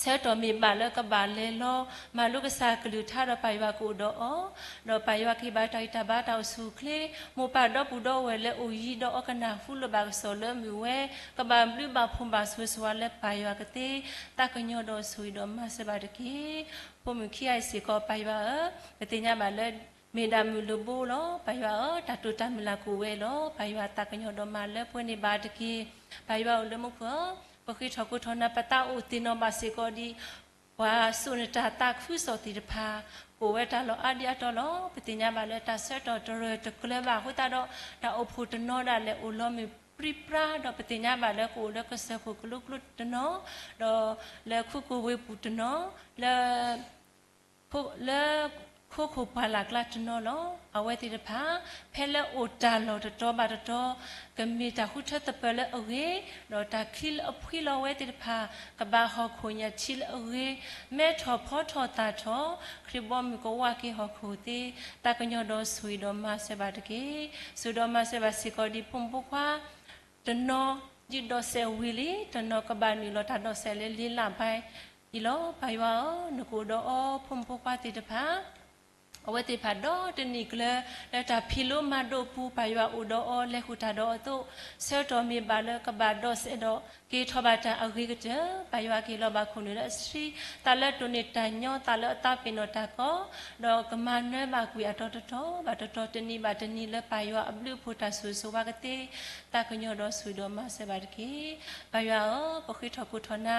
ဆၢကတီၢ်မ့ၢ်ဘၣ်လၢကဘၣ်လဲၤလီၤ မၤလိကစၢ်အကလုၢ်ကထါဒီးပၢ်ယွၤကအိၣ်ဒီးအီၤ, ဒီးပၢ်ယွၤကဟ့ၣ်ဘၣ်တၢ်ဂံၢ်တၢ်ဘါတၢ်အိၣ်ဆူၣ်အိၣ်ချ့, မိၢ်ပၢ်ဒီပုၢ်ဒီဝဲၢ်လၢအိၣ်ယံၤဒီးအီၤကနၢ်ဟူလိာ်ဘၣ်ကစီၣ်လၢမုာ်ဝဲ, ကဘၣ်ဘျုးဘၣ်ဖှိၣ်ဘၣ်ဆိၣ်ဂ့ၤဆိၣ်ဝါလၢပၢ်ယွၤကသ့, သးကညီၤဒီးဆိၣ်ဂ့ၤဒီးမၤစၢၤဘၣ်တက့ၢ်. ဖိမုၣ်ခံဂၤအံၤစ့ၢ်ကီး ပၢ်ယွၤဧၢ, ပသ့ၣ်ညါဘၣ်လၢ မ့ၢ်ဒၣ်မုၢ်လၢဘိလီၤ. ပၢ်ယွၤဧၢ, တၢ်တိာ်တၢ်မုၢ်လၢ်ကအိၣ်ဝဲလီၤ. ပၢ်ယွၤသးကညီၤဒီးမၤလၢပှဲၤန့ၢ်ဘၣ်တက့ၢ်. ပၢ်ယွၤအိၣ်လၢမူခိၣ်ဧၢ, ပဃ့ထီၣ်ကိးထီၣ်နၤ ပသးအိၣ်သ့ၣ်နီၣ်ဘၣ်စ့ၢ်ကီးဒ် ပှၤစိာ်န့ၢ်တၢ်သးခုကစီၣ်သ့ၣ်တဖၣ် ကအိၣ်ဝဲတၢ်လီၢ်အါဒံအါတီလီၤ. ပသ့ၣ်ညါဘၣ်လၢတၢ်ဆၢကတီၢ်တရၢၢ်တကျၢၤဘၣ်အဃိသတးဒီး တၢ်အိၣ်ဖှိၣ်တနီၤဒၣ်လဲာ်အိၣ်လီၤမုၢ်ပြံပြါ ဒီးပသ့ၣ်ညါဘၣ်လၢကအိၣ်လၢကစၢၢ်ခိၣ်ကလိကျိတနီၤ, ဒီးလၢခူကိၣ်ဝ့ၢ်ပူၤတနီၤ, လၢ လၢ ခိခိၣ်ပှၢ်လၢ်ကျါတနီၤလီၤ. အဝဲသ့ၣ်တဖၣ် ဖဲလၢအိၣ်တၢ်လီၢ်တတီၤဘၣ်တတီၤ ကမ့ၢ်တၢ်ဃုထၢသပၢၤလၢအဂ့ၤ, ဒီးတၢ်ချံလၢအဖှံလီၤအဝဲသ့ၣ်တဖၣ် ကဘၣ်ဟီၣ်ခိၣ်ညၣ်ထံလၢအဂ့ၤ, မဲထီၣ်ဖီထီၣ်သၣ်ထီၣ်, ခရံာ်ဘီမုၢ်ကဝၢ်က့ၤဟီၣ်ခိၣ်သ့, သးကညီၤဒီးဆိၣ်ဂ့ၤဒီးမၤစၢၤဘၣ်တက့ၢ်. ဆိၣ်ဒီးမၤစၢၤဘၣ်စ့ၢ်ကီးဒ်ဖိမုၣ်ဖိခွါ တနီၤ ဒ်ဒီးစဲးဝံၤလံ, တနီၤကဘၣ်နုာ်လီၤတၢ်ဒီးစဲးလၢလ့လၢ်ဘါအံၤလီၤ. ပၢ်ယွၤဧၢ, နကအိၣ်ဒီးအီၤ ဖိမုၣ်ဖိခွါသ့ၣ်တဖၣ် အဝဲသ့ၣ်တဖၣ်ဒီတနံၣ်ကျၢၤ လၢတၢ်ဖံးလိမၤဒိးအပူၤ ပၢ်ယွၤအိၣ်ဒီးအီၤ လဲၤဃုာ်တၢ်ဒီးအီၤအသိး ဆၢကတီၢ်မ့ၢ်ဘၣ်လၢကဘၣ်ဒီးစဲးဒီး က့ၤထီၣ်ဘၣ်တၢ်အဂ့ၤကတၢၢ်, ပၢ်ယွၤက့ၤလီၤဘၣ်ခိၣ်နူာ်လၢအဆှံ, သးလၢတိၢ်န့ၢ်တၢ်ညီ, သးလၢအသးပ့ၤနီၣ်တၢ်ကီ, ဒီးကမၤနၢၤဘၣ်ကွံာ်အတီၤတတီၤဘၣ်တတီၤ တနံၣ်ဘၣ်တနံၣ်လၢပၢ်ယွၤအဘျုးအဖှိၣ်တၢ်ဆိၣ်ဂ့ၤဆိၣ်ဝါကသ့, သးကညီၤဒီးဆိၣ်ဂ့ၤဒီးမၤစၢၤဘၣ်တက့ၢ်. ပၢ်ယွၤဧၢ, ပဃ့ထီၣ်ကိးထီၣ်နၤ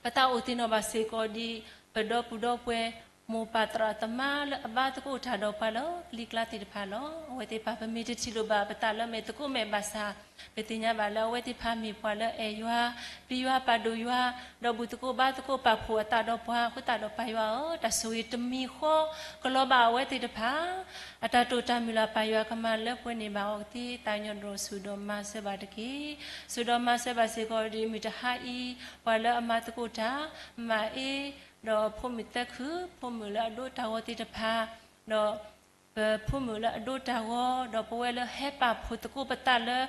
ပသးအိၣ်သ့ၣ်နီၣ်ဘၣ်စ့ၢ်ကီးဒ် ပဒီပုၢ်ဒီဝဲၢ် မိၢ်ပၢ်သရၣ်သမါလၢအဘါသကိးတၢ်ဒီးပှၤလၢကလံၤကျါသ့ၣ်တဖၣ်လီၤ. အဝဲသ့ၣ်တဖၣ် ပမ့ၢ်တထံၣ်လိာ်ဘၣ်ပသးလၢမဲာ်သကိးမဲာ်ဘၣ်ဆၣ်, ပသ့ၣ်ညါဘၣ်လၢအဝဲသ့ၣ်တဖၣ်မ့ၢ်ပှၤလၢအအဲၣ်ယွၤ, ပျံၤယွၤပာ်ဒိၣ်ယွၤ, ဒီးဘူၣ်သကိးဘါသကိးပာ်ဖှိၣ်အသးဒီးပှၤအဃိသတးဒီးပၢ်ယွၤဧၢ, တၢ်ဆိၣ်ဂ့ၤတမံၤဃီ ကလီၤဘၣ်အဝဲသ့ၣ်တဖၣ် အတၢ်တိာ်တၢ်မုၢ်လၢ် ပၢ်ယွၤကမၤလၢပှဲၤန့ၢ်ဘၣ်အီၤကသ့, သးကညီၤဒီးဆိၣ်ဂ့ၤဒီးမၤစၢၤဘၣ်တက့ၢ်. ဆိၣ်ဂ့ၤဒီးမၤစၢၤဘၣ်စ့ၢ်ကီးဒ်မုၢ်တဟါအံၤ ပှၤလၢအမၤသကိးတၢ်, မၤအ့, ဒီးဖိမုၣ်သၢခု, ဖိမုၣ်လၢအဒိတၢ်ဂီၤသ့ၣ်တဖၣ်, ဒီး ပဖိမုၣ်လၢအဒိတၢ်ဂီၤ, ဒီးပဝဲလၢဟဲပာ်ဖှိၣ်သကိးပသးလၢ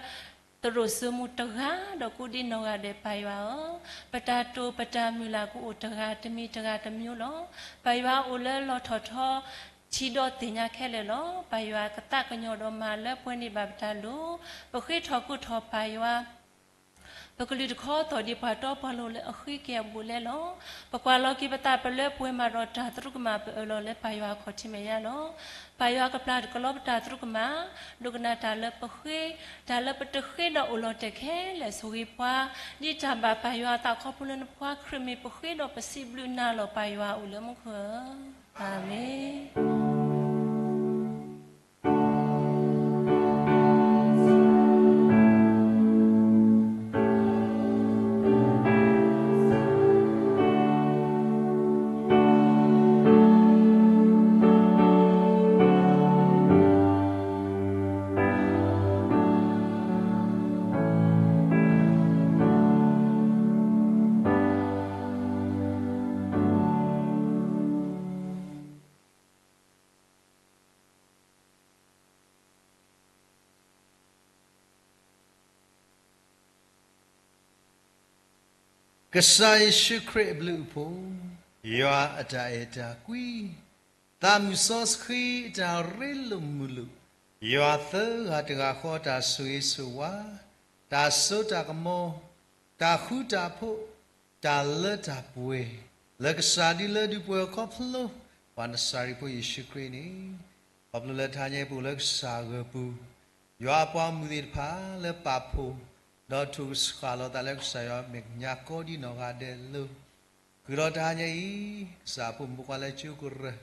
သရိာ်စိမိၤတဂၤ, ဒီးကိးဒ်နီၢ်ဂၤဒဲးပၢ်ယွၤဧၢ, ပတၢ်တိာ်ပတၢ်မုၢ်လၢ်ကအိၣ်တဂၤတမံၤတဂၤတမံၤလီၤ. ပၢ်ယွၤအိၣ်လၢလီၢ်ထီၣ်ထီ ထံဒီးသ့ၣ်ညါခဲလၢာ်လီၤ. ပၢ်ယွၤကသးကညီၤဒီးမၤလၢပှဲၤန့ၢ်ဘၣ်ပတၢ်လိၤ, ပဃ့ထီၣ်ကိးထီၣ်ပၢ်ယွၤ ပကလုၢ်တခီသီၣ်ဒ်ပှၤတီပှၤလိၤလၢအဃ့က့ၤအဘူးအလဲလီၤ. ပကွၢ်လီၤက့ၤပသးပလၢပှဲၤမးဒီးတၢ်သရူးကမၣ် ပအၢၣ်လီၤလၢပၢ်ယွၤအခီၣ်ထံးမဲာ်ညါလီၤ. ပၢ်ယွၤကပျၢ်ကလီပတၢ်သရူးကမၣ်, ဒိကနၣ်တၢ်လၢပဃ့, တၢ်လၢပတဃ့ဒီးအိၣ်လီၤတဲာ်ခဲလၢာ်ဆိၣ်ဂ့ၤပှၤ, ဒ်တၢ်ဘၣ်ပၢ်ယွၤအသးခီဖျိလၢနဖိခွါခရံာ်မ့ၢ်ပဃ့ဒီးပစံးဘျုးနၤလီၤ. ပၢ်ယွၤအိၣ်လၢမူခိၣ်ဧၢ, အၤမ့ၣ်. ကစၢ်ယ့ၣ်ၡူးခရံာ်အဘျုးအဖှိၣ်, ယွၤအတၢ်အဲၣ်တၢ်ကွံ, သးမုၢ်စီဆှံအတၢ်ရ့လိာ်မုာ်လိာ်, ယွၤသၢဂၤတဂၤဃီတၢ်ဆိၣ်ဂ့ၤဆိၣ်ဝါ, တၢ်စိတၢ်ကမီၤ, တၢ်ဃူတၢ်ဖိး, တၢ်လၢတၢ်ပှဲၤ, လၢကစၢ်ဒုလၢဒုးပှဲၤခီဖျိ ပှၤနစၤရ့းဖိယ့ၣ်ၡူးခရံာ်န့ၣ်, ခီဖျိလၢတဟါညါအံၤပအိၣ်လၢကစၢ်ဂၢၢ်ပူၤ, ယွၤအပှၤမုၣ်သ့ၣ်တဖၣ်လၢပာ်ဖှိၣ်, ဒီးထိၣ်ကဆှၣ်လီၤသးလၢကစၢ်ယွၤမဲာ်ညါကိးဒ်နီၢ်ဂၤဒဲးအလိၤ, ဃုာ်ဒီးတဟါညါအံၤ, ကစၢ်အဖိမုၣ်ဖိခွါလၢကၠိကရၢၢ်,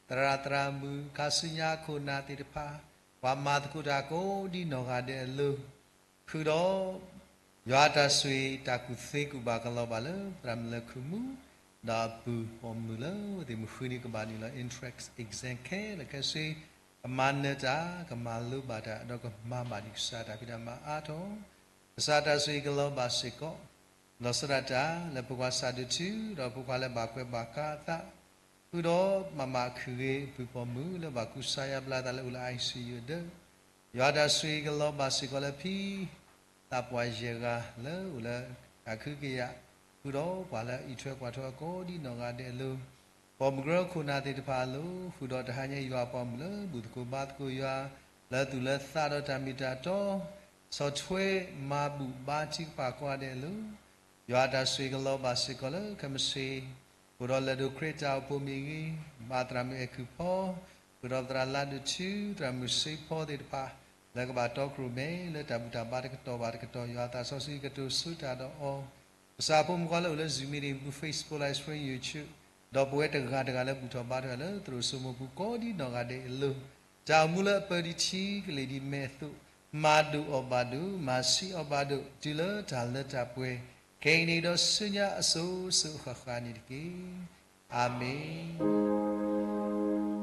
သရၣ်သရၣ်မုၣ် ခါဆူညါခိၣ်နၢ်သ့ၣ်တဖၣ်, ပှၤမၤသကိးတၢ်ကိးဒ်နီၢ်ဂၤဒဲးအလိၤ, ဃုာ်ဒီး ယွၤအတၢ်ဆိၣ်ဂ့ၤတၢ်ကူၣ်သ့ကူၣ်ဘၣ်ကလီၤဘၣ်လၢ သရၣ်မုၣ်လၢခုၣ်မူ, ဒီးအပုၢ်ပိာ်မုၣ်လၢအဝဲသ့ၣ်မုၢ်ဃုနံၤကဘၣ်နုာ်လီၤ entrance exam ခဲလၢာ်ခဲဆ့, ကမၤနၢၤတၢ်, ကမၤလိဘၣ်တၢ်, ဒီးကမၤဘၣ်ဒံးကစၢ်တၢ်ဖံးတၢ်မၤအါထီၣ်, ကစၢ်တၢ်ဆိၣ်ဂ့ၤကလီၤဘၣ်စ့ၢ်ကီး လီၤဆီဒၣ်တၢ်လၢဖိခွါစးဒိၣ်ထူ, ဒီးဖိခွါလၢဘၣ်ကွဲးဘၣ်ကါအသး, ဃုာ်ဒီးမၤမၤခုၣ်ဂ့ၤအပုၢ်ပိာ်မုၣ်လၢဘၣ်ကူစါယါဘျါသးလၢအိၣ်လၢ I C U အဒၢး, ယွၤတၢ်ဆိၣ်ဂ့ၤကလီၤဘၣ်စ့ၢ်ကီးလၢဖံ သးပှၢ်ယဲၢ်ဂၤလၢအိၣ်လၢတၢ်ခုကယၤ, ဃုာ်ဒီးပှၤလၢအအံးထွဲကွၢ်ထွဲအီၤကိးဒ်နီၢ်ဂၤဒဲးအလိၤ, ပိာ်မုၣ်ကရၢခိၣ်နၢ်သ့ၣ်တဖၣ်အလိၤ, ဃုာ်ဒီးတဟါညါအံၤယွၤအပှၤမုၣ်လၢဘူၣ်သကိးဘါသကိးယွၤ, လၢသူၣ်လၢသးဒီးတၢ်မ့ၢ်တၢ်တီ, ဆီၣ်ထွဲမၤဘူၣ်ဘါထုကဖၣ်ကိးဂၤဒဲးအလိၤ, ယွၤအတၢ်ဆိၣ်ဂ့ၤကလီၤဘၣ်စ့ၢ်ကီးလၢခဲမုၢ်ဆ့ၣ်, အိၣ်ဒီးလဲၤဒိးခရံာ်တၢ်အိၣ်ဖှိၣ်မ့ၢ်ဂ့ၤ, ဘၣ်သရၣ်မုၣ်အဲၣ်ခုၣ်ဖီ, ဃုာ်ဒီးသရၣ်လါဒိၣ်ထူ, သရၣ်မုၣ်စ့ဖီသ့ၣ်တဖၣ်, လၢကဘၣ်တီခိၣ်ရိၣ်မဲလၢတၢ်ဘူၣ်တၢ်ဘါတကတီၢ်ဘၣ်တကတီၢ်, ယွၤသးစီဆှံကတိၤဆူတၢ်ဒီးအီၤ, ကစၢ်ဖိမုၣ်ဖိခွါလၢအိၣ်လၢ Zoom meeting ပူၤ Facebook Live Stream YouTube, ဒီးပဝဲတဂၤတဂၤလၢဘူၣ်ထီၣ်ဘါထီၣ်လၢသရိာ်စိမိၤပူၤကိးဒ်နီၢ်ဂၤဒဲးအလိၤ, တၢ်အိၣ်မူလၢအပၢၤဒံးထံကလ့ၢ်ဒံးမဲာ်အသိး, မၤဒိၣ်အီၤဘၣ်ဒိၣ်, မၤဆံးအီၤဘၣ်ဒိၣ်, တုၤလၢတၢ်လၢတၢ်ပှဲၤ, ခဲအံၤန့ၣ်ဒီးဆူညါအစိၤစိၤအဃၣ်ဃၣ်န့ၣ်တက့ၢ်. အၤမ့ၣ်.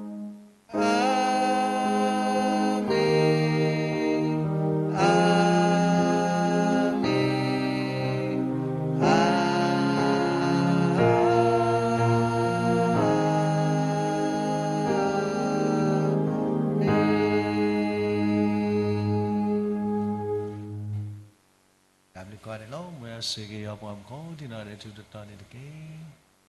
စ့ၢ်ကီးယွၤပှၤမူခိၣ် ဒ်နၤဒဲးထူးတတီၤန့ၣ်တက့ၢ်.